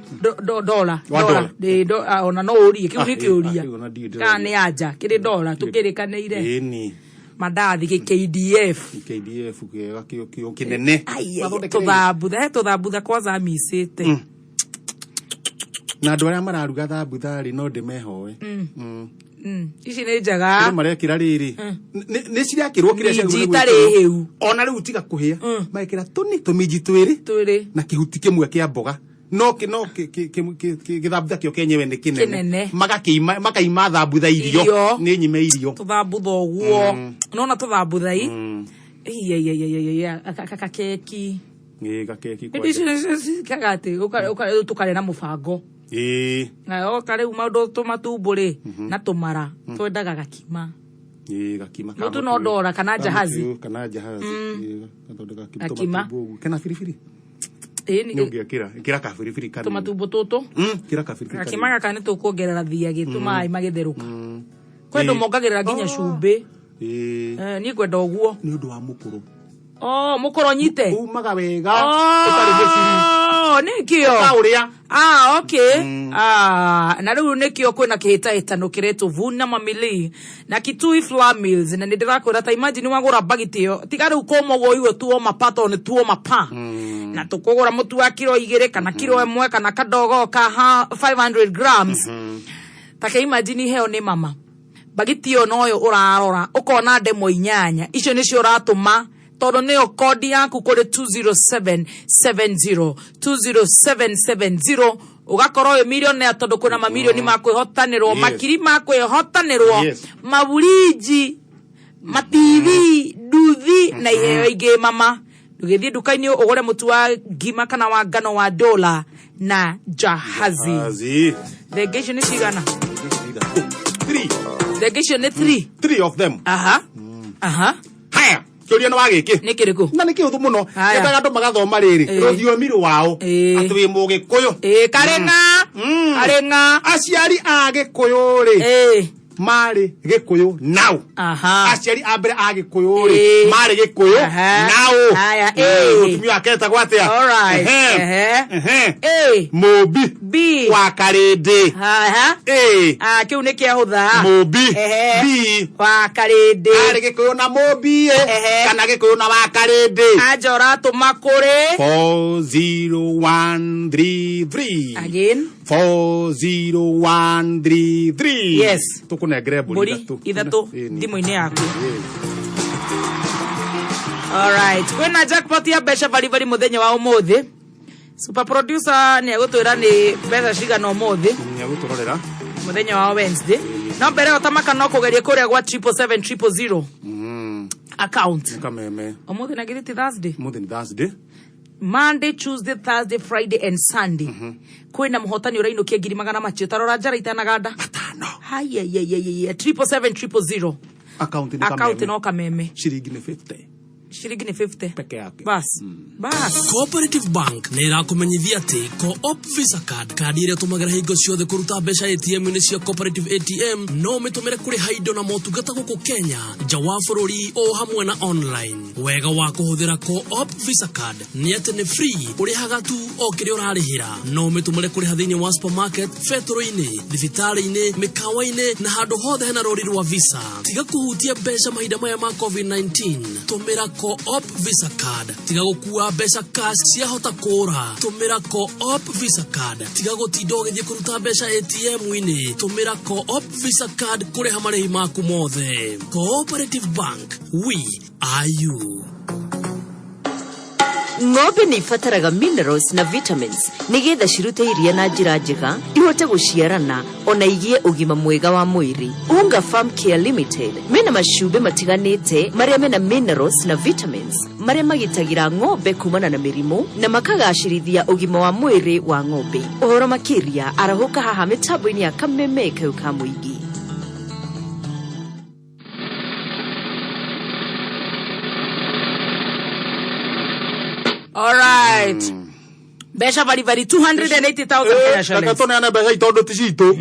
dola. Wa dola. Ĩĩ, ona no ũrie kĩu Ah, nĩ ĩĩ, kĩũria. ah, kĩu ona ndirĩ Kana ndĩroria. nĩ anja kĩrĩ dola tũkĩrĩkanĩire. Ĩni. Mandathi gĩ KDF. KDF kĩega kĩo kĩo kĩnene. Ai, ai, Mathondekere. tũthambutha he tũthambutha kwanza amicĩte. Na andũ arĩa mararuga thambutha rĩ no ndĩmehoe. Ici nĩ njega. Kĩrĩa marekĩra rĩrĩ nĩ cirekĩrwo kĩrĩa Minji ciagĩrĩirwo nĩ itarĩ gwĩkĩrwo. hĩu. Ona rĩu tiga kũhĩa marekĩra tũni tũminji twĩrĩ Twĩrĩ. na kĩhuti kĩmwe kĩa mboga no gĩthambutha kĩo kĩenyewe nĩ kĩnene Kĩnene. Magakĩima makaima thambutha irio Irio. nĩ nyime irio. Tũthambutha ũguo. Nona tũthambutha i. Iya kakeki. Ĩĩ gakeki Hĩndĩ icio kaga atĩ tũkarĩa na mũbango. Ĩĩ. Na oka rĩu maũndũ tũmatumbo rĩ na tũmara twendaga gakima. Ĩĩ gakima ka Mũtu no mũtu. ndora kana Ka jahazi. mũtu, kana jahazi. Ĩĩ, gathondeka Gakima. tũmatumbo ũguo. Kena biribiri. Ĩĩ Nĩ ũngĩkĩra ĩkĩra kabiribiri kanini. tũmatumbo tũtũ. Ĩkĩra kabiribiri Gakima kanini. gaka nĩ tũkuongerera thiagĩ tũmaĩ magĩtherũka. Kwĩ andũ Ĩĩ. mongagĩrĩra nginya cumbĩ. Ĩĩ. Eh, niĩ ngwenda ũguo. Nĩ ũndũ wa mũkũrũ. Oh, mũkũrũ nyite. Umaga wega. Ũtarĩ mũciri. Oh, nĩkĩo. Ũkaũrĩa. Ah, okay. Ah, na rĩu nĩkĩo kwĩna kĩhĩtahĩtano kĩretwo Vuna Mamili na Kitui Flour Mills na nĩ ndĩrakwĩra ta imagine wagũra bagiti ĩyo tiga rĩu kũma ũguo iwe tuoma pa tondũ nĩ tuoma pa na tũkũgũra mũtu wa kiro 2 kana kiro 1 kana kadogo ka 500 grams ta ke imagine iheo nĩ mama bagiti ĩyo noyo ũrarora ũkona ndemwa 8 icio nĩcio ũratũma tondũ nĩyo kodi yaku kũrĩ 20770 20770 ũgakorwo wĩ millionaire tondũ kwĩna mamirioni ma kwĩhotanĩrwo, Yes. makiri ma kwĩhotanĩrwo, Yes. maburinji, mativi, nduthi na iheo ingĩ mama. Ndũgĩthiĩ nduka-inĩ ũgũre mũtu wa ngima kana wa ngano wa dola na jahazi. Jahazi. Thenge icio nĩ cigana? 3. Thenge icio nĩ 3. 3 of them. Aha. Aha. Haya. Kĩũria nĩ wa gĩkĩ. Nĩ kĩrĩkũ? Na nĩ kĩhũthũ mũno. Haya. Nyendaga andũ magathoma rĩrĩ. Ĩĩ. Rũthiomi rwao. Ĩĩ. Atĩ wĩ Mũgĩkũyũ. Ĩĩ, karĩng'a. Karĩng'a. Aciari a Gĩkũyũ rĩ. Ĩĩ. Marĩ Gĩkũyũ nau. Aha. Aciari a mbere a Gĩkũyũ rĩ. Ĩĩ. Marĩ Gĩkũyũ Aha. nau. Haya, ĩĩ. Mũtumia wake etagwo atĩa? All right. Ehe. Ehe. Ehe. A. Mũmbi. B. Wa Karĩndĩ. Aha. A. Ah, kĩu nĩ kĩahũtha. Mũmbi. Ehe. B. Wa Karĩndĩ. Arĩ Gĩkũyũ na Mũmbi. Ehe. Kana Gĩkũyũ na wa Karĩndĩ. Anja ũratũma kũrĩ 40133. Again. 40133. Yes. Tũkũnengere mbũri Mbũri ithatũ. ithatũ Ĩĩ, nĩ. thimũ-inĩ yaku. Ĩĩ. Alright, kwĩna jackpot ya mbeca baribari mũthenya wa ũmũthĩ. Super producer nĩ egũtwĩra nĩ mbeca cigana ũmũthĩ. Nĩegũtũrorera. Mũthenya wa Wednesday. No mbere ĩyo tamaka no kũgeria kũrĩa gwa 777 000 account. Kameme. Ũmũthĩ na githĩ ti Thursday? Ũmũthĩ nĩ Thursday. Monday, Tuesday, Thursday, Friday and Sunday. Kwĩna mũhotani ũrainũkia ngiri magana macio tarora njara itanaganda. Matano. Haiya 777 000. Account nĩ Account Kameme. no Kameme. Ciringi nĩ 50. Ciringi nĩ 50. Peke yake. Bas. Bas. Cooperative Bank nä ĩrakũmenyithia atĩ Co-op Visa Card, kandi ĩrĩa tũmagĩra hingo ciothe kũruta mbeca ATM-inĩ cia Cooperative ATM, no ũmĩtũmĩre kũrĩha indo na motungata gũkũ Kenya, nja wa bũrũri o hamwe na online. Wega wa kũhũthĩra Co-op Visa Card nĩ atĩ nĩ free, ũrĩhaga tu o kĩrĩa ũrarĩhĩra. No ũmĩtũmĩre kũrĩha thĩinĩ wa supermarket, betũrũ-inĩ, thibitarĩ-inĩ, mĩkawa-inĩ na handũ hothe hena rũri rwa Visa. Tiga kũhutia mbeca mahinda maya ma COVID-19, tũmĩra Co-op Visa Card. Tiga gũkua mbeca cash ciahota kũra, tũmĩra Co-op Visa Card. Tiga gũtinda ũgĩthiĩ kũruta mbeca ATM-inĩ, tũmĩra Co-op Visa Card kũrĩha marĩhi maku mothe. Cooperative Bank, we are you. Ng'ombe nĩ ibataraga minerals na vitamins nĩgetha cirute iria na njĩra njega, ihote gũciarana ona igĩe ũgima mwega wa mwĩrĩ. Unga Farm Care Limited mena macumbĩ matiganĩte marĩa mena minerals na vitamins marĩa magitagĩra ng'ombe kumana na mĩrimũ na makagacĩrithia ũgima wa mwĩrĩ wa ng'ombe. Ũhoro makĩria arahũka haha mĩtambo-inĩ ya Kameme kayũ ka mũingĩ. Alright. Mbeca baribari 280,000 Kenya Reke shillings. tũneane mbeca ici tondũ ti citũ.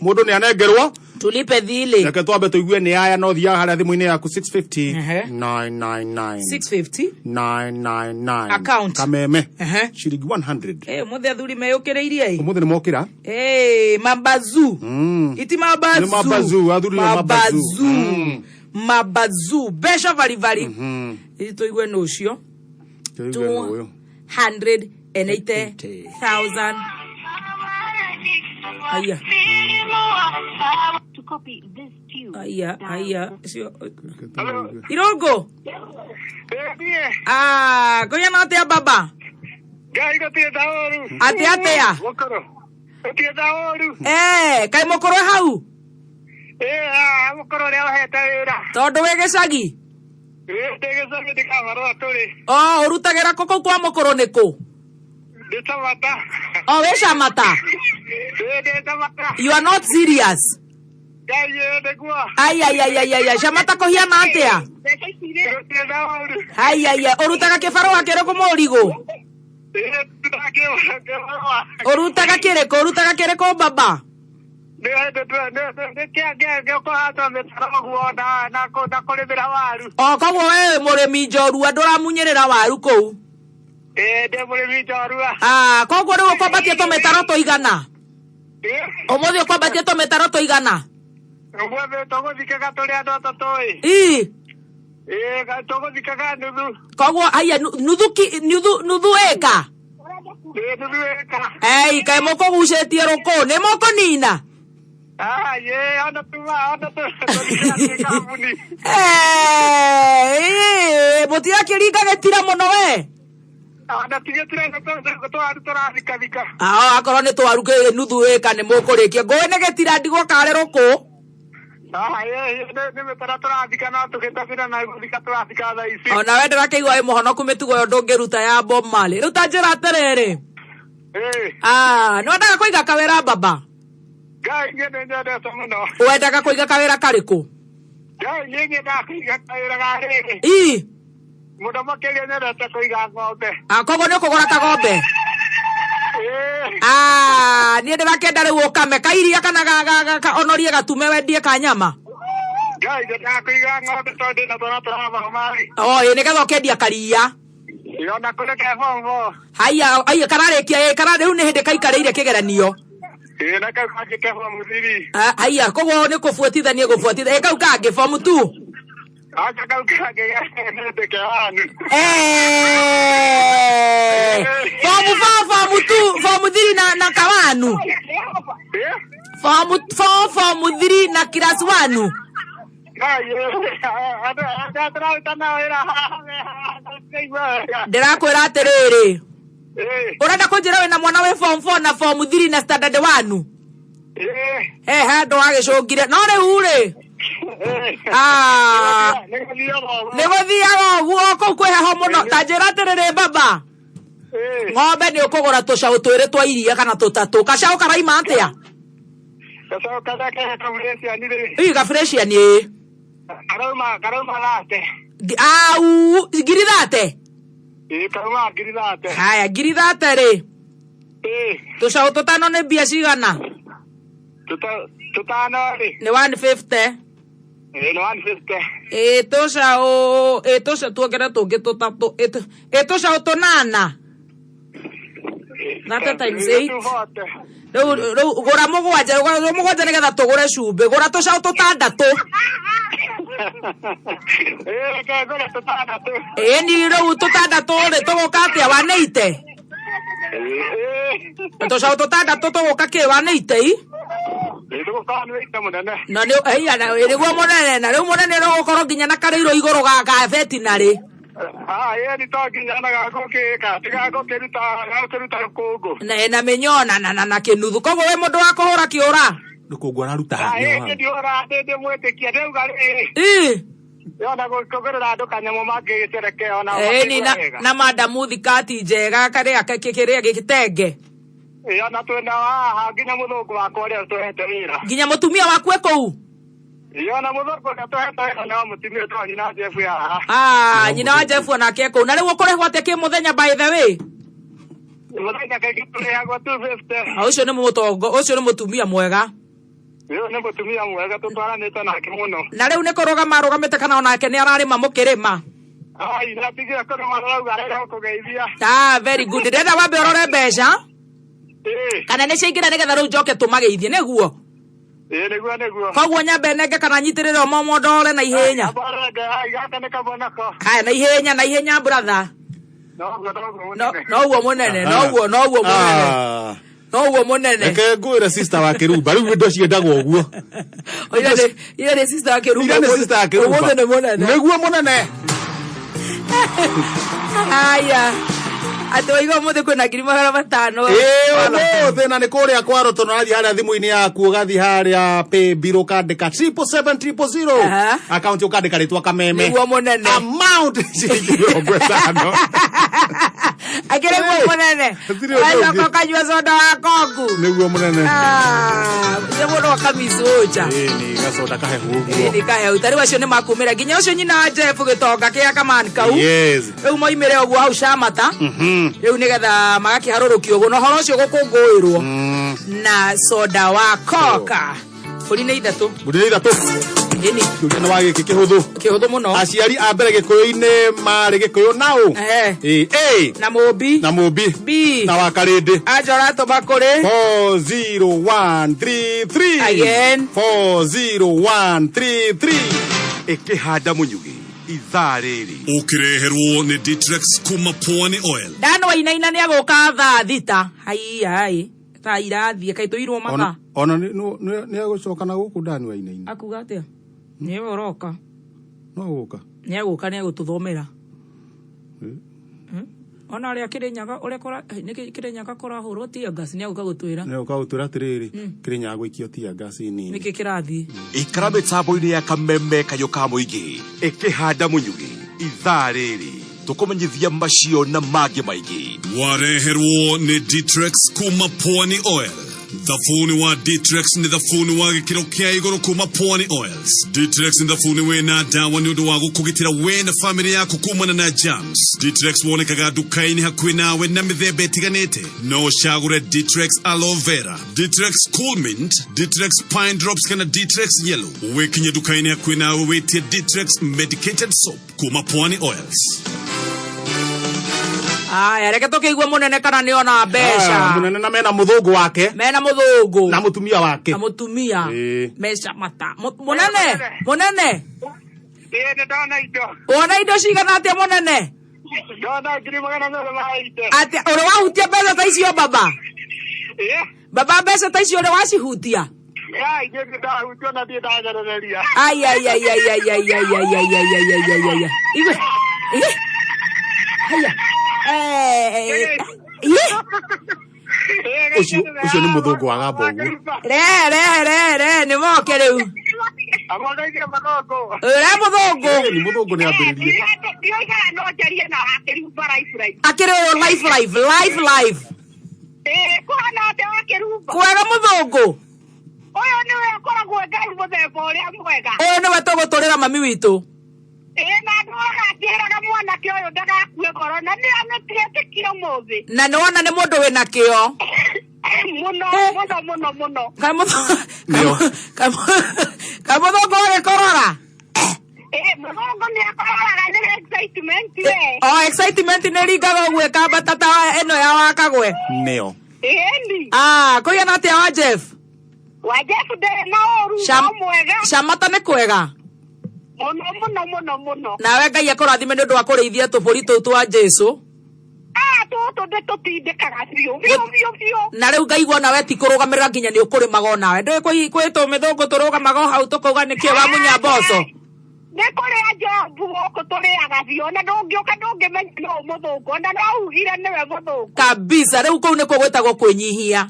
Mũndũ nĩ anengerwo. Tulipe thili. Reke twambe tũigue nĩ aya no thiaga harĩa thimũ-inĩ yaku 650 Ehe. 999 650 999 Account. Kameme. Ehe. Ciringi 100. Eh, mũthĩ athuri meyũkĩrĩirie ĩ. Ũmũthĩ nĩ mokĩra. Eh, mabazu. Iti mabazu. Nĩ mabazu, athuri nĩ mabazu. Mabazu. Mabazu. Mbeca baribari. Ĩ tũigue nũ ũcio. Tũigue nũ ũyũ. 280,000. Aya. Aya, aya. Cio. Irongo. Ah, kũigana atĩa baba? Ngai gũtirĩ ta ũru. Atĩ atĩa? Mũkũrũ. Gũtirĩ ta ũru. Eh, kaĩ mũkũrũ hau? Ĩĩ, ah, mũkũrũ ũrĩa ũhete wĩra. Tondũ wĩ gĩcagi? Ĩĩ, ndĩ gĩcagi ndikabarũa tũrĩ. O, ũrutagĩra kũ kũu kwa mũkũrũ nĩ kũ? Ndĩ Camata. O, wĩ Camata? Ĩĩ, ndĩ Camata. You are not serious. Ngai ĩĩ, nĩguo. Ai ai ai ai ai, ai, Camata kũhiana atĩa? Gũtirĩ ta ũru. Ai ai ai, ũrutaga kĩbarũa kĩrĩkũ mũrigũ? Ĩĩ, ndutaga kĩbarũa. Ũrutaga kĩrĩkũ? Ũrutaga kĩrĩkũ baba? Nĩ kũhanda mĩtaro ũguo na kũrĩmĩra waru. O, koguo we wĩ mũrĩmi njorua ndũramunyĩrĩra waru kũu? Ĩĩ, ndĩ mũrĩmi njorua. Ah, koguo rĩu ũkwambatia tũmĩtaro tũigana? Ũmũthĩ ũkwambatia tũmĩtaro tũigana? Ũmũthĩ tũgũthikaga tũrĩ andũ atatũ ĩ. Ii. Ĩĩ, tũgũthikaga nuthu. Koguo haiya nuthu ki nuthu nuthu ĩka? Ĩĩ, nuthu ĩka. Ei, kaĩ mũkũgucĩtie rũkũ nĩ mũkũnina? Ah, ĩĩ, ona tuma, ona tũthikaga twĩ kambuni. Eh, mũtirakĩringa gĩtira mũno we. Ona ti gĩtira twaru tũrathikathika. Ao akorwo nĩ twaru nuthu ĩka nĩ mũkũrĩkia. Ngũĩ nĩ gĩtira ndigwo karĩ rũkũ. Ah, ĩĩ, nĩ mĩtaro tũrathika no tũgĩtabĩra na gũthika tũrathika thaa ici. Ona we ndĩrakĩigua wĩ mũhonoku mĩtugo ĩyo ndũngĩruta ya Bob Marley. Rĩu ta njĩra atĩrĩrĩ. Ah, nĩ wendaga kũiga kawĩra baba? Ngai niĩ nĩ nyendete mũno. Wendaga kũiga kawĩra karĩkũ? Ngai niĩ nyendaga kũiga kawĩra ga rĩrĩ. Ii. Mũno makĩria nyendete kũiga ng'ombe. Ah, koguo nĩ ũkũgũra kagombe? Ĩĩ. Ah, niĩ ndĩrakĩenda rĩu ũkame kairia kana onorie gatume wendie ka nyama. Ngai nyendaga kũiga ng'ombe tondũ ndĩna twana tũrathoma rĩ. O, ĩ nĩgetha ũkendia karia. Ĩ, ona kũrĩ ke form four. Haiya, haiya kararĩkia ĩ kara rĩu nĩ hĩndĩ kaikarĩire kĩgeranio. Ĩ, na kau kangĩ ke form three. Ah, haiya, koguo nĩ kũbuatithania gũbuatithania. Ĩ kau kangĩ form 2. Aca kau kangĩ nĩ ndĩ ke one. Eh! Form 4, form 2, form 3 na kawanu. Form 4, form 3 na class 1. Ngai, ĩ, andũ arĩa tũraruta nao wĩra haha me haha. Ndirakuigua wega. Ndĩrakwĩra atĩrĩrĩ. Ĩĩ. Ũrenda kũnjĩra wĩna mwana wĩ form 4 na form 3 na standard 1? Ĩĩ. He handũ wagĩcũngire. No rĩu rĩ. Ah. Nĩ Nĩ gũthiaga ũguo kũu kwĩ heho mũno. Ta njĩra atĩrĩrĩ baba. Ng'ombe nĩ ũkũgũra tũcaũ twĩrĩ twa iria kana tũtatũ. Gacaũ karaima atĩa? Gacaũ karĩa kehe kabureciani rĩ. Ii gabureciani ĩĩ. Karauma thate. Au, 30,000? Ĩĩ karauma 30,000. Haya, 30,000 rĩ. Ĩĩ. Tũcaũ tũtano nĩ mbia cigana? Tũtano rĩ. Nĩ 150. Ĩĩ nĩ 150. Ĩ tũcaũ, ĩ tũcaũ tuongerere tũngĩ tũtatũ. Ĩ tũcaũ tũnana. 30 times 8. Rĩu gũra mũgwanja, gũra mũgwanja nĩgetha tũgũre cumbĩ. Gũra tũcaũ tũtandatũ. Ĩĩ reke ngũre tũtandatũ. Ĩ ni rĩu tũtandatũ rĩ tũgũka atĩa 180? Tũcaũ tũtandatũ tũgũka kĩ 180 i? Ĩĩ tũgũka 180 mũnene. Na nĩ ĩya na nĩguo mũnene na rĩu mũnene no gũkorwo nginya na karĩirũ igũrũ ga vetinarĩ. Ah, ĩĩ nĩ to nginya na gagũkĩka, tigagũkĩruta gagũkĩruta rũkũngũ. Na mĩnyoo na kĩnuthu. Koguo wĩ mũndũ wa kũhũra kĩũra? Rũkũngũ araruta Ah, ĩĩ niĩ ndiũra ndĩ mwĩtĩkia ndĩuga rĩrĩ. Ĩ. Yona gũkũgũrĩra andũ kanyamũ mangĩgĩterekea ona Ĩĩ ni makĩigua wega. na madamu thikati njega karĩa kĩrĩa gĩtenge. Ĩĩ ona twĩna haha nginya mũthũngũ wakwa ũrĩa ũtũhete wĩra. Nginya mũtumia waku e kũu? Ĩĩ ona mũthũngũ ũrĩa ũtũhete wĩra no mũtumia ũtwa nyina Jeff haha. Ah, nyina wa Jeff onake e kũu. Na rĩu ũkũrĩhwo atĩa kĩmũthenya by the way? Mũthenya kaingĩ tũrĩhagwo 250. Ah, ũcio nĩ mũtongo, ũcio nĩ mũtumia mwega. Ĩĩ nĩ mũtumia mwega tũtwaranĩte nake mũno. Na rĩu nĩ kũrũgama arũgamĩte kana onake nĩ ararĩma mũkĩrĩma? Ai, natigire kũrĩma arauga arenda gũkũgeithia. Ah, very good. Ndĩrenda wambe ũrore mbeca. Kana nĩ ciaingĩra nĩgetha rĩu njoke tũmageithie nĩguo? Ĩĩ nĩguo nĩguo. Koguo nyambe nenge kana nyitĩrĩre o momondore na ihenya. Ai, gaka nĩ kabonoko. Haya na ihenya na ihenya brother. Noguo noguo mũnene. Noguo mũnene, noguo noguo mũnene. Noguo mũnene. Reke ngwĩre sister wa Kĩrumba rĩu indo ciendagwo ũguo. Ira nĩ sister wa Kĩrumba. Ira nĩ sister wa Kĩrumba. Ũmũthĩ nĩ mũnene. Nĩguo mũnene. Haya. Atĩ waigua ũmũthĩ kwĩna 500,000. Ĩĩ ũmũthĩ na nĩ kũrĩa kwa Roto na ũrathiĩ harĩa thimũ-inĩ yaku ũgathiĩ harĩa paybill ũkandĩka 777 000 akaunti ũkandĩka rĩtwa kameme. Nĩguo mũnene. Amount 50,000. Akĩrĩ guo mũnene. Hatirĩ ũndũ Wacoka ũngĩ. ũkanyua soda wa kongu. Nĩguo mũnene. Ah, nĩ mũndũ akamicũnja. Ĩĩ nĩ gacoda kahehu ũguo. Ĩĩ nĩ kahehu. Ta rĩu acio nĩ makumĩra nginya ũcio nyina wa Jeff gĩtonga kĩa kamani kau. Yes. Rĩu moimĩre ũguo hau Shamata. Rĩu nĩgetha magakĩharũrũkio ũguo na ũhoro ũcio gũkũngũĩrwo na soda wa Coca. Mbũri nĩ ithatũ. Mbũri nĩ ithatũ. Ĩni. Kĩũria nĩ wa gĩkĩ kĩhũthũ. Kĩhũthũ mũno. Aciari a mbere gĩkũyũ-inĩ marĩ gĩkũyũ naũ. Ĩĩ. A. Na Mũmbi. Na Mũmbi. B. Na wa Karĩndĩ. Anja ũratũma kũrĩ 40133. Again. 40133. Ĩkĩhanda mũnyugĩ ithaa rĩrĩ. Ũkĩreherwo nĩ Ditrex kuma Pwani Oil. Dan Wainaina nĩ agũka thaa thita. Haiya hai. Thaa irathiĩ kaĩ tũirwo mathaa. Ona nĩ agũcoka na gũkũ Dani Wainaina. Akuga atĩa? Nĩwe ũroka. No gũka. Nĩ agũka nĩ agũtũthomera. Ona ũrĩa Kĩrĩnyaga ũrĩa kũra nĩkĩ Kĩrĩnyaga kũrahũrwo tear gas nĩ agũka gũtwĩra. Nĩ agũka gũtwĩra atĩrĩrĩ Kĩrĩnyaga gũikio tear gas nini. Nĩkĩ kĩrathiĩ? Ikara mĩtambo-inĩ ya kameme kayũ ka mũingĩ ĩkĩhanda mũnyugĩ ithaa rĩrĩ tũkũmenyithia macio na mangĩ maingĩ. Wareherwo nĩ Ditrex kuma Pwani Oil. Thabuni wa Ditrex nĩ thabuni wa gĩkĩro kĩa igũrũ kuma Pwani Oils. Ditrex nĩ thabuni wĩna ndawa nĩ ũndũ wa gũkũgitĩra we na famĩlĩ yaku kumana na germs. Ditrex wonekaga nduka-inĩ hakuhĩ nawe na mĩthemba ĩtiganĩte. No ũcagũre Ditrex Aloe Vera, Ditrex Cool Mint, Ditrex Pine Drops kana Ditrex Yellow. Wĩkinye nduka-inĩ hakuhĩ nawe wĩtie Ditrex Medicated Soap kuma Pwani Oils. Aya, reke tũkĩigue mũnene kana nĩ ona mbeca. Ah, mũnene na mena mũthũngũ wake. Mena mũthũngũ. Na mũtumia wake. Na mũtumia. Ĩĩ. Meca mata. Mũnene, mũnene. Ĩĩ nĩ ndona indo. Wona indo cigana atĩa mũnene? Ndona 280,000. Atĩa ũrĩ wahutia mbeca ta icio baba? Ĩĩ. Baba mbeca ta icio ũrĩ wacihutia? Ya, inyuĩ nĩ ndahutio na ndiĩ ndagerereria. Ai ai ai ai ai ai ai ai ai ai ai ai ai ai. Igwe. Ih. Haya. Eh, ye. Ũcio ũcio nĩ mũthũngũ wa gamba ũguo. Re re re re nĩ moke rĩu. Amũgeithie mũthũngũ. Re mũthũngũ. Nĩ mũthũngũ nĩ ambĩrĩrie. Ndioigaga no njarie na akĩrumba live live. Akĩrĩ ũyũ live live live live. Ĩĩ kũhana atĩa wakĩrumba? Kwega mũthũngũ. Ũyũ nĩwe ũkoragwo Ngai mũthemba ũrĩa mwega. Ũyũ nĩwe tũgũtũrĩra mami witũ. Ĩĩ na ndũraga ngĩraga mwanake ũyũ ndagakue ngoro na nĩ anĩtiĩtĩkio mũthĩ. Na nĩ wona nĩ mũndũ wĩna kĩo. Mũno mũno mũno mũno. Kaĩ mũthũngũ agĩkorora? Ĩĩ mũthũngũ nĩ akororaga nĩ excitement we. O excitement nĩ ringaga ũguo ĩkambata ta ĩno ya wakagwe. Nĩo. Ĩni. Ah, kũigana atĩa wa Jeff? Wa Jeff ndarĩ na ũru no mwega. Camata nĩ kwega. Mũno mũno mũno mũno. Nawe Ngai akũrathime nĩ ũndũ wa kũrĩithia tũbũri tũu twa Jesu. Ah, tũtũ ndĩtũtindĩkaga biũ biũ biũ biũ. Na rĩu ngaigua nawe ti kũrũgamĩrĩra nginya nĩ ũkũrĩmaga onawe. Ndũĩ kwĩ tũmĩthũngũ tũrũgamaga o hau tũkauga nĩkĩo wamunya mboco. Nĩ kũrĩa njobu gũkũ tũrĩaga biũ ona ndũngĩũka ndũngĩmenya nũ mũthũngũ ona no ugire nĩwe mũthũngũ. Kabisa rĩu kũu nĩkuo gwĩtagwo kwĩnyihia.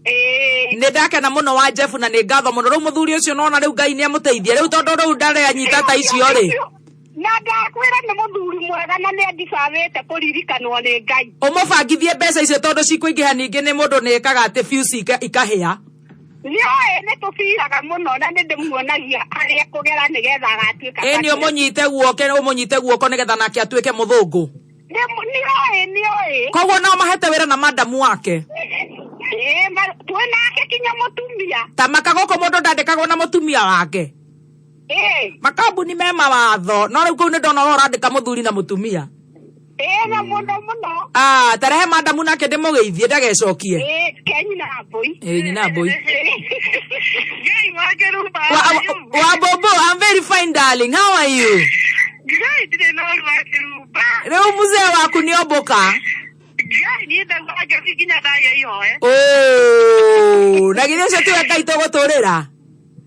Ĩĩ. Nĩ ndakena mũno wa Jeff na nĩ ngatho mũno rĩu mũthuri ũcio nona rĩu Ngai nĩ amũteithia rĩu tondũ rĩu ndarĩ anyita ta icio rĩ. Na ndakwĩra nĩ mũthuri mwega na nĩ andicabĩte kũririkanwo nĩ Ngai. Ũmũbangithie mbeca icio tondũ cikũingĩha ningĩ nĩ mũndũ nĩ ĩkaga atĩ fuse ikahĩa. Nĩoĩ nĩ tũbiraga mũno na nĩ ndĩmuonagia harĩa kũgera nĩgetha agatuĩka. Ĩni ũmũnyite guoko ũmũnyite guoko nĩgetha nake atuĩke mũthũngũ. Nĩoĩ nĩoĩ. Koguo no mahete wĩra na madamu wake. Ĩĩ twĩ nake kinya mũtumia. Ta maka gũkũ mũndũ ndandĩkagwo na mũtumia wake. Ĩĩ. Makambuni me mawatho no rĩu kũu nĩ ndona we ũrandĩka mũthuri na mũtumia. Ĩĩ na mũno mũno. Ah, tarehe madamu nake ndĩmũgeithie ndagecokie. Ĩĩ ke nyina mbũi. Ĩĩ nyina mbũi. Ngai wakĩrumba. Wa Bobo, I'm very fine darling. How are you? Ngai ndirĩ na ũru wakĩrumba. Rĩu mzee waku nĩ omboka. Ngai niĩ ndaigua ngĩthiĩ nginya ndagĩa ihoe. Oh, na githĩ ũcio tiwe Ngai tũgũtũrĩra.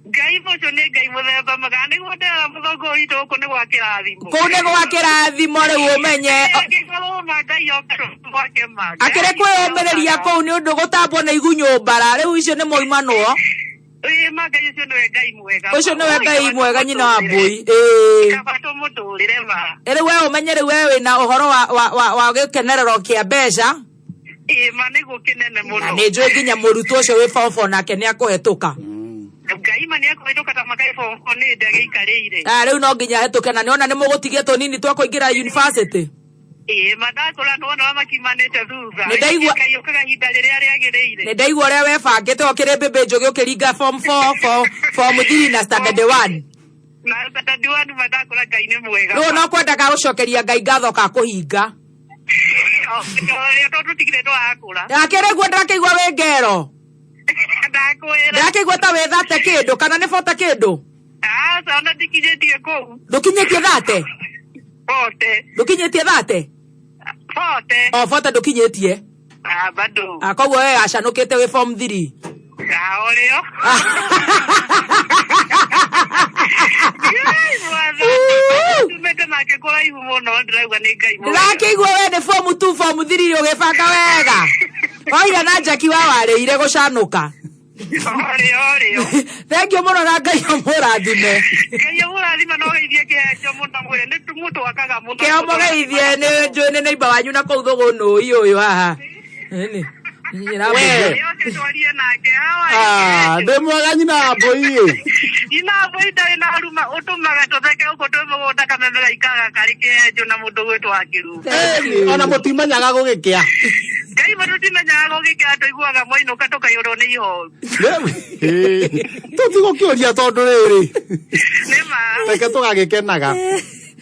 Ngai ũcio nĩ Ngai mũthemba mwega nĩguo ndĩrera mũthũngũ witũ gũkũ nĩ gwa kĩrathimo. Kũu nĩ gwa kĩrathimo rĩu ũmenye. Angĩkorwo ma Ngai oka gwake ma. Akĩrĩ kwĩyũmĩrĩria kũu nĩ ũndũ gũtambwo nĩ igunyũ mbara rĩu icio nĩ moimanwo. Ĩĩ ma Ngai ũcio nĩwe Ngai mwega. Ũcio nĩwe Ngai mwega nyina wa mbũi. Ĩĩ. Kaba tũmũtũrĩre ma. Rĩu we ũmenye rĩu we wĩna ũhoro wa wa wa, wa gĩkenerero kĩa mbeca. Ĩĩ ma nĩguo kĩnene mũno. Na nĩ njũĩ nginya mũrutwo ũcio wĩ form four nake nĩ akũhetũka. Ngai ma nĩ akũhĩtũka ta makai form four nĩ ndĩ agĩikarĩire. Ah, rĩu no nginya hetũke na nĩona nĩ mũgũtigia tũnini twa kũingĩra university. Ĩĩ ma ndakũra nĩwona ũrĩa makimanĩte thutha. Nĩ ndaigua- Ngai ũkaga ihinda rĩrĩa rĩagĩrĩire. Nĩ ndaigua ũrĩa webangĩte ũkĩrĩ mbĩmbĩ njũgĩ ũkĩringa form 4 form 3 na standard 1. Na standard 1 ma ndakũra Ngai nĩ mwega. Rĩu no kwendaga gũcokeria Ngai ngatho ka kũhinga. Ũrĩa tondũ tigire ndwakũra. Akĩrĩ guo ndĩrakĩigua wĩ ngero. Ndakwĩra. Ndĩrakĩigua ta wĩ thate kĩndũ kana nĩ bota kĩndũ. Aca ona ndikinyĩtie kũu. Ndũkinyĩtie thate. Bote. Ndũkinyĩtie thate. Bote. O bote ndũkinyĩtie. Ah, bado. Ah, koguo we acanũkĩte wĩ form 3. Ah, ũrĩo. Tumĩte nake kũraihu mũno ndĩrauga nĩ Ngai mwega. Ndĩrakĩigua we nĩ form 2 form 3 ũgĩbanga wega. Waira na Jackie wa warĩire gũcanũka. Ũrĩo ũrĩo. Thank you mũno na Ngai amũrathime. Ngai amũrathime na ũgeithie kĩhenjo mũno mwĩre nĩ mũtwakaga mũno. Kĩo mũgeithie nĩ njũĩ nĩ neighbor wanyu na kũu thũgũnũi ũyũ haha. Ĩni. Nyina We. mbũi. Twarie nake hawa. Ah, ndĩ mwega nyina wa mbũi ĩ. Nyina mbũi ndarĩ na ruma ũtũmaga tũtheke gũkũ twĩ mũgũnda kameme gaikaraga karĩ kĩhenjo na mũndũ gwĩtwo akĩruma. Ĩni, ona mũtimenyaga gũgĩkĩa. Ngai ma tũtimenyaga gũgĩkĩa tũiguaga mwainũka tũkaiyũrwo nĩ ihoru. Tũtigũkĩũria tondũ rĩrĩ. Nĩ ma. Reke tũgagĩkenaga.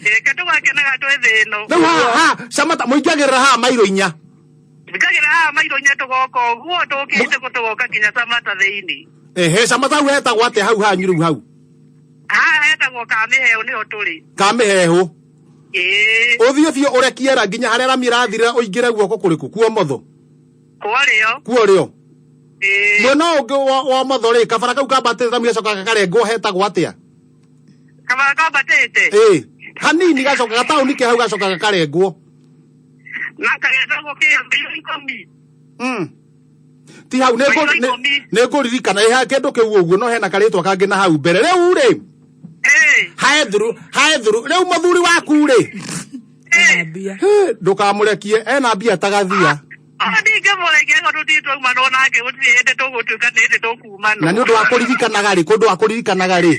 Reke tũgakenaga twĩ thĩ ĩno. Rĩu haha ha camata mũingagĩrĩra haha mairo inya. Njikagĩra haha mairo inya tũgoka ũguo tũkĩte tũgoka nginya Samata thĩinĩ. Ehe, camata hau hetagwo atĩa hau hanyu rĩu hau? Haha hetagwo Kamĩheũ nĩho tũrĩ. Kamĩhehu. Ĩĩ. Ũthiĩ biũ ũrekie ra nginya harĩa rami ĩrathirĩra ũingĩre guoko kũrĩkũ? Kuo motho. Kwarĩo. Kuo rĩo. Ĩĩ. Mwena ũngĩ wa motho rĩ, kabara kau kambatĩte rami gacoka gakarengwo hetagwo atĩa? Kabara kambatĩte. Ĩĩ. Hanini gacoka gataũni ke hau gacoka gakarengwo. Na kagetagwo kĩambĩrĩrio ikũmi. Ti hau nĩ Maitho ikũmi. nĩ ngũririkana ĩ kĩndũ kĩu ũguo no hena karĩtwa kangĩ na hau mbere rĩu rĩ hae thuru hae thuru rĩu mũthuri waku rĩ ndũkamũrekie ena mbia tagathia. Ona ndingĩmũrekia tondũ tũtirĩ twaumanwo nake gũtirĩ hĩndĩ tũgũtuĩka nĩ hĩndĩ tũkumanwo. Na nĩ ũndũ wa kũririkanaga rĩ kũndũ wa kũririkanaga rĩ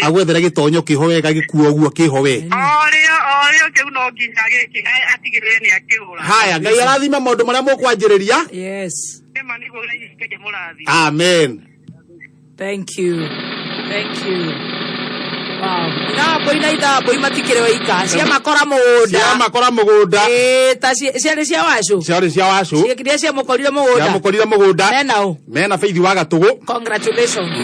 agwethere gĩtonyo kĩho wega gĩkuo ũguo kĩho we. Orĩo orĩo kĩu no nginya gĩkĩ atigĩrĩre nĩ akĩgũra. Haya, Ngai arathime maũndũ marĩa mũkwanjĩrĩria. Yes. Nĩma nĩguo Ngai akĩmũrathime. Amen. Thank you, thank you. Wow. Ithambũi na ithambũi matikĩrĩ waika ciamakora mũgũnda. Ciamakora mũgũnda. Ĩĩ, ta ciarĩ cia wacũ. Ciarĩ cia wacũ. Iria ciamũkorire mũgũnda. Ciamũkorire mũgũnda. Mena ũ? Mena Faith wa Gatũgũ. Congratulations.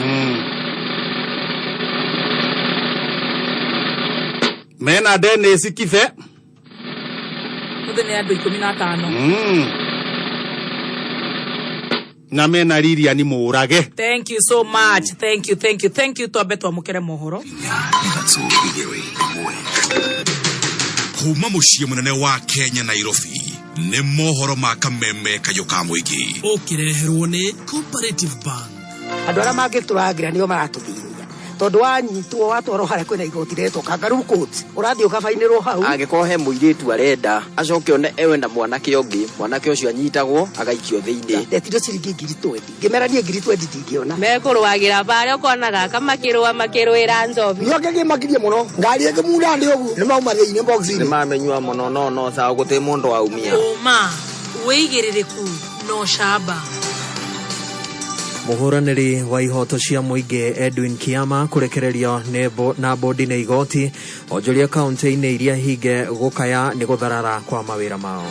Mena Dennis Kithe. Othe nĩ andũ 15. Na mena Lilian Mũrage. Thank you so much, thank you, thank you, thank you. Twambe twamũkĩre mohoro. Kuma mũciĩ mũnene wa Kenya, Nairobi, nĩ mohoro ma kameme kayũ ka mũingĩ. Ũkĩreherwo nĩ Cooperative Bank. Andå arĩa mangĩtũrangĩra nĩo maratũthĩnia tondũ wanyitwo watwarwo harĩa kwĩna igoti rĩretwo kangaroo court ũrathiĩ ũkabainĩrwo hau. Angĩkorwo he mũirĩtu arenda acoke one ewe na mwanake ũngĩ, mwanake ũcio anyitagwo agaikio thĩinĩ. Ndetirio ciringi 20,000, ngĩmera niĩ 20,000 ndingĩona. Mekũrũagĩra barĩa ũkona gaka makĩrũa makĩrũĩra njobi. Nyoke kĩmakirie mũno ngari ĩngĩmunda ndĩ ũguo nĩ mauma thĩinĩ box-inĩ. Nĩ mamenyua mũno no no sawa gũtĩ mũndũ waumia. Ũma, wĩigĩrĩrĩku na ũcamba. Mũhũranĩri wa ihoto cia mũingĩ Edwin Kiama kũrekererio nĩ na bodi nĩ igoti. Onjoria kaunti-inĩ iria hinge gũkaya nĩ gũtharara kwa mawĩra mao.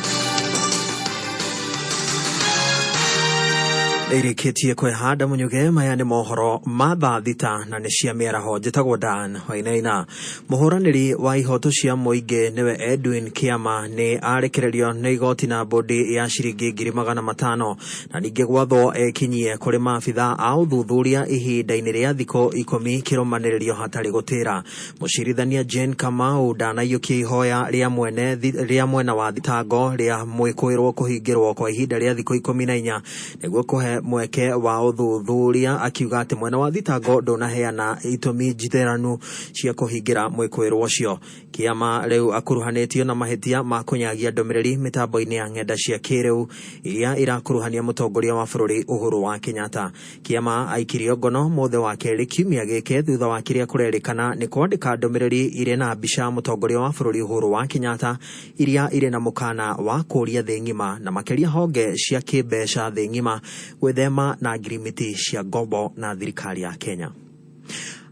Nĩirĩkĩtie kwĩhanda mũnyuge. Maya nĩ mohoro ma thaa 6 na nĩ cia mĩaraho. Njĩtagwo Dan Wainaina. Mũhũranĩri wa ihoto cia mũingĩ nĩwe Edwin Kiama nĩ arekererio nĩ igoti na bodi ya ciringi 500,000 na ningĩ gwathwo ekinyie kũrĩ maabitha a ũthuthuria ihinda-inĩ rĩa thikũ 10 kĩrũmanĩrĩrio hatarĩ gũtĩra. Mũcirithania Jane Kamau ndanaiyũkia ihoya rĩa mwene rĩa mwena wa thitango rĩa mwĩkũĩrwo kũhingĩrwo kwa ihinda rĩa thikũ 14 nĩguo kũhe mweke wa ũthuthuria, akiuga atĩ mwena wa thitango ndũnaheana itũmi njitheranu cia kũhingĩra mwĩkũĩrwo ũcio. Kĩama rĩu akuruhanĩtio na mahĩtia ma kũnyagia ndũmĩrĩri mĩtambo-inĩ ya ng'enda cia kĩrĩu iria irakuruhania mũtongoria wa bũrũri Uhuru wa Kenyatta. Kĩama aikirio ngono mũthĩ wa kerĩ kiumia gĩkĩ thutha wa kĩrĩa kũrerĩkana nĩ kwandĩka ndũmĩrĩri irĩ na mbica ya mũtongoria wa bũrũri Uhuru wa Kenyatta iria irĩ na mũkana wa kũũria thĩ ng'ima na makĩria honge cia kĩmbeca thĩ ng'ima gwĩthema na ngirimiti cia ngombo na thirikari ya Kenya.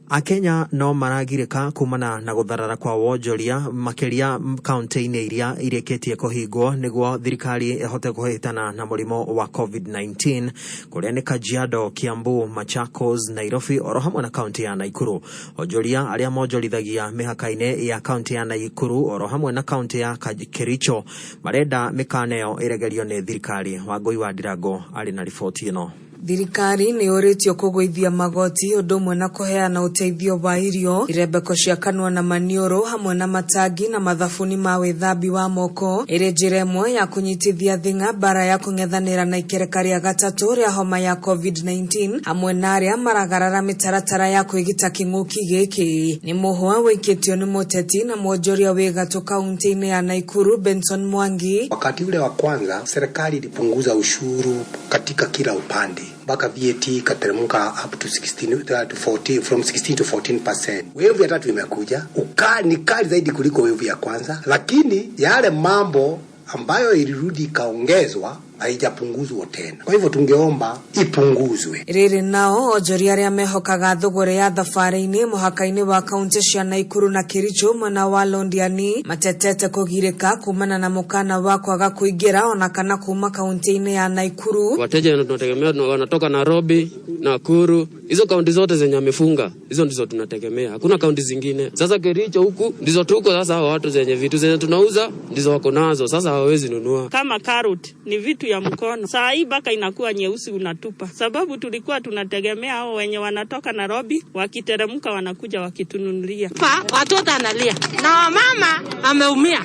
Akenya no maragirĩka kumana na gũtharara kwa wonjoria makĩria kaunti-inĩ iria irĩkĩtie kũhingwo nĩguo thirikari ĩhote kũhĩtana na mũrimũ wa COVID-19 kũrĩa nĩ Kajiado, Kiambu, Machakos, Nairobi oro hamwe na kaunti ya Naikuru. Onjoria arĩa monjorithagia mĩhaka-inĩ ya kaunti ya Naikuru oro hamwe na kaunti ya Kericho marenda mĩkana ĩyo ĩregerio nĩ thirikari. Wangũi wa Ndirango arĩ na riboti ĩno. Thirikari nĩ yũrĩtio kũgũithia magoti ũndũ ũmwe na kũheana ũteithio wa irio, irembeko cia kanua na maniũrũ hamwe na matangi na mathabuni ma wĩthambi wa moko ĩrĩ njĩra ĩmwe ya kũnyitithia thing'a mbara ya kũng'ethanĩra na ikereka rĩa gatatũ rĩa homa ya COVID-19 hamwe na arĩa maragarara mĩtaratara ya kwĩgita kĩng'ũki gĩkĩ. Nĩ mũhwa wĩikĩtio nĩ mũteti na mwonjoria wĩ gatũ kaunti-inĩ ya Naikuru Benson Mwangi. Wakati ule wa kwanza serikali ilipunguza ushuru katika kila upande mpaka VAT ikateremka up to 16 to 14, from 16 to 14%. Wave ya tatu imekuja ukali, ni kali zaidi kuliko wave ya kwanza, lakini yale mambo ambayo ilirudi ikaongezwa haijapunguzwa tena. Kwa hivyo tungeomba ipunguzwe. Rĩrĩ nao onjoria arĩa mehokaga thũgũrĩ ya thabarĩ-inĩ mũhaka-inĩ wa kaunti cia Naikuru na Kericho mwena wa Londiani matetete kũgirĩka kumana na mũkana wa kwaga kũingĩra ona kana kuma kaunti-inĩ ya Naikuru. Wateja tunategemea wanatoka Nairobi, Nakuru, Hizo kaunti zote zenye amefunga hizo ndizo tunategemea, hakuna kaunti zingine. Sasa Kericho huku ndizo tuko sasa, hawa watu zenye vitu zenye tunauza ndizo wako nazo, sasa hawawezi nunua. Kama carrot ni vitu ya mkono, saa hii baka inakuwa nyeusi unatupa, sababu tulikuwa tunategemea hao wenye wanatoka Nairobi, wakiteremka wanakuja wakitununulia. Pa, watoto analia na wamama ameumia,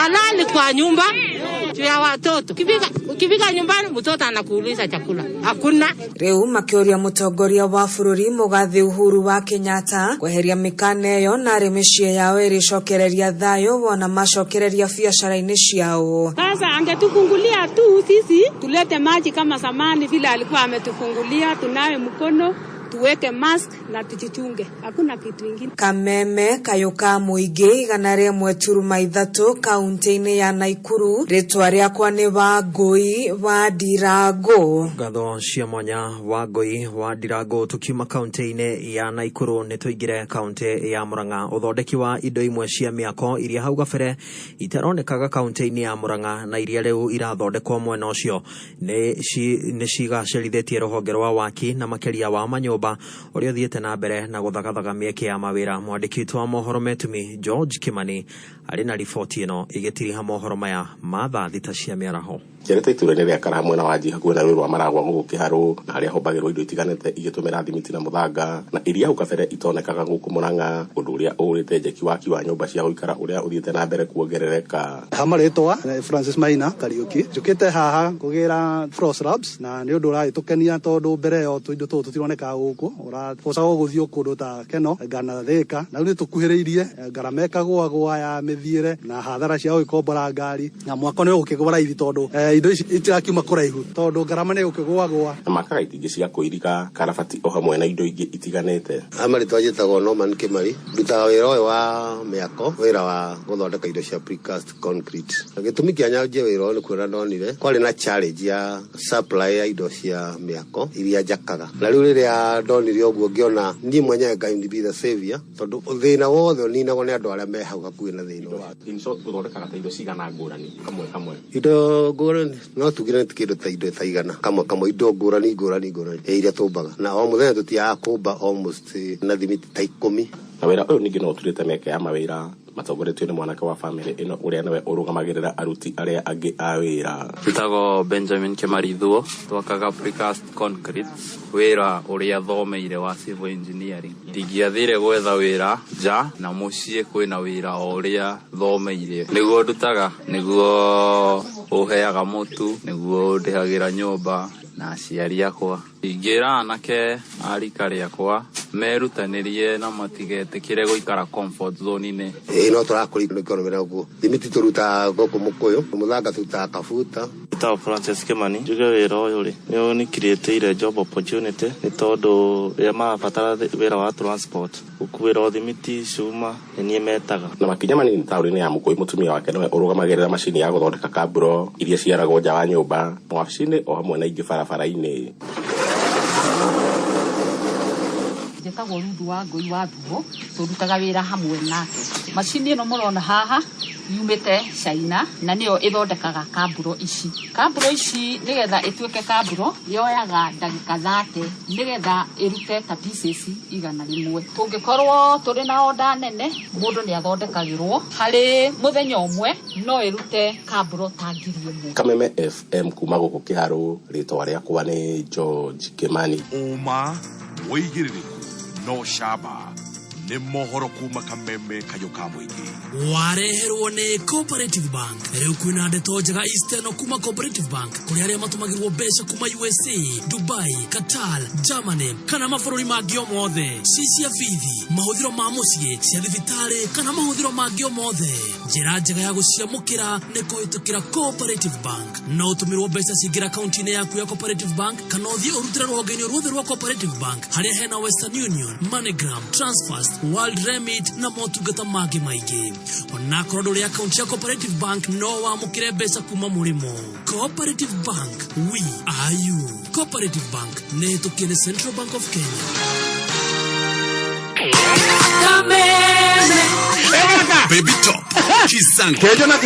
alali kwa nyumba juu ya watoto. Ukifika nyumbani mtoto anakuuliza chakula hakuna. Riu makiuria mutongoria wa bururi Mugathi Uhuru wa Kenyatta kweheria mikana iyo na mĩciĩ yao ĩrĩcokereria thayũ wona macokereria biacara-inĩ ciao. Sasa angetufungulia tu sisi tulete maji kama zamani vile alikuwa ametufungulia, tunawe mkono, tuweke mask na tujichunge, hakuna kitu ingine. Kameme kayũ ka mũingĩ 103.3 kaunti-inĩ ya Naikuru. Rĩtwa rĩakwa nĩ Wangũi wa Ndirango. Ngatho cia mwanya Wangũi wa Ndirango. Tukiuma kaunti-inĩ ya Naikuru nĩ tũingĩre kaunti ya Murang'a. Ũthondeki wa indo imwe cia mĩako iria hau gabere itaronekaga kaunti-inĩ ya Murang'a na iria rĩu irathondekwo mwena ũcio nĩ cigacĩrithĩtie rũhonge rwa waki na makĩria wa manyũmba ũrĩa ũthiĩte na mbere na gũthagathaga mĩeke ya mawĩra. Mwandĩki witũ wa mohoro Metumi George Kimani arĩ na riboti ĩno ĩgĩtiriha mohoro maya ma thaa 6 cia mĩaraho. Njerete itũra-inĩ rĩa Karaha mwena wa Njii hakuhĩ na rũĩ rwa Maragwa gũkũ Kĩharũ na harĩa hombagĩrwo indo itiganĩte igĩtũmĩra thimiti na mũthanga na iria hau kabere itonekaga gũkũ Murang'a, ũndũ ũrĩa ũrĩte njeki waki wa nyũmba cia gũikara ũrĩa ũthiĩte na mbere kuongerereka. Hama rĩtwa Francis Maina Kariuki, njũkĩte haha kũgĩra floor slabs na nĩ ũndũ ũragĩtũkenia tondũ mbere ĩyo tũindo tũtũ tũtironekaga gũkũ, ũrabocagwo gũthiĩ kũndũ ta Keno ngana Thĩka, na rĩu nĩtũkuhĩrĩirie ngarama ĩkagũagũa ya mĩthiĩre na hathara cia gũgĩkombora ngari na mwako nĩ ũgũkĩgũa raithi tondũ indo ici itirakiuma kũraihu tondũ ngarama nĩ ĩgũkĩgũagũa. Na makaga itingĩ cia kũiriga karabati o hamwe na indo ingĩ itiganĩte. Hama rĩtwa njĩtagwo Norman Kimari, ndutaga wĩra ũyũ wa mĩako, wĩra wa gũthondeka indo cia precast concrete. Gĩtũmi kĩa nyanjie wĩra ũyũ nĩ kuona ndonire kwarĩ na challenge ya supply ya indo cia mĩako iria njakaga, na rĩu rĩrĩa ndonire ũguo ngĩona niĩ mwenyewe Ngai be the savior, tondũ thĩna wothe ũninagwo nĩ andũ arĩa me hau hakuhĩ na thĩna ũcio. In short, gũthondekaga ta indo cigana ngũrani kamwe kamwe? Indo ngũrani no tugire nĩ kĩndũ ta indo ta igana kamwe kamwe, indo ngũrani ngũrani ngũrani iria tũmbaga, na o mũthenya tũtiaga kũmba almost na thimiti ta 10. Na wĩra ũyũ ningĩ no ũturĩte mĩeke ya mawĩra matongoretio nĩ mwanake wa famĩlĩ ĩno ũrĩa nĩwe ũrũgamagĩrĩra aruti arĩa angĩ a wĩra. Njĩtagwo Benjamin Kĩmarithuo, twakaga precast concrete, wĩra ũrĩa thomeire wa civil engineering. Ndingĩathire gwetha wĩra nja na mũciĩ kwĩna wĩra o ũrĩa thomeire, nĩguo ndutaga, nĩguo ũheaga mũtu, nĩguo ũndĩhagĩra nyũmba na aciari akwa. Ingĩra anake a rika rĩakwa merutanĩrie na matigetĩkĩre gũikara comfort zone-inĩ. Ĩĩ no tũrakũria economy na ũguo thimiti tũrutaga gũkũ mũkũyũ, mũthanga tũrutaga kabuta. Njĩtagwo Francis Kimani, njuge wĩra ũyũ rĩ nĩ ũnĩ-create-ire job opportunity nĩ tondũ rĩrĩa marabatara wĩra wa transport, gũkuĩrwo thimiti, cuma nĩ niĩ metaga. Na makinya manini taũni-inĩ ya Mũkũyũ, mũtumia wake nĩwe ũrũgamagĩrĩra macini ya gũthondeka kamburo iria ciaragwo nja wa nyũmba, mawabici-inĩ o hamwe na ingĩ barabara-inĩ. Njĩtagwo Ruthu wa Ngũi wa Thuo, tũrutaga wĩra hamwe nake. Macini ĩno mũrona haha yumĩte China na nĩyo ĩthondekaga kamburo ici. Kamburo ici nĩgetha ĩtuĩke kamburo yoyaga ndagĩka 30 nĩgetha ĩrute ta pieces 100. Tũngĩkorwo tũrĩ na order nene, mũndũ nĩ athondekagĩrwo harĩ mũthenya ũmwe no ĩrute kamburo ta 1000. Kameme FM kuma gũkũ Kĩharũ, rĩtwa rĩakwa nĩ George Kimani. Ũma wĩigĩrĩrĩku no camba nĩ mohoro kuma Kameme kayũ ka mũingĩ. Wareherwo nĩ Cooperative Bank. Rĩu kwĩna ndeto njega Eastern kuma Cooperative Bank kũrĩ arĩa matũmagĩrwo mbeca kuma USA, Dubai, Qatar, Germany kana mabũrũri mangĩ o mothe. Ci cia bithi, mahũthĩro ma mũciĩ, cia thibitarĩ kana mahũthĩro mangĩ o mothe. Njĩra njega ya gũciamũkĩra nĩ kũhĩtũkĩra Cooperative Bank. No ũtũmĩrwo mbeca cingĩra akaunti-inĩ yaku ya Cooperative Bank kana ũthiĩ ũrutĩre rũhonge-inĩ ruothe rwa Cooperative Bank harĩa hena Western Union, MoneyGram, Transfast, World Remit na motungata mangĩ maingĩ. Onakorwo ndũrĩ akaunti ya Cooperative Bank no wamũkĩre mbeca kuma mũrĩmo. Cooperative Bank, we are you. Cooperative Bank nĩ ĩhĩtũkie nĩ Central Bank of Kenya. Kameme. Baby Top, Kisango. Kejo na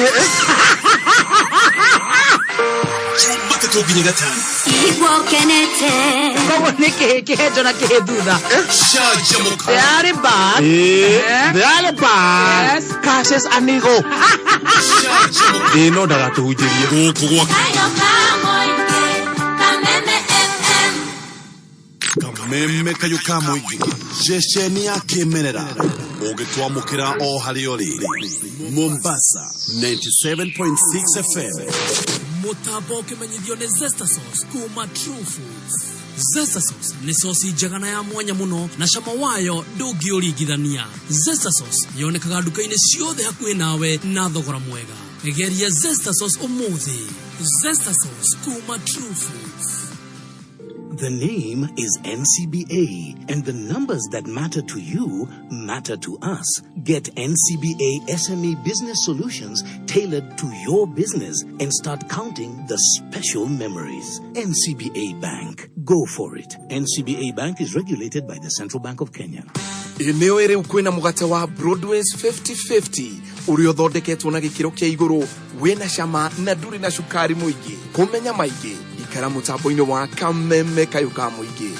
Jumatatũ nginya gatano. Igua ũkenete. Koguo nĩ kĩhĩ kĩhenjo na kĩhĩ thutha. Canjamũka. They are back. Eh, they are back. Yes. Cassius Anigo. Ĩ no ndagatũhunjĩrie. Gũkũ gwa Kayo ka mũingĩ, Kameme FM. Kameme kayũ ka mũingĩ, ceceni ya kĩmerera ũngĩtwamũkĩra o harĩa ũrĩ. Mombasa 97.6 FM. Mũtambo ũkĩmenyithio nĩ Zesta Sauce kuma True Foods. Zesta Sauce nĩ sosi njega na ya mwanya mũno na cama wayo ndũngĩũringithania. Zesta Sauce yonekaga nduka-inĩ ciothe hakuhĩ nawe na thogora mwega. Geria Zesta Sauce ũmũthĩ. Zesta Sauce kuma True Foods. The name is NCBA, and the numbers that matter to you matter to us. Get NCBA SME business solutions tailored to your business and start counting the special memories. NCBA Bank. Go for it. NCBA Bank is regulated by the Central Bank of Kenya. Ĩ nĩ ũĩ rĩu kwĩna mũgate wa Broadways 50-50 ũrĩa ũthondeketwo na gĩkĩro kĩa igũrũ, wĩna cama na ndũrĩ na cukari mũingĩ. Kũmenya maingĩ, ikara mũtambo-inĩ wa Kameme kayũ ka mũingĩ.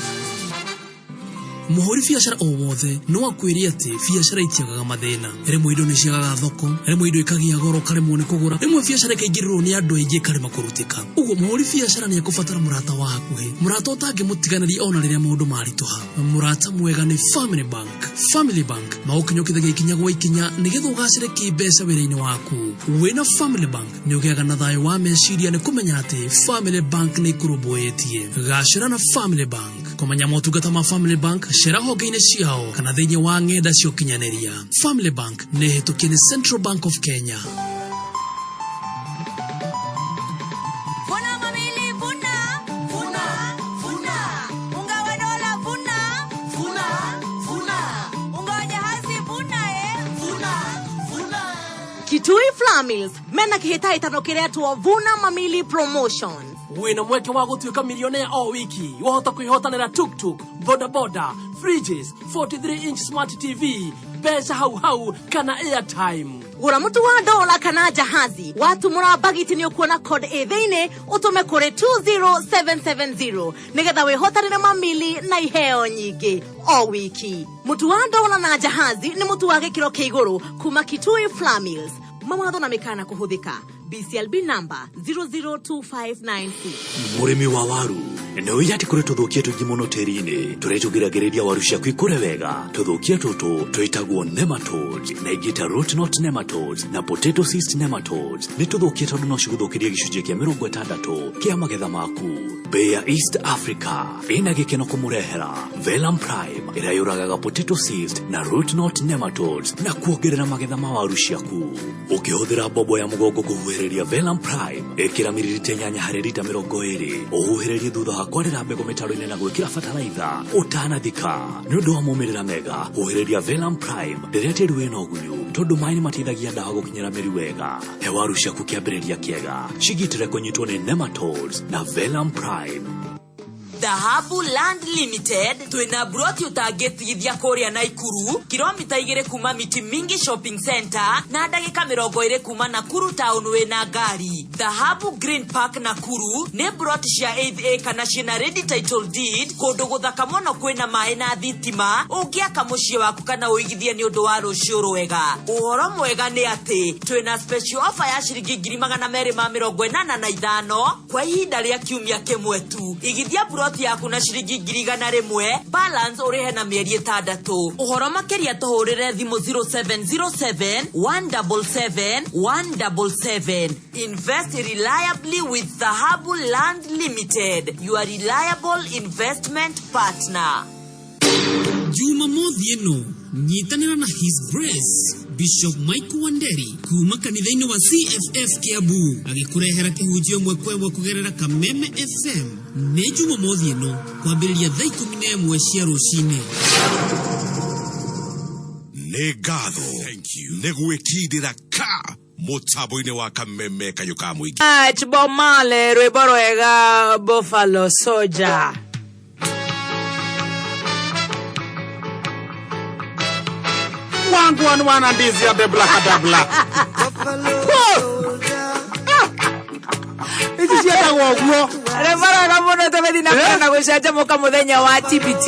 Mũhũri biacara o wothe no akwĩre atĩ biacara itiagaga mathĩna. Rĩmwe indo nĩ ciagaga thoko, rĩmwe indo ikagĩa goro ũkaremwo nĩ kũgũra, rĩmwe biacara ĩkaingĩrĩrwo nĩ andũ aingĩ ĩkarema kũrutĩka. Ũguo mũhũri biacara nĩ ekũbatara mũrata wa hakuhĩ, mũrata ũtangĩmũtiganĩria ona rĩrĩa maũndũ maritũha. Mũrata mwega nĩ Family Bank. Family Bank magũkinyũkithagia ikinya gwa ikinya nĩgetha ũgacĩre kĩmbeca wĩra-inĩ waku. Wĩna Family Bank nĩ ũgĩaga na thayũ wa meciria nĩ kũmenya atĩ Family Bank nĩ ĩkũrũmbũyĩtie. Gacĩra na Family Bank. Kũmenya motungata ma Family Bank, cera honge-inĩ ciao kana thĩinĩ wa ng'enda cia ũkinyanĩria. Family Bank nĩ hĩtũkie nĩ Central Bank of Kenya. Vuna mamili, vuna. Vuna, vuna. Unga wa dola, vuna. Vuna, vuna. Unga wa jahazi, vuna, eh. Vuna, vuna. Kitui Flour Mills mena kĩhĩtahĩtano kĩretwo Vuna Mamili Promotion. Wĩna mweke wa gũtuĩka milionea o wiki. Wahota kwĩhotanĩra tuktuk, bodaboda, fridges, 43 inch smart TV, mbeca hau hau kana airtime. Gũra mũtu wa dola kana jahazi, watumũra bagiti nĩ ũkuona code ĩ thĩinĩ, ũtũme kũrĩ 20770 nĩgetha wĩhotanĩre mamili na iheo nyingĩ o wiki. Mũtu wa dola na jahazi nĩ mũtu wa gĩkĩro kĩa igũrũ kuma Kitui Flour Mills. Mawatho na mĩkana kũhũthĩka. BCLB number 002596. Mũrĩmi wa waru, nĩ ũĩ atĩ kũrĩ tũthũkia tũingĩ mũno tĩri-inĩ tũrĩa tũgiragĩrĩria waru ciaku ikũre wega. Tũthũkia tũtũ twĩtagwo nematodes, na ingĩ ta root knot nematodes na potato cyst nematodes. Nĩ tũthũkie tondũ no cigũthũkĩrie gĩcunjĩ kĩa 60 kĩa magetha maku. Bayer East Africa ĩna gĩkeno kũmũrehera Velam Prime ĩrĩa yũragaga potato cyst na root knot nematodes na kuongerera magetha ma waru ciaku. Ũkĩhũthĩra mbombo ya mũgongo kũhuhĩrĩria Velam Prime, ĩkĩra miririta 8 harĩ rita 20, ũhuhĩrĩrie thutha wa kwarĩra mbegũ mĩtaro-inĩ na gwĩkĩra bataraitha ũtanathika. Nĩ ũndũ wa maumĩrĩra mega, huhĩrĩria Velam Prime rĩrĩa tĩri wĩna ũgunyu, tondũ maĩ nĩ mateithagia ndawa gũkinyĩra mĩri wega. He waru ciaku kĩambĩrĩria kĩega, cigitĩre kũnyitwo nĩ nematodes na Velam Prime. Dhahabu Land Limited twĩna broti ũtangĩtigithia kũrĩa Naikuru, kilomita 2 kuma Miti Mingi Shopping Center na ndagĩka 20 kuma Nakuru Town wĩna ngari. Dhahabu Green Park Nakuru nĩ broti cia 8A kana ciĩna ready title deed, kũndũ gũthaka mũno kwĩna maĩ na thitima, ũngĩaka mũciĩ waku kana ũigithie nĩ ũndũ wa rũciũ rwega. Ũhoro mwega nĩ atĩ twĩna special offer ya ciringi 285,000 kwa ihinda rĩa kiumia kĩmwe tu. Igithia broti yaku na ciringi 100,000, balance ũrĩhe na mĩeri 6. Ũhoro makĩria tũhũrĩre thimũ 0707 177 177. Invest reliably with Dhahabu Land Limited, your reliable investment partner. Jumamothi ĩno nyitanĩra na His Grace Bishop Michael Wanderi kuma kanitha-inĩ wa CFF Kiambu agĩkũrehera kĩhunjio ĩmwe kwa ĩmwe kũgerera Kameme FM. Nĩ Jumamothi ĩno kwambĩrĩria thaa 11 cia rũcinĩ. Nĩ ngatho nĩ gwĩkindĩra ka mũtambo-inĩ wa Kameme kayũ ka mũingĩ. Bob Marley, rwĩmbo rwega Buffalo Soldier. One, one, one, and this here, the black, the black. Ici ciendagwo ũguo. Rĩmaraga mũno tũgĩthiĩ na mbere na gũcanjamũka mũthenya wa TBT.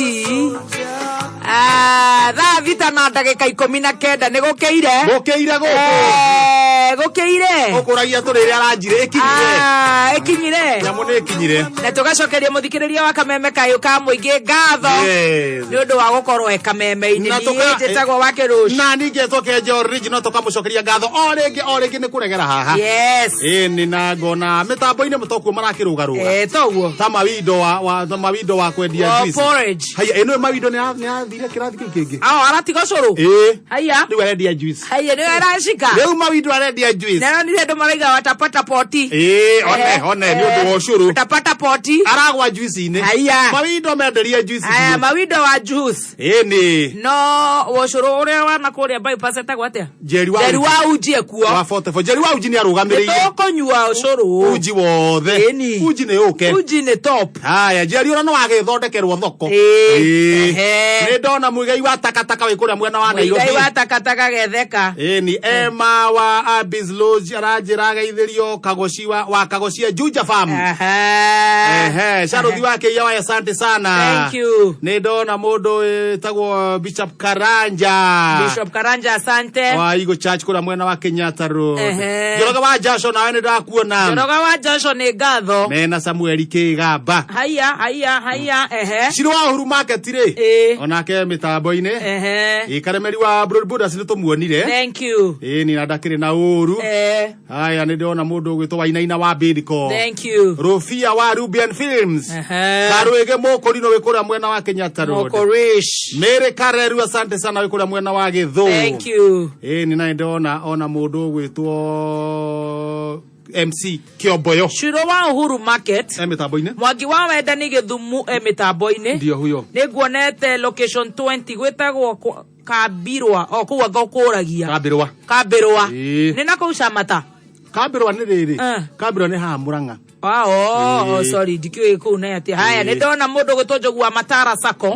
Ah, thaa thita na ndagĩka 19 nĩ gũkĩire. Gũkĩire gũkũ. Eh, gũkĩire. Ũkũragia tũrĩrĩ aranjire ĩkinyire. Ah, ĩkinyire. Nyamũ nĩ ĩkinyire. Na tũgacokeria mũthikĩrĩria wa kameme kayũ ka mũingĩ ngatho. Yes. Nĩ ũndũ wa gũkorwo e kameme-inĩ. Na Niĩ njĩtagwo wa Kĩrũci. Na ningĩ tũkenje original tũkamũcokeria ngatho o rĩngĩ o rĩngĩ nĩ kũregera haha. Yes. Ĩni na ngona mĩtambo-inĩ mũtokuo marakĩrũgarũga. Eh, toguo. Ta mawindo wa wa ta mawindo wa kwendia Wa juice. porridge. Haya ĩno mawindo nĩ nĩ athire kĩrathi kĩu kĩngĩ. Ao aratiga ũcũrũ. Ĩĩ. Haya. Rĩu arendia juice. Haya nĩ aracika. Rĩu mawindo arendia juice. Naronire andũ maraiga watapata poti. Ĩĩ, one one nĩ ũndũ wa ũcũrũ. Watapata poti. Aragwa juice-inĩ. Haya. Mawindo menderia juice. Aya mawindo wa juice. Ĩni. No ũcũrũ ũrĩa wana kũrĩa bypass etagwo atĩa? Njeri wa Njeri wa uji ekuo. Wa 44. Njeri wa uji nĩ arũgamĩrĩire. Nĩtũkũnyua ũcũrũ. Uji wothe. Ĩni. Uji nĩ ũke. Uji nĩ top. Haya, Njeri ũrĩa no wagĩthondekerwo thoko. Ĩĩ. Ĩĩ. Ehe. Nĩ ndona Muigai wa takataka wĩ kũrĩa mwena wa Nairobi. Mũigai wa takataka getheka. Ĩni Emma wa Abis Lodge aranjĩra ageithĩrio Kagoci wa wa Kagoci Juja Farm. Ehe, Sharuthi wa Kĩiya wa asante sana. Thank you. Nĩ ndona mũndũ wĩtagwo Bishop Karanja. Bishop Karanja asante. Wa Eagle Church kũrĩa mwena wa Kenyatta Road. Ehe. Njoroge wa Jasho nawe nĩ ndakuona. Njoroge wa Jasho nĩ ngatho. Mena Samuel Kĩgamba. Haya haya haya ehe. Ciro wa Uhuru Market rĩ. Ĩĩ. Onake mĩtambo-inĩ. Ehe. Ĩ Karemeri wa Broad Borders nĩ tũmuonire. Thank you. Ĩ ni na ndakĩrĩ na ũru. Eh. Haya nĩ ndĩrona mũndũ ũgwĩtwo Wainaina wa Bidco. Thank you. Rũbia wa Rubian Films. Ehe. Karwĩgĩ Mũkũrinũ wĩ kũrĩa mwena wa Kenyatta Road. Mũkũrish. Mary Kareru asante sana wĩ kũrĩa mwena wa Gĩthũ. Thank you. Ĩ ni na ndĩrona ona mũndũ ũgwĩtwo MC Kĩomboyo. Ciro wa Uhuru Market. E mĩtambo-inĩ. Mwangi wa Wendani Gĩthumu e mĩtambo-inĩ. Ndio huyo. Nĩ nguonete location 20 gwĩtagwo Kambirwa o kũu anga ũkũragia. Kambirwa. Kambirwa. Ĩĩ. Nĩ na kũu Camata. Kambirwa nĩ rĩrĩ. Eh. Kambirwa nĩ haha Mũrang'a. Ah, oh, oh, Ĩĩ. sorry ndikĩũĩ kũu nĩ atĩa. Haya Ĩĩ. nĩ ndona mũndũ gwĩtwo Njogu wa Matara Sacco.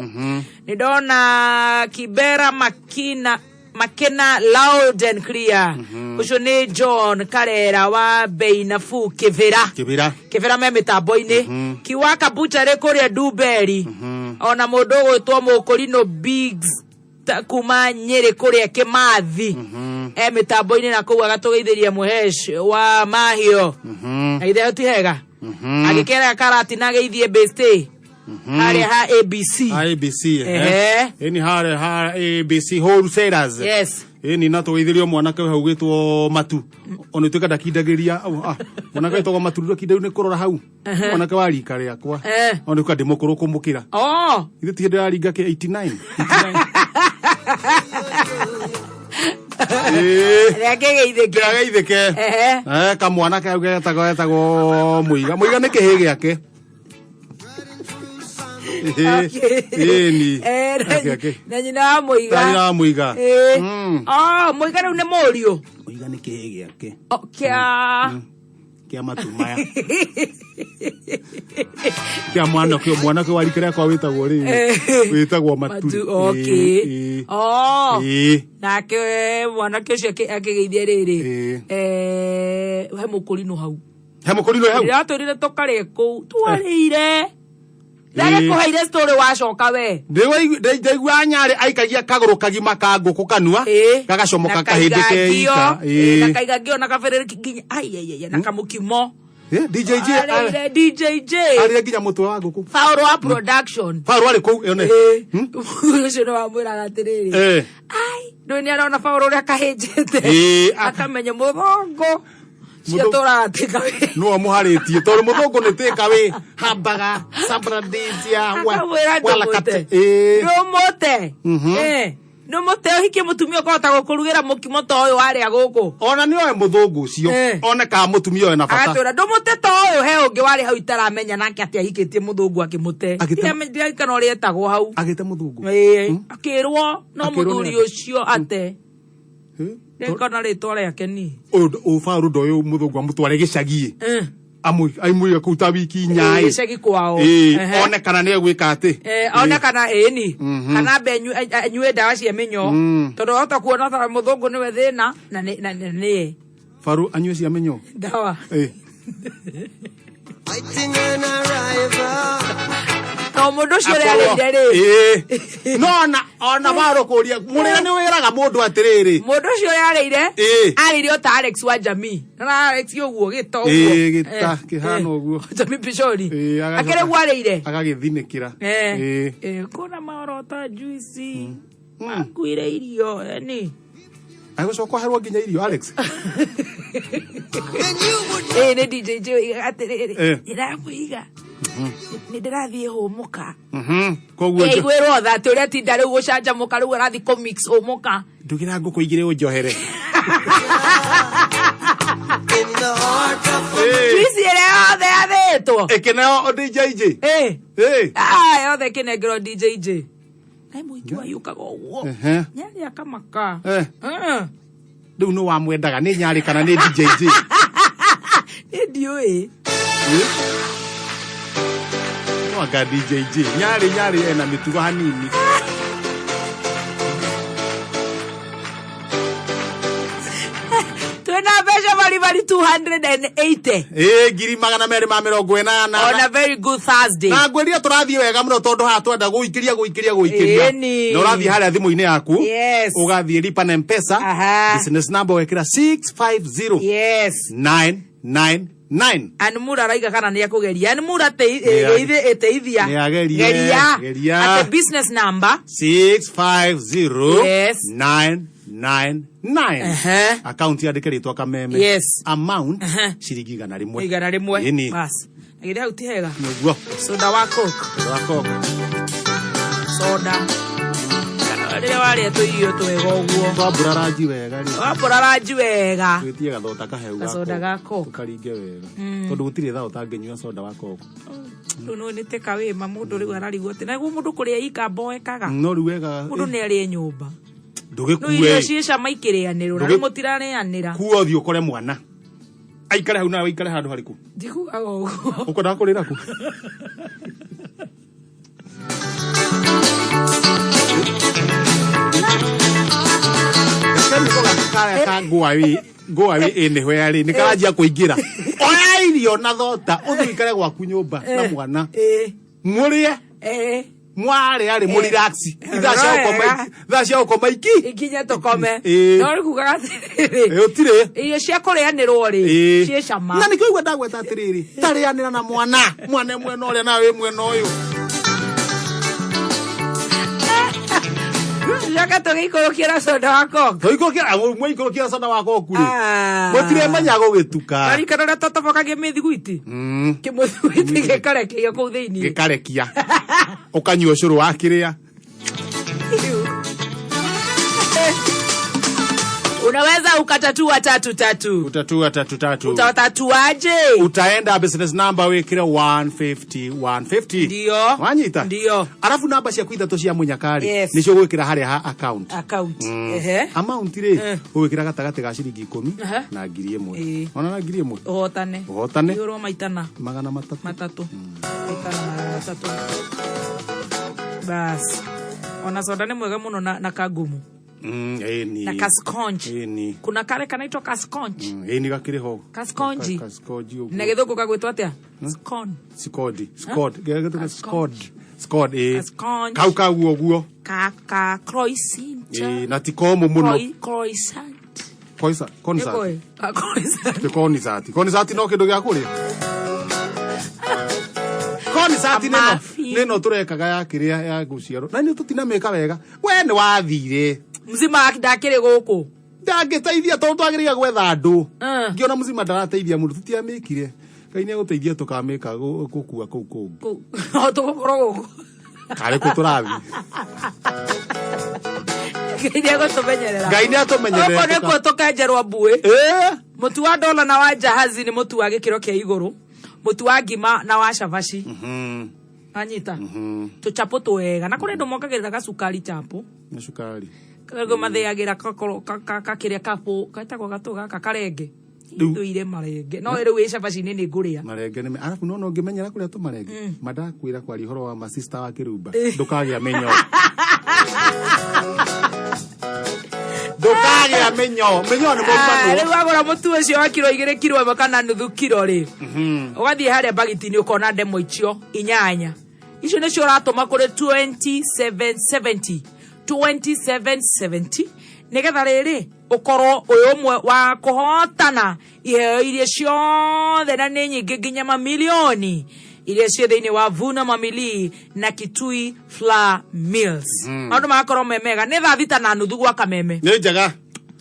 Nĩ ndona Kibera Makina Makena loud and clear. Ũcio nĩ John Karera wa Bei Nafuu Kĩbĩra. Kĩbĩra. Kĩbĩra me mĩtambo-inĩ. Kiwaka Butchery kũrĩa Ndumberi. Ona mũndũ ũgwĩtwo Mũkũrinũ Biggs kuma Nyĩrĩ kũrĩa Kĩmathi. E mĩtambo-inĩ na kũu agatũgeithĩria Mũhesh wa Mahio. Na ithe ti hega. Agĩkera karati na ageithie Base harĩa ha ABC. ABC. Ehe. Ĩni harĩa ha ABC Wholesalers. Yes. Ĩni na tũgeithĩrio mwanake hau gwĩtwo Matu. Ona ituĩka ndakindagĩria. au, ah, Mwanake wĩtagwo Matu ndakindagĩria nĩ kũrora hau. Ehe. Mwanake wa rika rĩakwa. Eh. Ona ituĩka ndĩ mũkũrũ kũmũkĩra. Oh. Ithe ti hĩndĩ yaringa kĩ 89. Ĩĩ. Reke geithĩke. Geithĩke. Ehe. Eh, kamwana kau getagwo getagwo Mũiga. Mũiga nĩ kĩhĩ gĩake. Ĩni. Eh, Ake, ake. na nyina wa Mũiga. Na nyina wa Mũiga. Ĩĩ. Oh, Mũiga rĩu nĩ mũriũ. Mũiga nĩ kĩhĩ gĩake. Oh, kĩa Kĩa matu maya. Kĩa mwanake mwanake wa rika rĩakwa wĩtagwo rĩrĩ. Eh. Wĩtagwo Matu. Matu, okay. Ĩĩ, Oh. ĩĩ. Nake mwanake ũcio akĩgeithia rĩrĩ. Ĩĩ. Eh, he mũkũrinũ hau. He mũkũrinũ hau. Ndĩratwĩrire tũkarĩe kũu. Twarĩire. Ndagĩkũheire story wacoka we. Ndaigua nyarĩ aikagia kagũrũ kagima ka ngũkũ kanua gagacomoka Na kahĩndĩ kaigangio, keika. ĩĩ, na kaigangio na kabĩrĩrĩ nginya ai ai ai na kamũkimo. DJJ Arĩire DJJ. arĩre nginya mũtwe wa ngũkũ. Faũrũ wa production. Faũrũ arĩ kũu yone. Ũcio nĩ wamwĩraga atĩrĩrĩ. Eh. Ndũĩ nĩ arona Faũrũ ũrĩa kahĩnjĩte. Ĩĩ, Akamenya mũthongo. Ciatũraga takeaway. Nĩwe mũharĩtie tondũ mũthũngũ nĩ takeaway hambaga sambradisia Akamwĩra ndũmũte. Ĩĩ. Ndũmũte. Mhm. Eh. Ndũmũte ũhikie mũtumia ũkahota gũkũrugĩra mũkimo ta ũyũ warĩa gũkũ. Ona nĩ oe mũthũngũ ũcio one kana mũtumia ũyũ na bata. Agatwĩra ndũmũte ta ũyũ he ũngĩ warĩ hau itaramenya nake atĩ ahikĩtie mũthũngũ akĩmũte. Ndiririkana ũrĩa etagwo hau. Agĩte mũthũngũ. Ĩĩ. Akĩrwo no Akĩrwo nĩ mũthuri atĩ? ũcio ate. Ndirikana rĩtwa rĩake ni. Ũyũ Faũrũ ndoĩ mũthũngũ amũtware gĩcagi. Eh. Aimũige kũu ta wiki Ĩĩ, nyaĩ. gĩcagi kwao. Ĩĩ, Ehe. one kana nĩ egwĩka atĩ. Eh, one kana ĩni Mhm. kana ambe anyue ndawa cia mĩnyoo tondũ wahota kuona ta mũthũngũ nĩwe thĩna na nĩye Faũrũ anyue cia mĩnyoo. ndawa Ĩĩ. No mũndũ ũcio ũrĩa arĩire rĩ. Ĩĩ. No ona waro kũria mũrĩre nĩ wĩraga mũndũ atĩrĩrĩ. Mũndũ ũcio ũrĩa arĩire Ĩĩ. arĩire o ta Alex wa jamii. Na Alex ũguo gĩta ũguo. Ĩĩ gĩta Eh, kĩhana eh. ũguo. Jamii Pishori. Ĩĩ, agacoka- Akĩrĩ guo arĩire. Agagĩthinĩkĩra. Eh. Ĩĩ. Eh, kuna maorota juici. Makuire irio yani. Agũcoka oherwo nginya irio Alex. Ĩĩ nĩ DJ Joe atĩrĩrĩ. Eh. Ndĩramũiga. Nĩ ndĩrathiĩ hũmũka. Koguo Eh, iguĩrwo tha atĩ ũrĩa tinda rĩu gũcanjamũka rĩu arathiĩ kũmix hũmũka. ndugĩra ngũkũ igĩrĩ ũnjohere. Juici ĩrĩa yothe yathĩtwo. Ĩkĩneo DJ J. Ĩĩ. Ĩĩ. Ah, yothe ĩkĩnengerwo DJ J. Kaĩ mũingĩ wayũkaga ũguo. Ehe. Nyarĩ akamaka. Eh. Mm. Rĩu nĩ wamwendaga nĩ nyarĩ kana nĩ DJ J. Niĩ ndiũĩ. No anga DJ J. Nyarĩ nyarĩ ena mĩtugo hanini. Twĩna mbeca baribari 280. Ĩĩ 280,000. On a very good Thursday. Na ngwĩrire tũrathiĩ wega mũno tondũ haha twenda gũikĩria gũikĩria gũikĩria. Ĩni. Na ũrathiĩ harĩa thimũ-inĩ yaku. Yes. Ũgathiĩ lipa na M-Pesa. Aha. Business number wekĩra 650. Yes. 999. Anmura araiga kana nĩ ekũgeria. Anmura Nĩ ĩteithia. Nĩ agerie. Geria. Geria. Atĩ business number. 650 Yes. 999. Ehe. Akaunti yandĩke rĩtwa Kameme. Yes. Amount Ehe. ciringi 100. 100. Ĩni. Bas. Na githĩ hau ti hega. Nĩguo. Soda wa Coke. Soda wa Coke. Soda. Rĩrĩa warĩa tũirio twega ũguo. Twambũra ranji wega rĩ. Wambũra ranji wega. Twĩtie gathota kaheu Gacoda ga Coke. Tũkaringe wega. Mm. Tondũ gũtirĩ thaa ũtangĩnyua soda wa Coke. Rĩu no nĩ teka wĩma mũndũ rĩu ararigwo atĩ naguo mũndũ kũrĩa ikamba ekaga. No rĩu wega. Mũndũ nĩ arĩe nyũmba. Ndũgĩkue. Rĩu irio ciĩ cama ikĩrĩanĩrwo na Ndũgĩ- rĩu mũtirarĩanĩra. Kua ũthiĩ ũkore mwana. Aikare hau nawe aikare handũ harĩkũ? Ndikugaga ũguo. Ũkwendaga kũrĩra kũ? Kamĩko gaka karĩa ka ngũawi ngũawi ĩnĩho yarĩ nĩ karanjia kũingĩra. Oya irio na thota ũthiĩ ũikare gwaku nyũmba na mwana. Mũrĩe. Mwarĩa rĩ mũrelax. Ithaa cia gũkoma thaa cia gũkoma iki. Ikinye tũkome. Ĩĩ. No rĩu kugaga atĩrĩrĩ. Ĩĩ, ũtirĩ. Irio cia kũrĩanĩrwo rĩ Ĩĩ. ciĩ cama. Na nĩkĩo igua ndagweta atĩrĩrĩ tarĩanĩra na mwana mwana e mwena ũrĩa nawe wĩ mwena ũyũ. Coka tũgĩikũrũkia na soda wa Coke. Tũikũrũkia mwaikũrũkia na soda wa Coke rĩ. Mũtirĩmenya gũgĩtuka. Ririkana ũrĩa twatobokagia mĩthiguiti. Kĩmũthiguiti gĩkarekerio kũu thĩinĩ. Gĩkarekia. Ũkanyua ũcũrũ wa kĩrĩa. Unaweza ukatatua tatu tatu. Utatua tatu tatu. Utawatatuaje? Utaenda business number wikire 150 150. Ndio. Wanyita? Ndio. Arafu namba ciaku ithatũ cia mũnyakari Yes. nĩcio ũgwĩkĩra harĩa ha account. Account. Ehe. Amount rĩ Eh. ũgwĩkĩra gatagatĩ ga ciringi 10 Ehe. na 1000. Ĩĩ. Ona na 1000. Ũhotane. Ũhotane. Ihũrwo maitana 300. matatũ. Maitana 300. Bas. Ona soda nĩ mwega mũno na kangumu. Ĩni. Na kaskonji. Ĩni. Kuna kale kanaitwa kaskonji. Ĩni gakĩrĩ ho. Kaskonji. Kaskonji ũguo. Na gĩthũngũ kagwĩtwo atĩa? Scone. Skodi. Skod. Gĩgĩtwo skod. Skod ĩĩ. Kaskonji. Kau kau ũguo. Ka croissant. Ĩĩ na ti komũ mũno. Croissant. Koisa, konisati. Nĩkũĩ? Ka croissant. Ti konisati. Konisati no kĩndũ gĩa kũrĩa. Konisati nĩno Kamafi. nĩno tũrekaga ya kĩrĩa ya gũciarwo. Na nĩ tũtinamĩka wega. We nĩ wathire. Mzima ndakĩrĩ gũkũ. Ndangĩteithia tondũ twagĩrĩire gwetha andũ. Ngĩona mzima ndarateithia mũndũ tũtiamĩkire. Ngai nĩ egũteithia tũkamĩka gũkua kũu kũngĩ. Kũu. No tũgũkorwo gũkũ. Karĩ kũ tũrathiĩ. Ngai nĩ egũtũmenyerera. Ngai nĩ atũmenyerera. Gũkũ nĩkuo tũkenjerwo mbuĩ. Mũtu wa dola na wa jahazi nĩ mũtu wa gĩkĩro kĩa igũrũ. Mũtu wa ngima na wa cabaci. Wanyita? Tũchapo twega. Na kũrĩ andũ mongagĩrĩra gacukari chapo. Nĩ cukari. Kago mathĩagĩra kakoro kakĩrĩa kabũ getagwo gatũ gaka karenge. Rĩu- Ndũire marenge. No rĩu ĩ cabaci-inĩ nĩ ngũrĩa. Marenge nĩ arabu no no ngĩmenyera kũrĩa tũmarenge. Mandakwĩra kwaria ũhoro wa masista wa kĩrumba. Ndũkagĩa mĩnyoo. Ndũkagĩa mĩnyoo. Mĩnyoo nĩ Ah, rĩu mũimanwo. wagũra mũtu ũcio wa kiro igĩrĩ kiro ĩmwe kana nuthu kiro rĩ ũgathiĩ harĩa mbagiti-inĩ ũkona ndemwa icio inyanya icio nĩcio ũratũma kũrĩ 2770 2770 nĩgetha rĩrĩ ũkorwo ũyũ ũmwe wa kũhotana iheo iria ciothe na nĩ nyingĩ nginya mamilioni iria ciĩ thĩinĩ wa Vuna Mamili na Kitui Flour Mills. Maũndũ magakorwo me mega nĩ thaa thita na nuthu gwa kameme. Nĩ njega.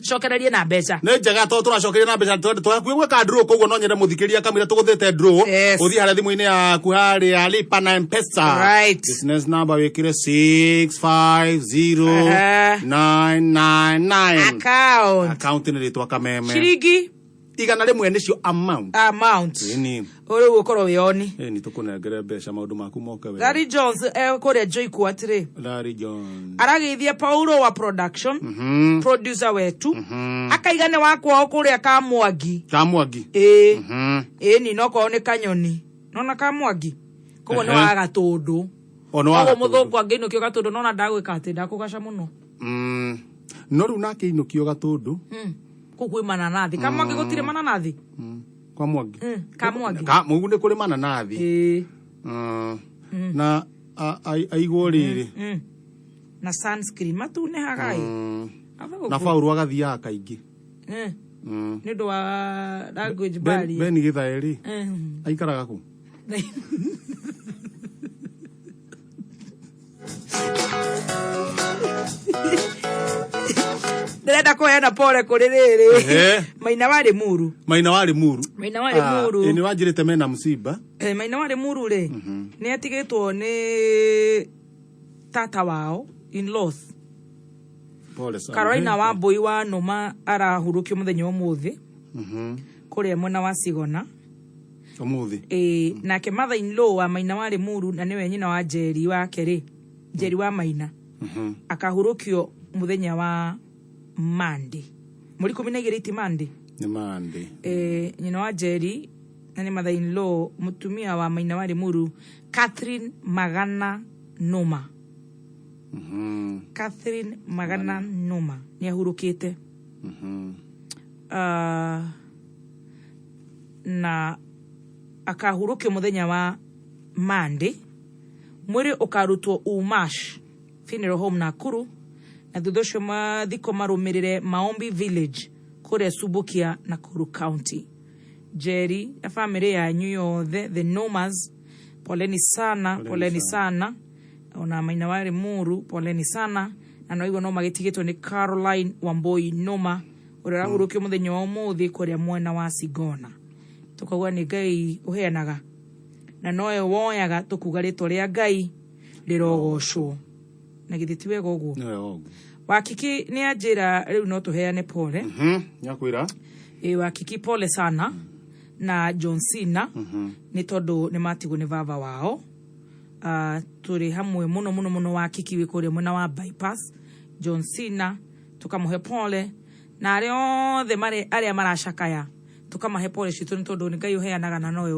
Cokererie na mbeca. Nĩ njega tondũ tũracokeria na mbeca tũrakuĩ gwĩka draw koguo no nyende mũthikĩria kamũira tũgũthĩte draw. Yes. Ũthiĩ harĩa thimũ-inĩ yaku harĩa lipa na mpesa. Right. Business number wĩkĩre 650999. Account. Account nĩ rĩtwa kameme. Ciringi 100 nĩcio amount. Amount. Ĩni. Rĩu ũkorwo wĩ oni. Ĩni tũkũnengere mbeca maũndũ maku moke wega. Larry Jones kũrĩa Joiku atĩrĩ Larry Jones. arageithia Paulo wa production producer wetu akaiga nĩ wa kwao kũrĩa Kamwangi. Kamwangi. Ĩĩ. Ĩni no kwao nĩ kanyoni nona Kamwangi koguo nĩ wa Gatũndũ. O nĩ wa Koguo Gatũndũ. mũthũngũ angĩinũkio Gatũndũ nona ndagwĩka atĩ ndakũgaca mũno. No rĩu nake inũkio Gatũndũ. Kũu kwĩ mananathi. Kamwangi gũtirĩ mananathi. Kwa Mwangi. Kamwangi. Ka mũgu nĩ kũrĩ mananathi. Ĩĩ. Na aigwo rĩrĩ. Na sunscreen matunehaga ĩ. Na Paul agathiaga kaingĩ. Nĩ ũndũ wa language barrier. Ben Githae rĩ aikaraga kũ? Ndĩrenda kũheana pole kũrĩ rĩrĩ. Ehe. Maina wa Limuru. Maina wa Limuru. Maina wa Limuru. Ĩ nĩ wanjĩrĩte mena msiba. Maina wa Limuru rĩ nĩ atigĩtwo nĩ tata wao in-laws. Pole sana. Carolina Wambui wa Nũma arahurũkio mũthenya wa ũmũthĩ kũrĩa mwena wa Sigona. Ũmũthĩ. Ĩĩ, nake mother in law wa Maina wa Limuru na nĩwe nyina wa Njeri wake rĩ, Njeri wa Maina akahurũkio mũthenya wa Monday. Mweri 12 ti Monday. Nĩ Monday. Nyina wa Njeri na nĩ mother in law mũtumia wa Maina wa Limuru Catherine Magana Nũma. Catherine Magana Nũma nĩ ahurũkĩte. Na akahurũkio mũthenya wa Monday. Mwĩrĩ ũkarutwo Umash Funeral Home Nakuru na thutha ũcio mathiko marũmĩrĩre Maombi Village kũrĩa Subukia Nakuru County. Njeri na famĩlĩ yanyu yothe the Nomas poleni sana poleni sana ona Maina wa Limuru poleni sana na no no magĩtigĩtwo nĩ Caroline Wambui Noma ũrĩa ũrahurũkio mũthenya wa ũmũthĩ kũrĩa mwena wa Sigona. Tũkauga nĩ Ngai ũheanaga na nowe woyaga tũkuga rĩtwa rĩa Ngai rĩrogocwo. Na githĩ ti wega ũguo? Nĩ wega ũguo. Wakiki nĩ anjĩra rĩu no tũheane pole. Nĩakwĩra? Ĩ Wakiki pole sana na John Cena nĩ tondũ nĩ matigwo nĩ baba wao. Tũrĩ hamwe mũno mũno mũno Wakiki wĩ kũrĩa mwena wa bypass. John Cena tũkamũhe pole na arĩa othe arĩa maracakaya tũkamahe pole citũ nĩ tondũ nĩ Ngai ũheanaga na nowe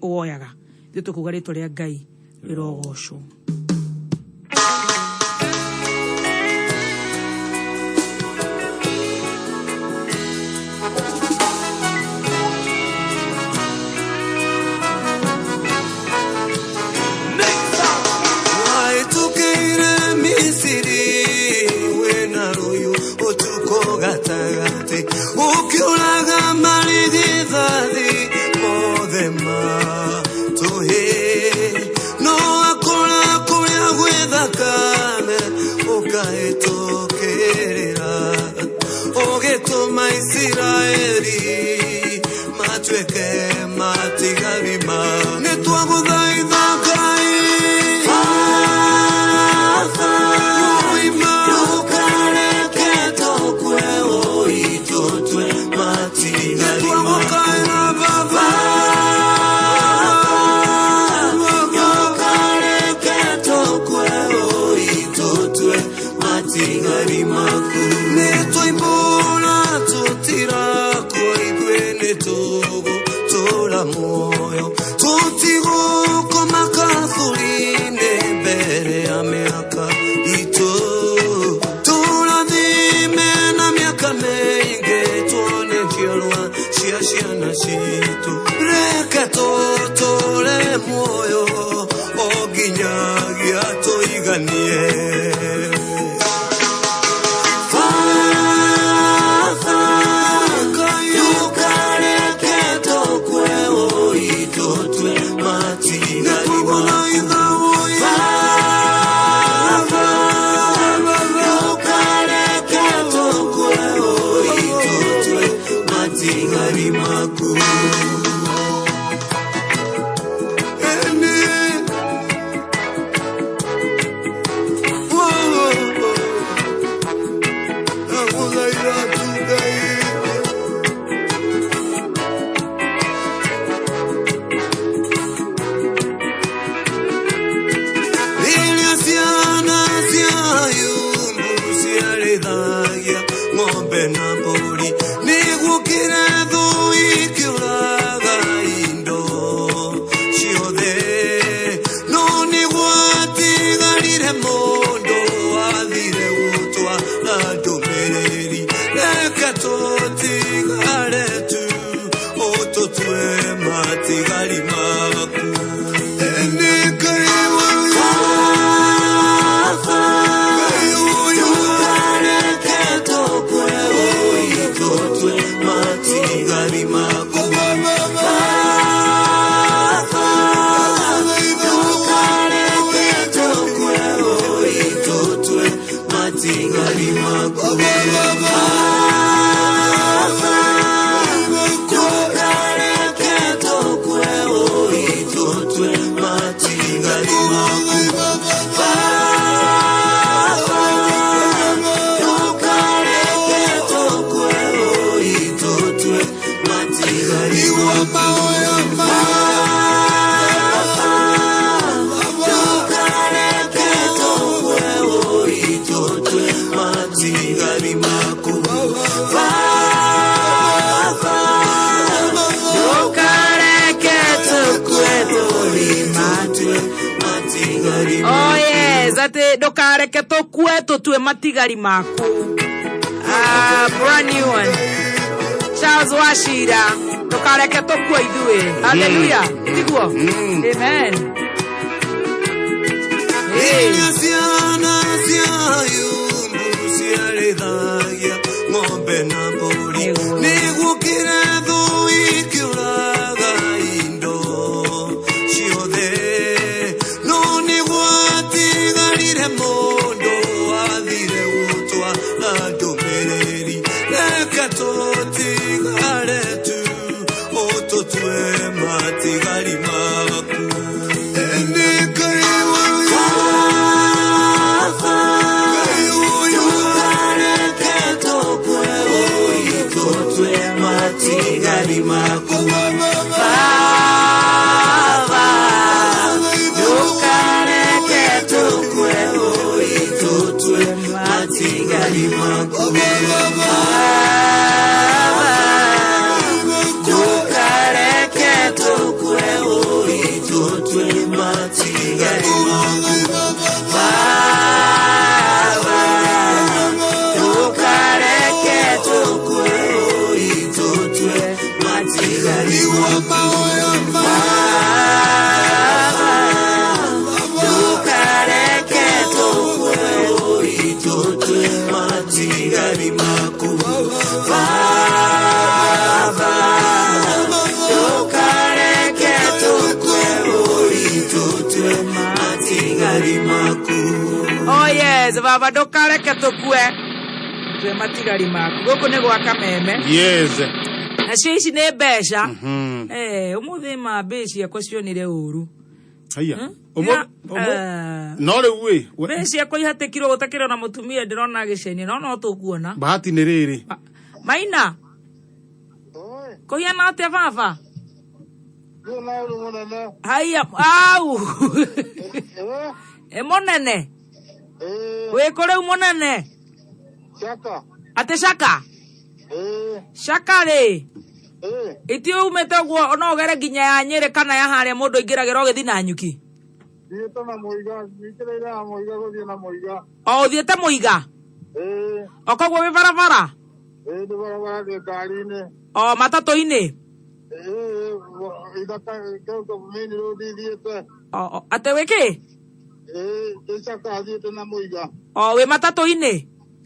woyaga. Ithuĩ tũkuga rĩtwa rĩa Ngai rĩrogocwo. Waĩtũkĩire Misiri wĩna rũyũ ũtukũ gatagatĩ ũkĩũraga marigithathi mothe ma tũhĩ no akoragwo Nginyagia tũiganie. Baba, ndũkareke tũkue ũitũ twe matigari maku. Baba, ndũkareke tũkue ũitũ twe matigari maku. Rĩrĩa ciana cia Ayubu ciarĩithagia ng'ombe na mbũri, nĩguokire thũ ikĩũraga indo ciothe. No nĩgwatigarire mũndũ wathire gũtwara ndũmĩrĩri, reke tũtigare tu ũtũtue matigari maku. Matigari maku. Matigari maku. Ndũkareke tũkue tũrĩ Matigari Oh yes, atĩ ndũkareke tũkue tũtue matigari maku. Ah, brand new one. Charles Wachira, ndũkareke tũkue ithuĩ. Hallelujah. Tiguo? Amen. Rĩrĩa ciana cia Ayubu ciarĩithagia ng'ombe na mbũri, nĩguokire thũ ikĩũraga indo ciothe. No nĩgwatigarire mũndũ wathire gũtwara ndũmĩrĩri, reke tũtigare tu ũtũtue matigari maku. Matigari maku. Baba, ndũkareke tũkue ũitũtue matigari maku. Baba, ndũkareke tũkue ũitũtue matigari maku. Baba, ndũkareke tũkue ũitũtue matigari maku. Baba, ndũkareke tũkue ũitũtue matigari maku. Baba, ndũkareke tũkue ũitũtue matigari maku. Oh yes, baba ndũkareke tũkue tũtue matigari maku. Gũkũ nĩ gwa kameme. Yes. Nacio ici nĩ mbeca. Eh, ũmũthĩ ma mbĩ ciakwa cionire ũru. Haiya. Ya, No rĩu ĩ, Mbĩ ciakwa ihatĩkirwo gũtakĩrĩ ona mũtumia ndĩrona agĩcenia no no tũkuona. bahati nĩ rĩrĩ. Maina. Kũhiana atĩa baba? Haiya, au. Ĩ mũnene. Wĩ kũ rĩu mũnene? Atĩ caka? Caka rĩ? Iti umĩte ũguo no ũgere nginya ya Nyĩrĩ kana ya harĩa mũndũ aingĩragĩra ũgĩthiĩ na nyuki? Thiĩte na mũiga, nyitĩrĩire na mũiga gũthiĩ na mũiga. O ũthiĩte mũiga? O koguo wĩ barabara? Ĩĩ nĩ barabara ndĩ ngari-inĩ. O matatũ-inĩ? Ĩĩ ithaka kĩu main road thiĩte. O atĩ wĩ kĩ? Ĩĩ, ndĩ Caka thiĩte na Mũiga. O wĩ matatũ-inĩ?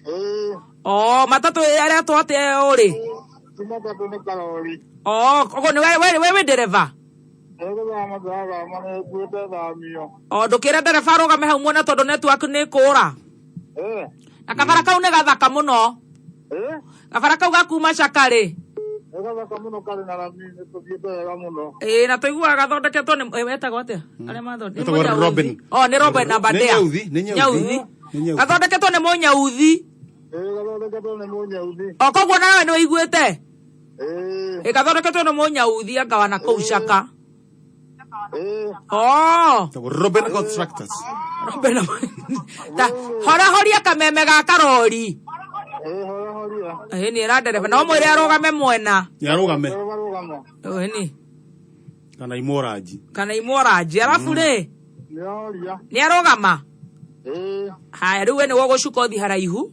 Ĩĩ. O matatũ aretwo atĩa ũrĩ? Ti matatũ nĩ karori. O koguo nĩ we we wĩ ndereba? Nĩ gũthama ndĩrathama nĩ nguĩte thamio. O ndũkĩre ndereba arũgame hau mwena tondũ network nĩ kũra. Ĩĩ. Na kabara kau nĩ gathaka mũno. Ĩĩ. Kabara kau ga kuma Caka rĩ. Nĩ gathaka mũno karĩ na rami nĩ tũthiĩte wega mũno. Ĩĩ na tũiguaga gathondeketwo nĩ ĩ, etagwo atĩa? Arĩa mathondeka. Etagwo Robin. O nĩ Robin na Nĩ Badea. Nyauthi, nĩ Nyauthi. Nĩ Nyauthi. Gathondeketwo nĩ Mũnyauthi. Ĩĩ gathondeketwo nĩ Mũnyauthi. O koguo nawe nĩ ũiguĩte? Ĩĩ. Ĩ gathondeketwo nĩ Mũnyauthi anga wa na kũu Caka. Ĩĩ. O. Etagwo Robin Constructors. Robin. Ta hora horia kameme ga karori. Ĩĩ hora horia. Ĩ nĩ era ndereba no mwĩre arũgame mwena. Nĩ arũgame Rũgama. Ĩ nĩ kana imoranji. kana imworanji arabu rĩ Nĩ horia. nĩ arũgama. Ĩĩ. Haya rĩu we nĩwe ũgũcuka ũthi haraihu.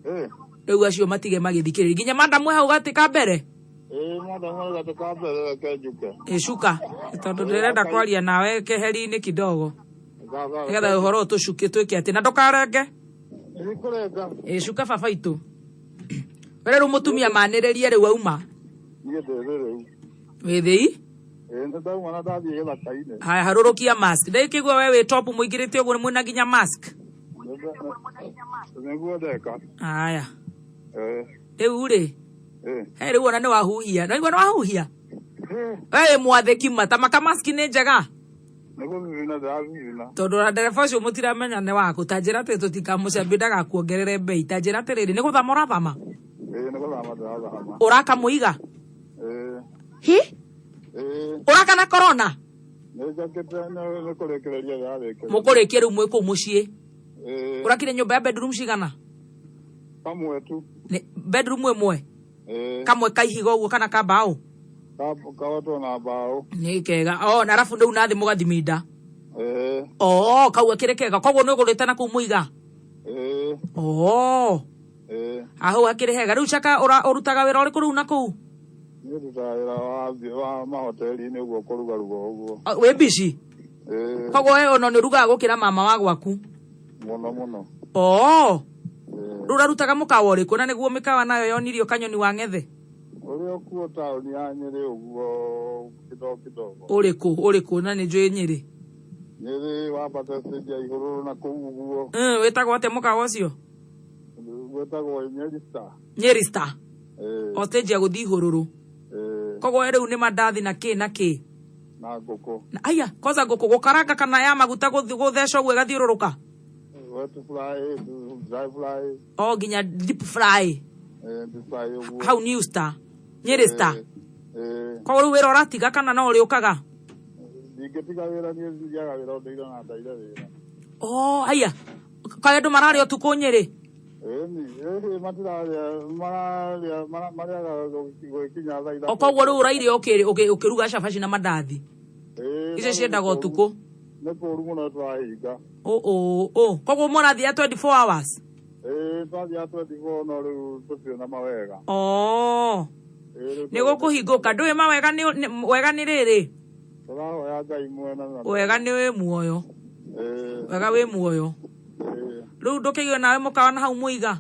Ĩĩ. Rĩu acio matige magĩthikĩrĩria nginya madamu hau gatĩ ka mbere. Ĩĩ madamu hau gatĩ ka mbere reke njuke. Ĩ cuka tondũ ndĩrenda kwaria nawe keheri-inĩ kidogo Baba. nĩgetha ũhoro ũyũ tũcuke twĩke atĩ na ndũkarenge. Ndikũrenga. Ĩ cuka baba itũ. Were rĩu mũtumia manĩrĩrie rĩu auma. Niĩ ndĩ thĩ rĩu. Wĩ thĩi? Ĩĩ nĩ ndauma na ndathiĩ gĩthaka-inĩ. Haya harũrũkia mask. Ndĩkĩigua we wĩ top mũingĩrĩte ũguo mwĩna nginya mask. Nĩguo ndeka. Haya. Ĩĩ. Rĩu rĩ Ĩĩ. he rĩu ona nĩ wahuhia. Naigua nĩ wahuhia? We wĩ mwathĩki ma ta maka mask nĩ njega. Nĩ gũthithina ndĩrathithina. Tondũ ona ndereba ũcio mũtiramenya nĩ waku ta njĩra atĩ tũtikamũcambie ndagakuongerere mbei ta njĩra atĩrĩrĩ nĩ gũthama ũrathama Ĩĩ nĩ gũthama ndĩrathama. ũraka mũiga Ĩĩ. hi Ĩĩ. ũraka na corona Nĩ njakĩte nĩ kũrĩkĩrĩria ndĩrarĩkĩrĩria. mũkũrĩkie rĩu mwĩ kũu mũciĩ Ĩĩ. ũrakire nyũmba ya bedroom cigana Kamwe tu. Nĩ bedroom ĩmwe Ĩĩ. kamwe ka ihiga ũguo kana ka mbaũ Kawatwo na mbaũ. nĩ kega o na arabu rĩu nathĩ mũgathiminda Ĩĩ. o kau akĩrĩ kega koguo nĩ ũgũrĩte na kũu mũiga Ĩĩ. o Ĩĩ. hau hakĩrĩ hega rĩu caka ũrutaga wĩra ũrĩkũ rĩu na kũu Niĩ ndutaga wĩra wa mahoteli-inĩ ũguo kũrugaruga ũguo. O, wĩ mbici Ĩĩ. koguo we ona nĩ ũrugaga gũkĩra mama wa gwaku Mũno mũno. o rĩu ũrarutaga mũkawa ũrĩkũ na nĩguo mĩkawa nayo yonirio kanyoni wa ng'ethe Ũrĩa ũkuo taũni ya Nyĩrĩ ũguo kidogo kidogo. ũrĩkũ ũrĩkũ na nĩ njũĩ Nyĩrĩ Nyĩrĩ wambate stage ya Ihũrũrũ na kũu ũguo. Wĩtagwo atĩa mũkawa ũcio Gwĩtagwo Nyeri Star. Nyeri Star Ĩĩ. o stage ya gũthiĩ Ihũrũrũ Ĩĩ. koguo we rĩu nĩ mandathi na kĩ na kĩ Na ngũkũ. Na- aya kwanza ngũkũ gũkaranga kana ya maguta gũtheca ũguo ĩgathiũrũrũka Wet fry, dry fry, o nginya deep fry ĩĩ, deep fry ũguo. hau New Star Nyeri Star Ĩĩ. koguo rĩu wĩra ũratiga kana no ũrĩũkaga Ndingĩtiga wĩra niĩ thiaga wĩra ũndũire na ndaire wĩra. o aya kaĩ andũ mararĩa ũtukũ Nyĩrĩ Ĩni, ĩhĩ matirarĩa, mararĩa, marĩaga gũgĩkinya thaa o 3. koguo rĩu ũraire ũkĩruga cabaci na mandathi Ĩĩ, icio no rĩu ciendaga nĩ kũũru. ũtukũ Nĩ kũũru mũno tũrahinga. ũ ũ ũ koguo mũrathiĩ 24 hours Ĩĩ, twathiaga 24 no rĩu tũtirĩ na mawega. o Ĩĩ, rĩu nĩ gũkũhingũka ndũĩ mawega wega nĩ rĩrĩ tũrahoya Ngai mwena na wega nĩ wĩ muoyo Ĩĩ, wega wĩ muoyo ĩĩ. rĩu ndũkĩigue nawe mũkawa na hau mũiga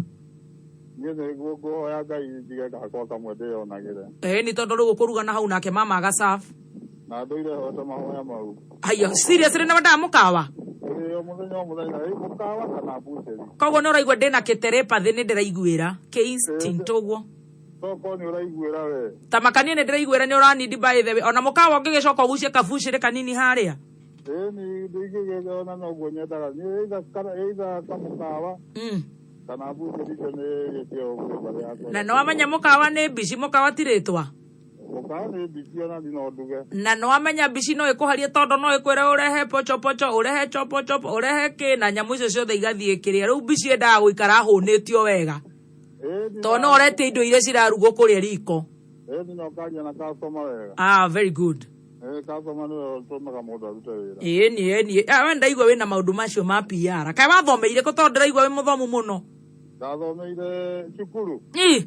Niĩ nĩguo ngũhoya Ngai njige gakwa kamwe ndĩyonagĩre. ĩĩ nĩ tondũ rĩu ũkũruga na hau nake mama agaserve Na ndũire hoete mahoya mau. haya seriously nĩ wendaga mũkawa Ĩĩ, o mũthenya o mũthenya, ĩ mũkawa kana mbucĩri. koguo nĩ ũraigua ndĩna kĩterepathĩ nĩ ndĩraiguĩra kĩ instinct ũguo Tokorwo nĩ ũraiguĩra we. ta makanie nĩ ndĩraiguĩra nĩ ũranindi by the way ona mũkawa ũngĩgĩcoka ũgucie kabucĩrĩ kanini harĩa Ĩĩ, ni ndingĩgĩte ona noguo nyendaga. Niĩ either kana either kamũkawa kana mbucĩri icio nĩ gĩkĩo ngwĩba yakwa. na nĩ wamenya mũkawa nĩ mbici mũkawa ti rĩtwa Mũkawa nĩ mbici ona ni no nduge. na nĩ wamenya mbici no ĩkũharie tondũ no ĩkwĩre ũrehe pochopocho ũrehe chopochopo ũrehe kĩ na nyamũ icio ciothe igathiĩ kĩrĩa rĩu mbici yendaga gũikara hũnĩtio wega tondũ no ũretia indo iria cirarugwo kũrĩa riko Ĩĩ, ni no ũkaria na customer wega. ah very good Ĩĩ, customer nĩwe ũtũmaga mũndũ arute wĩra. ĩni ĩni ah, we ndaigua wĩna maũndũ macio ma PR kaĩ wathomeire kũ tondũ ndĩraigua wĩ mũthomu mũno Ndathomeire cukuru. Ĩ.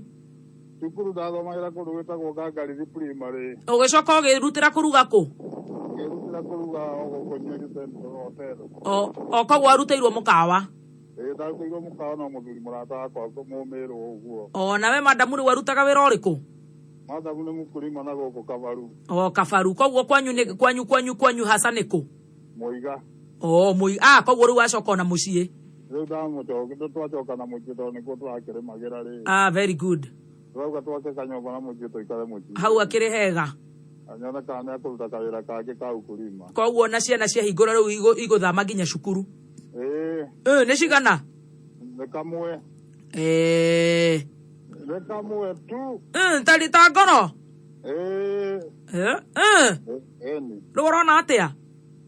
Cukuru ndathomagĩra kũndũ gwĩtagwo Ngangarithi Primary. Ũgĩcoka ũgĩrutĩra kũruga kũ? Ngĩrutĩra kũruga o gũkũ Nyeri Central Hotel. O koguo warutĩirwo mũkawa? Ĩĩ, ndarutĩirwo mũkawa no mũthuri mũrata wakwa mũmĩrũ ũguo. O nawe madamu rĩu warutaga wĩra ũrĩkũ? Madamu nĩ mũkulima na gũkũ Kabaru. O Kabaru. Koguo kwanyu nĩ kwanyu kwanyu kwanyu hasa nĩ kũ? Mũiga. O mũi ah koguo rĩu wacoka ona mũciĩ. Rĩu ndamũcoka twacoka na mũciĩ tondũ nĩkuo tũrakĩrĩmagĩra rĩ. Ah, very good. Tũrauga twake kanyũmba na mũciĩ tũikare mũciĩ. Hau akĩrĩ hega. Anyone kana nĩekũruta kawĩra kangĩ ka ukulima. Koguo ona ciana ciahingũra rĩu igũthama nginya cukuru. Ĩĩ. Ĩ, nĩ cigana? Nĩ kamwe. Ĩĩ. Nĩ kamwe tu. Ĩ, tari ta ngoro? Ĩĩ. Ĩ, ĩ. Ĩni. Rĩu ũrona atĩa?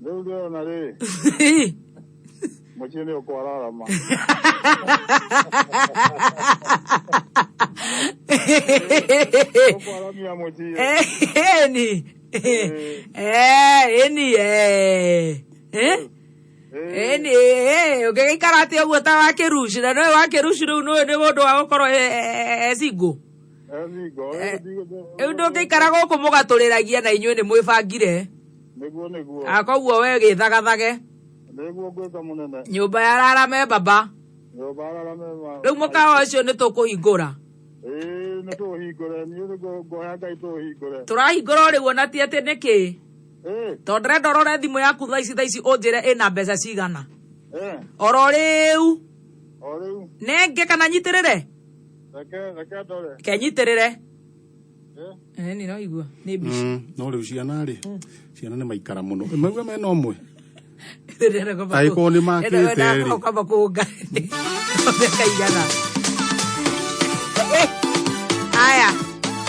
Rĩu ndĩrona rĩ. Mũciĩ nĩ ũkwararama. Ũkwaramia mũciĩ. Ĩni. Ĩni. Ĩ? Ĩni, ũngĩgĩikara atĩa ũguo ta wakĩruci na nĩwe wakĩruci rĩu nĩwe nĩ mũndũ wa gũkorwo e single. Rĩu ndũngĩikara gũkũ mũgatũrĩragia na inyuĩ nĩ mwĩbangire. Nĩguo nĩguo. Ah, koguo we gĩthagathage. Nĩguo ngwĩka mũnene. Nyũmba ya rarame baba. Nyũmba ya rarame ma. Rĩu mũkawa ũcio nĩ tũkũhingũra. Ĩĩ nĩ tũũhingũre niĩ nĩ ngũhoya Ngai tũũhingũre. Tũrahingũra o rĩu ona ti atĩ nĩkĩ. Tondũ ndĩrenda ũrore thimũ yaku thaa ici thaa ici ũnjĩre ĩna mbeca cigana. Oro rĩu. O rĩu. Nenge kana nyitĩrĩre? Reke reke ndore. Kenyitĩrĩre. Eh, nĩ noigua nĩ mbici. No rĩu ciana rĩ, ciana nĩ maikara mũno. Mauga mena ũmwe. Angĩkorwo nĩ makĩte rĩ. Kwamba kũnga. Mĩaka igana. Aya.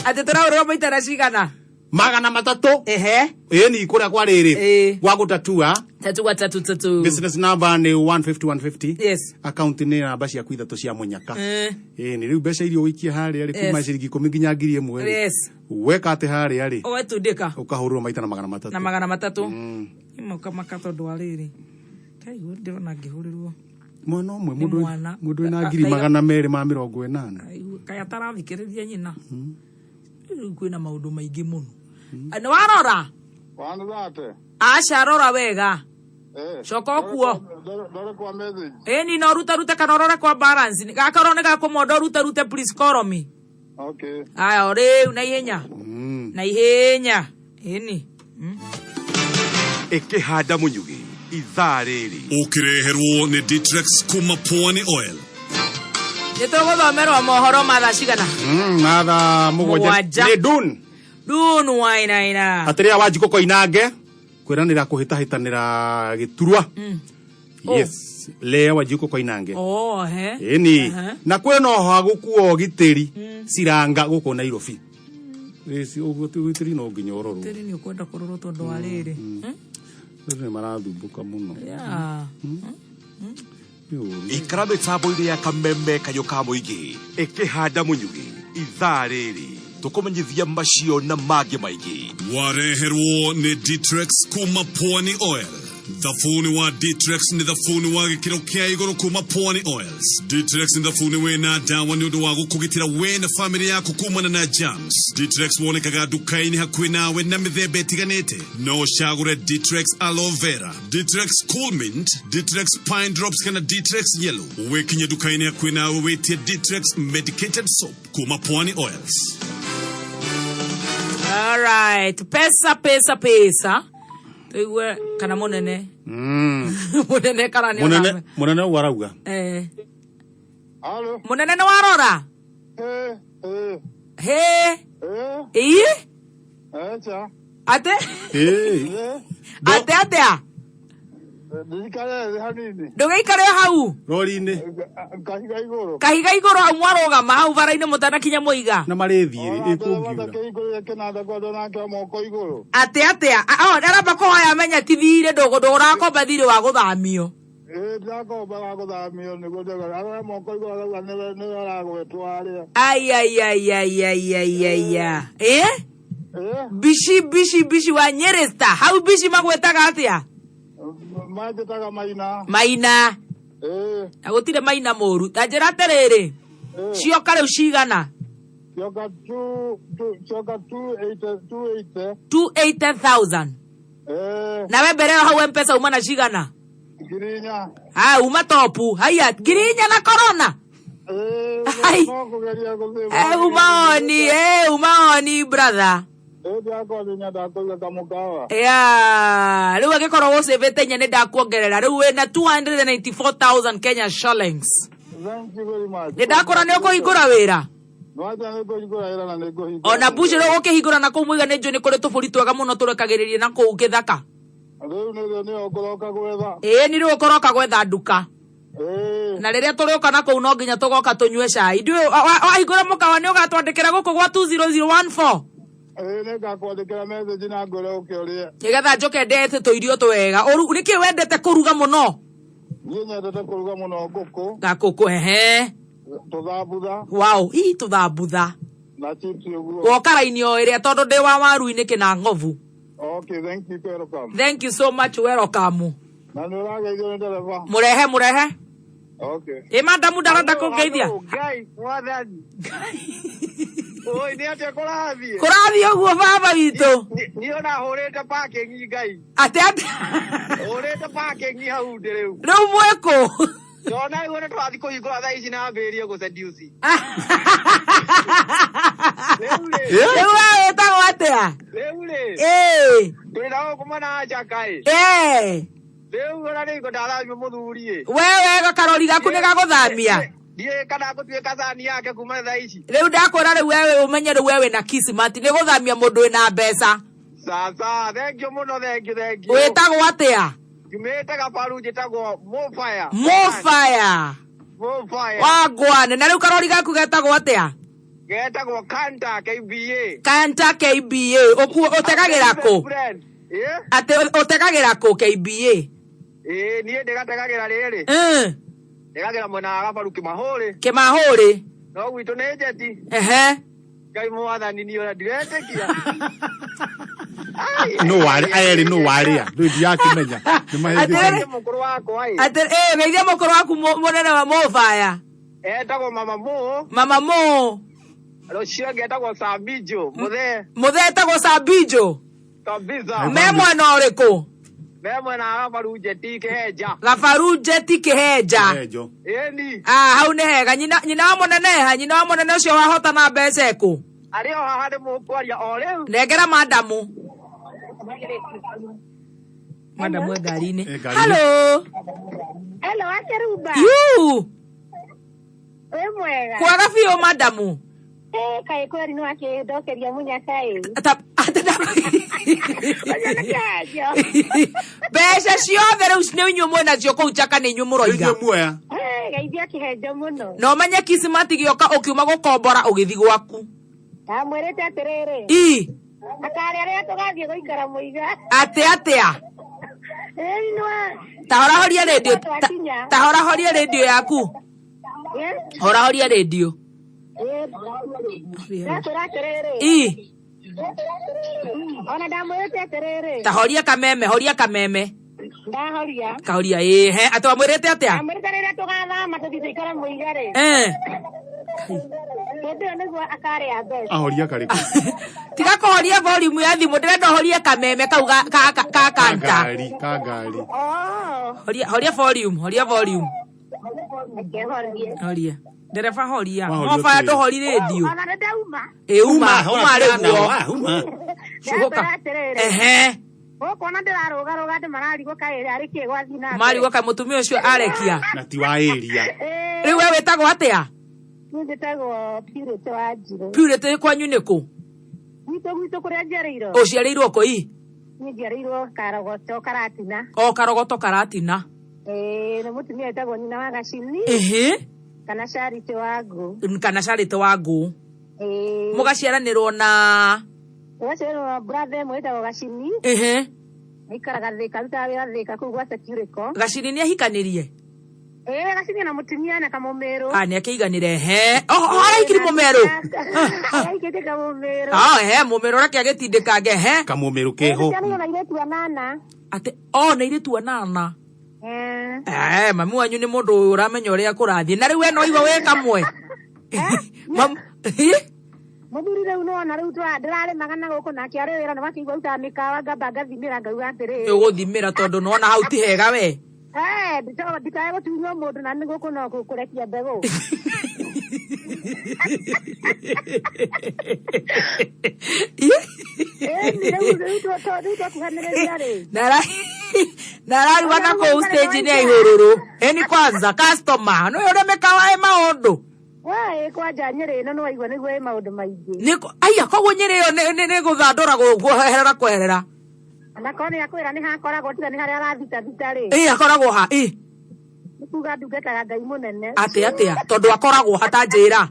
Atĩ tũrahũrĩrwo maita na cigana? 300. Ehe. Ĩni kũrĩa kwa rĩrĩ. Gwa gũtatua. Tatua tatu tatu. Business number nĩ 150 150. Yes. Account nĩ namba ciaku ithatũ cia mũnyaka. Eh. Ĩni rĩu mbeca iria ũgũikia harĩa rĩ kuma Yes. ciringi 10 nginya 1000 rĩ. Yes. Weka atĩ harĩa rĩ. Ũgetundĩka. Ũkahũrĩrwo maita na 300. Na 300. Imokamaka tondũ wa rĩrĩ. Ndaigua ndĩrona ngĩhũrĩrwo. Mwana ũmwe Nĩ mũndũ mwana. mũndũ wĩna 280,000. Kaĩ atarathikĩrĩria nyina. Rĩu kwĩna maũndũ maingĩ mũno. Nĩ warora? Wanĩthate. Aca rora wega. Coka ũkuo. Ndore kwa message. Ĩni no ruta rute kana ũrore kwa balance. Gakorwo nĩ gakũmonda ũrute rute please call me. Okay. Aya o rĩu na ihenya. Na ihenya. Ĩni. Ĩkĩhanda mũnyugĩ ithaa rĩrĩ. Ũkĩreherwo nĩ Ditrex kuma Pwani Oil. Nĩ tũgũthomerwo mohoro ma thaa cigana? Mathaa 7. 7. Nĩ Dun. Dun wainaina. Atĩrĩa Wanjikũ Koinange kwĩranĩra kũhĩtahĩtanĩra gĩturwa. Yes. Lea Wanjikũ Koinange. Oh, he. Ĩni. Aha. Na kwĩna oha gũkuo ũgitĩri ciranga gũkũ Nairobi. Ĩci ũguo ti ũgitĩri no nginya ũrorwo. Tĩri nĩ ũkwenda kũrorwo tondũ wa rĩrĩ. Andũ nĩ marathumbũka mũno. Yeah. Ikara mĩtambo-inĩ ya kameme kayũ ka mũingĩ ĩkĩhanda mũnyugĩ ithaa rĩrĩ tũkũmenyithia macio na mangĩ maingĩ. Wareherwo nĩ Ditrex kuma Pwani Oil. Thabuni wa Ditrex nĩ thabuni wa gĩkĩro kĩa igũrũ kuma Pwani Oils. Ditrex nĩ thabuni wĩna ndawa nĩ ũndũ wa gũkũgitĩra we na famĩlĩ yaku kumana na germs. Ditrex wonekaga nduka-inĩ hakuhĩ nawe na mĩthemba ĩtiganĩte. No ũcagũre Ditrex Aloe Vera, Ditrex Cool Mint, Ditrex Pine Drops kana Ditrex Yellow. Wĩkinye nduka-inĩ hakuhĩ nawe wĩtie Ditrex Medicated Soap kuma Pwani Oils. All right. Pesa pesa pesa. Tuigue kana mũnene. Mũnene kana nĩ Mũnene ũrame. mũnene ũguo arauga. Eh. Mũnene nĩ warora? He. Ĩ? Echa. Ate? Ĩ. Ate atĩa? Ndikare thĩ hanini. Ndũgĩikare hau. Rori-inĩ. Kahiga igũrũ. Kahiga igũrũ hau mwarũgama hau bara-inĩ mũtanakinya mũiga. Na marĩthiĩ rĩ ĩkũngiura. Kĩhingũrĩre kĩnanda kwenda nake moko igũrũ. Atĩ atĩa? Oh, aramba kũhoya amenya ti thirĩ ndũrakomba thirĩ wa gũthamio. Ĩĩ ndirakomba wa gũthamio nĩguo ndĩrauga. Arora moko igũrũ arauga nĩwe nĩwe aragwetwo harĩa. Ai ai ai ai ai ai ai ai. Eh? Bici bici bici wa Nyeresta. Hau bici magwetaga atĩa? Manjĩtaga Maina. Maina. Ĩĩ. Na gũtirĩ maina mũru. Ta njĩra atĩrĩrĩ. Cioka rĩu cigana? Cioka 2 cioka 280 280. 280,000. Eh. Nawe mbere ĩyo hau Mpesa uma na cigana? 4,000. Ah, uma topu haya 4,000 na corona. Ai. No kũgeria gũthĩ. Eh, umaoni, eh, umaoni brother. Ĩ ndiakorwo nyendaga kũiga kamũkawa. Ya, rĩu angĩkorwo ũcĩvĩte inya nĩ ndakuongerera, rĩu wĩna 294,000 Kenya shillings. Thank you very much. Nĩ ndakũra nĩ ũkũhingũra wĩra. Nwacha nĩ kũhingũra wĩra na nĩ ngũhingũra. Ona bucĩrĩ ũgũkĩhingũra na kũu mũiga nĩ njũĩ nĩ kũrĩ tũbũri twega mũno tũrekagĩrĩria na kũu gĩthaka. Rĩu nĩrĩo nĩyo ngũroka gwetha. Ĩĩ nĩ rĩu ũkũroka gwetha nduka. Na rĩrĩa tũrĩũka na kũu no nginya tũgoka tũnyue cai. Ndiũĩ wahingũra mũkawa nĩ ũgatwandĩkĩra gũkũ gwa 20014. Ĩĩ nĩ ngakwandĩkĩra message na ngwĩre ũke ũrĩe. Nĩgetha njũke ndete tũirio twega. Nĩkĩ wendete kũruga mũno? Niĩ nyendete kũruga mũno ngũkũ. Gakũkũ, ehe. Tũthambutha. Wow, ii tũthambutha. Na chips ũguo. Woka raini o ĩrĩa tondũ ndĩ wa waru-inĩ kĩna ngobu. Okay, thank you, welcome. Thank you so much, welcome. Na nĩ ũrageithio nĩ ndereba. Mũrehe, mũrehe. Okay. Ĩ madamu ndarenda kũngeithia. Ngai mwathani. Oi, nĩ atĩa kũrathiĩ? Kũrathiĩ ũguo baba witũ. Niĩ ona hũrĩte parking Ngai. Atĩ atĩ? Hũrĩte parking hau ndĩ rĩu. Rĩu mwĩkũ? Ndona rĩu nĩ tũrathiĩ kũhingũra thaa ici na ambĩrĩrie gũseduce. Rĩu we wĩtagwo atĩa? Rĩu rĩ. Ĩĩ. Twĩ na gũkũ mwena wa Njaka ĩ. Ĩĩ. Rĩu ona nĩ ndathamia mũthuri ĩ. We wega karori gaku nĩ gagũthamia. Ndiũĩ kana ngũtuĩka cani yake kuma thaa ici. Rĩu ndakwĩra rĩu wewe ũmenye rĩu we wĩna kismat nĩ gũthamia mũndũ wĩna mbeca. Sasa, thank you mũno, thank you, thank you. Wĩtagwo atĩa? Njumĩte Gabaru njĩtagwo Mofire. Mofire. Mofire. Wangwane. Na rĩu karori gaku getagwo atĩa? Getagwo Kanta KBA. Kanta KBA. Ũtegagĩra kũ? Friend. Eh? Atĩ ũtegagĩra kũ KBA? Ĩĩ niĩ ndĩgategagĩra rĩrĩ. Ndĩgagĩra mwena wa Gabaru Kĩmahũrĩ. Kĩmahũrĩ. No gwitũ nĩ njeti. Ehe. Ngai mwathani niĩ ona ndiretĩkia. No warĩ erĩ no warĩa ndũ ndiakĩmenya nĩ mahĩngĩcani. Mũkũrũ wakwa ĩ. Atĩ ĩ geithia mũkũrũ waku mũnene wa Mofire. Etagwo Mama Mo. Mama Mo. Rũcio ũngĩ etagwo Sambijo. Mũthee. Mũthee etagwo Sambijo. Kabisa. Me mwena ũrĩkũ? Me mwena wa Gabaru Njeti Kĩhenja. Gabaru Njeti Kĩhenja. Ĩni. Ah, hau nĩ hega. Nyina wa mũnene ha? Nyina wa mũnene ũcio wahota na mbeca ĩkũ? Arĩ o haha nĩ mũkwaria o rĩu. Nengera madamu. Madamu e ngari-inĩ. Ngari-inĩ. Hello. Hello, Akeruba. You. Wĩ mwega. Kwaga biũ madamu. Eh, kaĩ kweri nĩ wakĩndokeria mũnyaka ĩ. Mbeca ciothe rĩu nĩ inyuĩ mwĩnacio kũu Njaka nĩ inyuĩ mũroiga. Muoya. Eh, geithia kĩhenjo mũno. Na ũmenye Kismati gĩoka ũkiuma gũkombora ũgĩthiĩ gwaku. Ndamwĩrĩte atĩrĩrĩ. Ii. Akarĩa rĩrĩa tũgathiĩ gũikara mũiga. Atĩ atĩa? Ĩĩ nĩ Ta horahoria rĩndiũ. Twakinya. Ta horahoria rĩndiũ yaku. Horahoria rĩndiũ. Ndakwĩra atĩrĩrĩ. Ii. Ona ndamwĩrĩte atĩrĩrĩ. Ta horia kameme, horia kameme. Ndahoria. Kahoria ĩĩ he atĩ wamwĩrĩte atĩa? Ndamwĩrĩte rĩrĩa tũgathama tũthiĩ tũikare mũiga rĩ. Eh. Hĩndĩ ĩyo nĩguo akarĩa mbeca. Ahoria karĩkũ? Tiga kũhoria volume ya thimũ ndĩrenda ũhorie kameme kau ga kanta. Ngari ka ngari. Horia horia volume, horia volume. Reke horie. Horia. Ndereba horia. Wahoria Mobaya ũtwĩre. ndũhori rĩndiũ. Ona nĩ ndauma. Ĩ uma, uma rĩu guo. uma. Cuhũka. Ndakwĩra atĩrĩrĩ. Ehe. Gũkũ ona ndĩrarũgarũga andũ mararigwo kaĩ arĩ kĩ gwathiĩ na mbere. Marigwo kaĩ mũtumia ũcio arekia. Na ti wa area. Rĩu we wĩtagwo atĩa? Niĩ njĩtagwo Purity wa Njirũ. Purity kwanyu nĩ kũ? Gwitũ kũrĩa njiarĩirwo. Ũciarĩirwo kũ ii? Niĩ njiarĩirwo Karogoto Karatina. O Karogoto Karatina. Ĩĩ nĩ mũtumia wĩtagwo nyina wa Gacini. Ĩhĩ. Kana Charity wa Ngũ. Kana Charity wa Ngũ. Ĩĩ. Mũgaciaranĩrwo na Tũgaciarĩrwo na brother ĩmwe ĩtagwo Gacini. Ĩhĩ. Aikaraga Thĩka, arutaga wĩra Thĩka kũu gwa Securico. Gacini nĩ ahikanĩrie? Ĩĩ Gacini na mũtumia na kamũmĩrũ. Ah, nĩ akĩiganĩre he. Oh, araikiri mũmerũ. Araikĩtie kamũmĩrũ. Ah, he mũmerũ reke agĩtindĩkange he. Kamũmĩrũ keho. Cianĩirwo na airĩtu anana. Atĩ oh na airĩtu anana. Eh. Eh, mami wanyu nĩ mũndũ ũramenya ũrĩa kũrathiĩ. Na rĩu we no igua wĩ kamwe. Mam- Mũthuri rĩu nĩwona rĩu ndĩrarĩmaga na gũkũ nake arĩ wĩra na wakĩigua rutaga mĩkawa ngamba ngathimĩra ngauga atĩrĩrĩ. Nĩ ũgũthimĩra tondũ nĩwona hau ti hega we. Eh, ndikae gũtunywo mũndũ na nĩ gũkũ no kũrekia mbegũ. Ĩni rĩu rĩu rĩu twakuhanĩrĩria rĩ. Na arariuga na kũu stage nĩ aihũrũrũ. Ĩni kwanza customer nĩ ũrĩa mĩkawa ĩ maũndũ. Wee kwanja Nyĩrĩ ĩno nĩwaigua nĩguo ĩ maũndũ maingĩ. Nĩ aya koguo Nyĩrĩ ĩyo nĩ gũthandũra kweherera kweherera. Na korwo nĩ akwĩra nĩ hakoragwo tiga nĩ harĩa arathitathita rĩ. Ĩ akoragwo ha ĩ. Nĩ kuga ndungata ya Ngai mũnene. Atĩ atĩa tondũ akoragwo ha ta njĩra.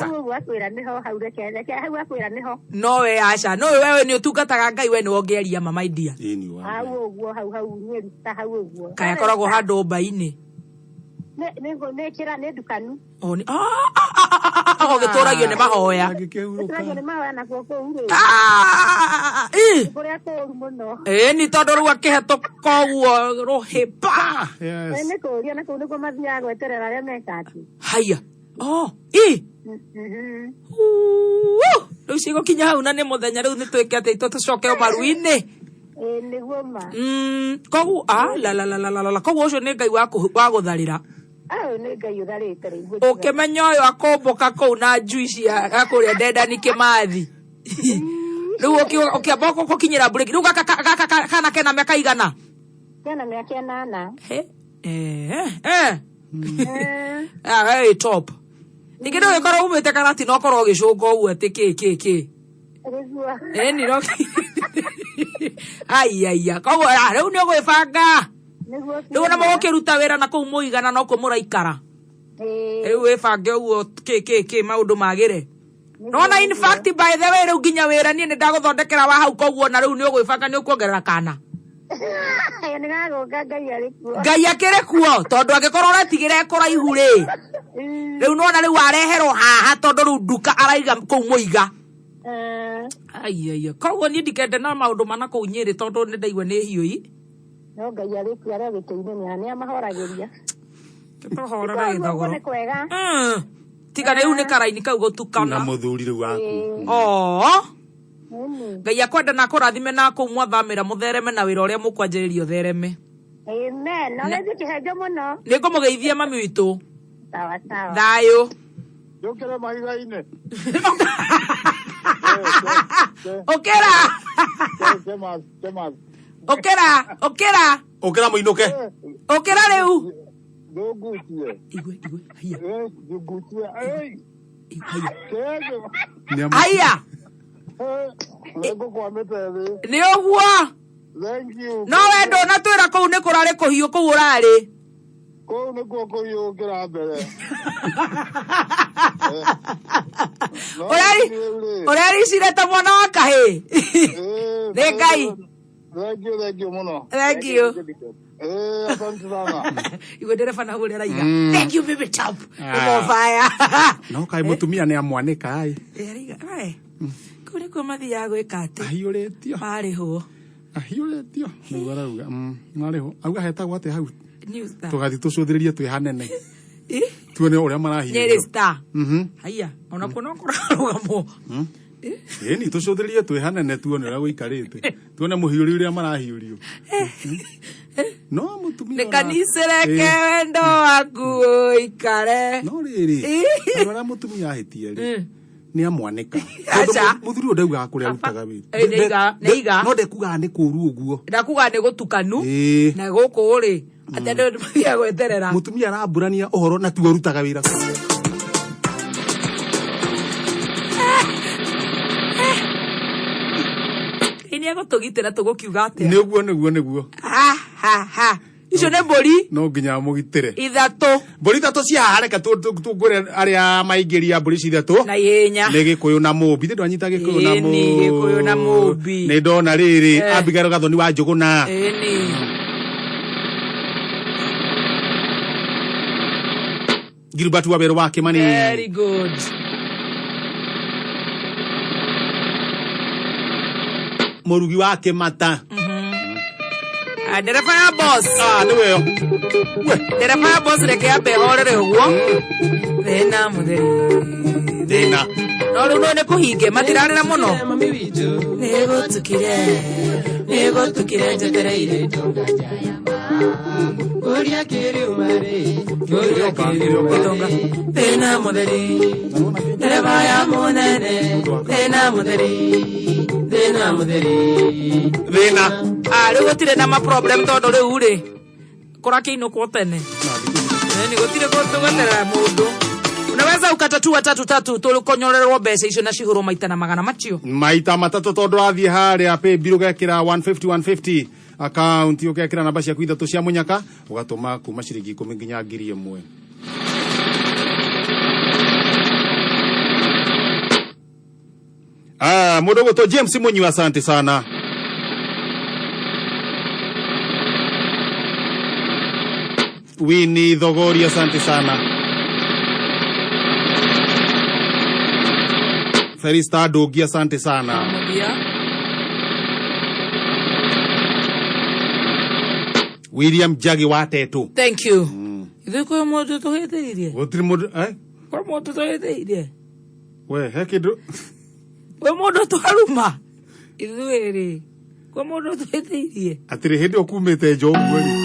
Hau ũguo akwĩra nĩho hau reke reke hau akwĩra nĩho. No we aca no wewe nĩ ũtungataga Ngai we nĩwe ũngĩaria ma my dear. Hau ũguo hau hau Nyeri ta hau ũguo. Kaĩ akoragwo handũ mba-inĩ. Nĩ nĩ nĩ kĩra nĩ ndukanu. O nĩ gũgĩtũragio nĩ mahoya. Gĩtũragio nĩ mahoya nakuo kũu rĩ. Ĩ. Kũrĩa kũũru mũno. Ĩ ni tondũ rĩu akĩhetũka ũguo rũhĩpa. Ĩ nĩ kũũria na kũu nĩkuo mathiaga gweterera arĩa meka atĩ. Haya. Oh, ĩ. Rĩu cigũkinya hau na nĩ mũthenya rĩu nĩ twĩke atĩ tũcoke maru-inĩ. Ĩ nĩguo ma. Koguo ah la la la la la la koguo ũcio nĩ Ngai wa gũtharĩra. Au nĩ Ngai ũtharĩte rĩu. Ũkĩmenya ũyũ akũmbũka kũu na njui cia kũrĩa Ndendani Kĩmathi. Rĩu ũkĩamba gũkinyĩra mburĩki. Rĩu gaka kana kena mĩaka igana? Kena mĩaka ĩnana. Eh. Ah, hey, top. Ningĩ ndũgĩkorwo umĩte karati no ũkorwo ũgĩcũnga ũguo atĩ kĩ kĩ kĩ. Nĩguo. Ĩni no. Ai ai. Koguo rĩu nĩ ũgwĩbanga. Rĩu ona mũgũkĩruta wĩra na kũu mũigana no kuo mũraikara. Rĩu wĩbange ũguo kĩ kĩ kĩ maũndũ magĩre. Nona in fact by the way rĩu nginya wĩra niĩ nĩ ndagũthondekera wa hau koguo na rĩu nĩ ũgwĩbanga nĩ ũkuongerera kana. Nĩ gagũka Ngai arĩ kuo. Ngai akĩrĩ kuo tondũ angĩkorwo ũretigĩra kũraihu rĩ. Rĩu nona rĩu areherwo haha tondũ rĩu nduka araiga kũu mũiga. Ai ai koguo niĩ ndikende na maũndũ mana kũu Nyĩrĩ tondũ nĩ ndaigua nĩ hiũi. No Ngai arĩ kuo arĩ gĩtĩ-inĩ nĩ amahoragĩria. Tũhorera gĩthogoro. Nĩ kwega. Tiga rĩu nĩ karaini kau gũtukana. Na mũthuri rĩu waku. Oo. Ngai akwenda na akũrathime na kũu mwathamĩra mũthereme na wĩra ũrĩa mũkwanjĩrĩria ũthereme. Amen. No nĩ kĩhenjo mũno. Nĩ ngũmũgeithia mami witũ. Sawa sawa. Thayũ. Njũkĩre mahiga-inĩ. Ũkĩra. Ũkĩra, ũkĩra. Ũkĩra mũinũke. Ũkĩra rĩu. Ndũngucie. Igwe, igwe, haiya. Ndũngucie. Haiya. Nĩngũkwamĩte thĩ. Nĩ ũguo. Thank you. No we ndũnatwĩra kũu nĩ kũrarĩ kũhiũ kũu ũrarĩ. Kũu nĩkuo kũhiũ gũkĩra mbere. Ũrericire ta mwana wa kahĩĩ. Nĩ Ngai. Thank you, thank you mũno. Thank you. Asante sana. Igwe ndereba na ũrĩa araiga. Thank you baby top. Nĩ No kaĩ mũtumia nĩ amwanĩka ĩ. Araiga, we. Kũu nĩkuo mathiaga gwĩka atĩ. Ahiũrĩtio. Marĩhwo. Ahiũrĩtio. Nĩguo arauga. Marĩhwo. Auga hetagwo atĩa hau? New Star. Tũgathiĩ tũcũthĩrĩrie twĩ hanene. Tuone ũrĩa marahiũrio. Nyeri Star. Haiya, onakuo no kũrarũgamwo. Ĩni tũcũthĩrĩrie twĩ hanene tuone ũrĩa gũikarĩte. Tuone mũhiũri ũrĩa marahiũrio. No mũtumia Nĩ kanicireke wendo waku ũikare. No rĩrĩ, andũ arĩa mũtumia ahĩtie rĩ, nĩ amwanĩka. Aca. Mũthuri ũyũ ndaugaga kũrĩa arutaga wĩra. Nĩ iga. No ndekugaga nĩ kũũru ũguo. Ndakuga nĩ gũtukanu. Na gũkũ rĩ, atĩ andũ nĩ mathiaga gweterera. Mũtumia aramburania ũhoro na tiwe ũrutaga wĩra. Ngai nĩ egũtũgitĩra tũgũkiuga atĩa. Nĩguo nĩguo nĩguo. Ha ha ha. Icio nĩ mbũri No nginya amũgitĩre. ithatũ. Mbũri ithatũ cia haha reke tungũre arĩa maingĩria mbũri ici ithatũ. Na ihenya. Nĩ Gĩkũyũ na Mũmbi. Ndĩ ndwanyita Gĩkũyũ na Ĩni, Mũmbi. Gĩkũyũ na Mũmbi. Nĩ ndona rĩrĩ Abigail Gathoni wa Njũgũna. Ĩni. Gilbert wa Werũ wa Kĩmani. Very good. Mũrugi wa Kĩmata. Ndereba ya boss. Ah, nĩ weyo. Ndereba ya boss reke ambe horere ũguo. Thĩna mũtheri. Thĩna. No rĩu no nĩ kũhinge matirarĩra mũno. Nĩgũtukire, nĩgũtukire njetereire ndonga Ngũria kĩrĩuma-rĩ, ngũria kĩrĩuma-rĩ, thĩna mũtheri, ndereba ya mũnene, thĩna mũtheri, thĩna mũtheri. Thĩna. Ah, rĩu gũtirĩ na ma problem tondũ rĩu rĩ kũrakĩinũkwo tene. Nĩ gũtirĩ gũtũgũterera mũndũ. Unaweza ukatatua tatu tatu tũkonyorerwo mbeca icio na cihũrwo maita na magana macio. Maita matatũ tondũ wathiĩ harĩa paybill ũgekĩra 150 150 account ũgekĩra namba ciaku ithatũ cia mũnyaka ũgatũma kuma ciringi 10 nginya 1000. Ah, mũndũ ũgwĩtwo James Mũnyua, asante sana. Winnie Thogori, asante sana. Felista Ndũngi, asante sana. Mũthia. William Njagi wa Tetu. Thank you. Ithuĩ kwĩ mũndũ tũhĩtĩirie. Gũtirĩ mũndũ eh? Kwĩ mũndũ tũhĩtĩirie. We he kĩndũ Kwĩ mũndũ twaruma. Ithuĩ rĩ kwĩ mũndũ tũhĩtĩirie. Atĩrĩ hĩndĩ ũkumĩte nja ũguo rĩ.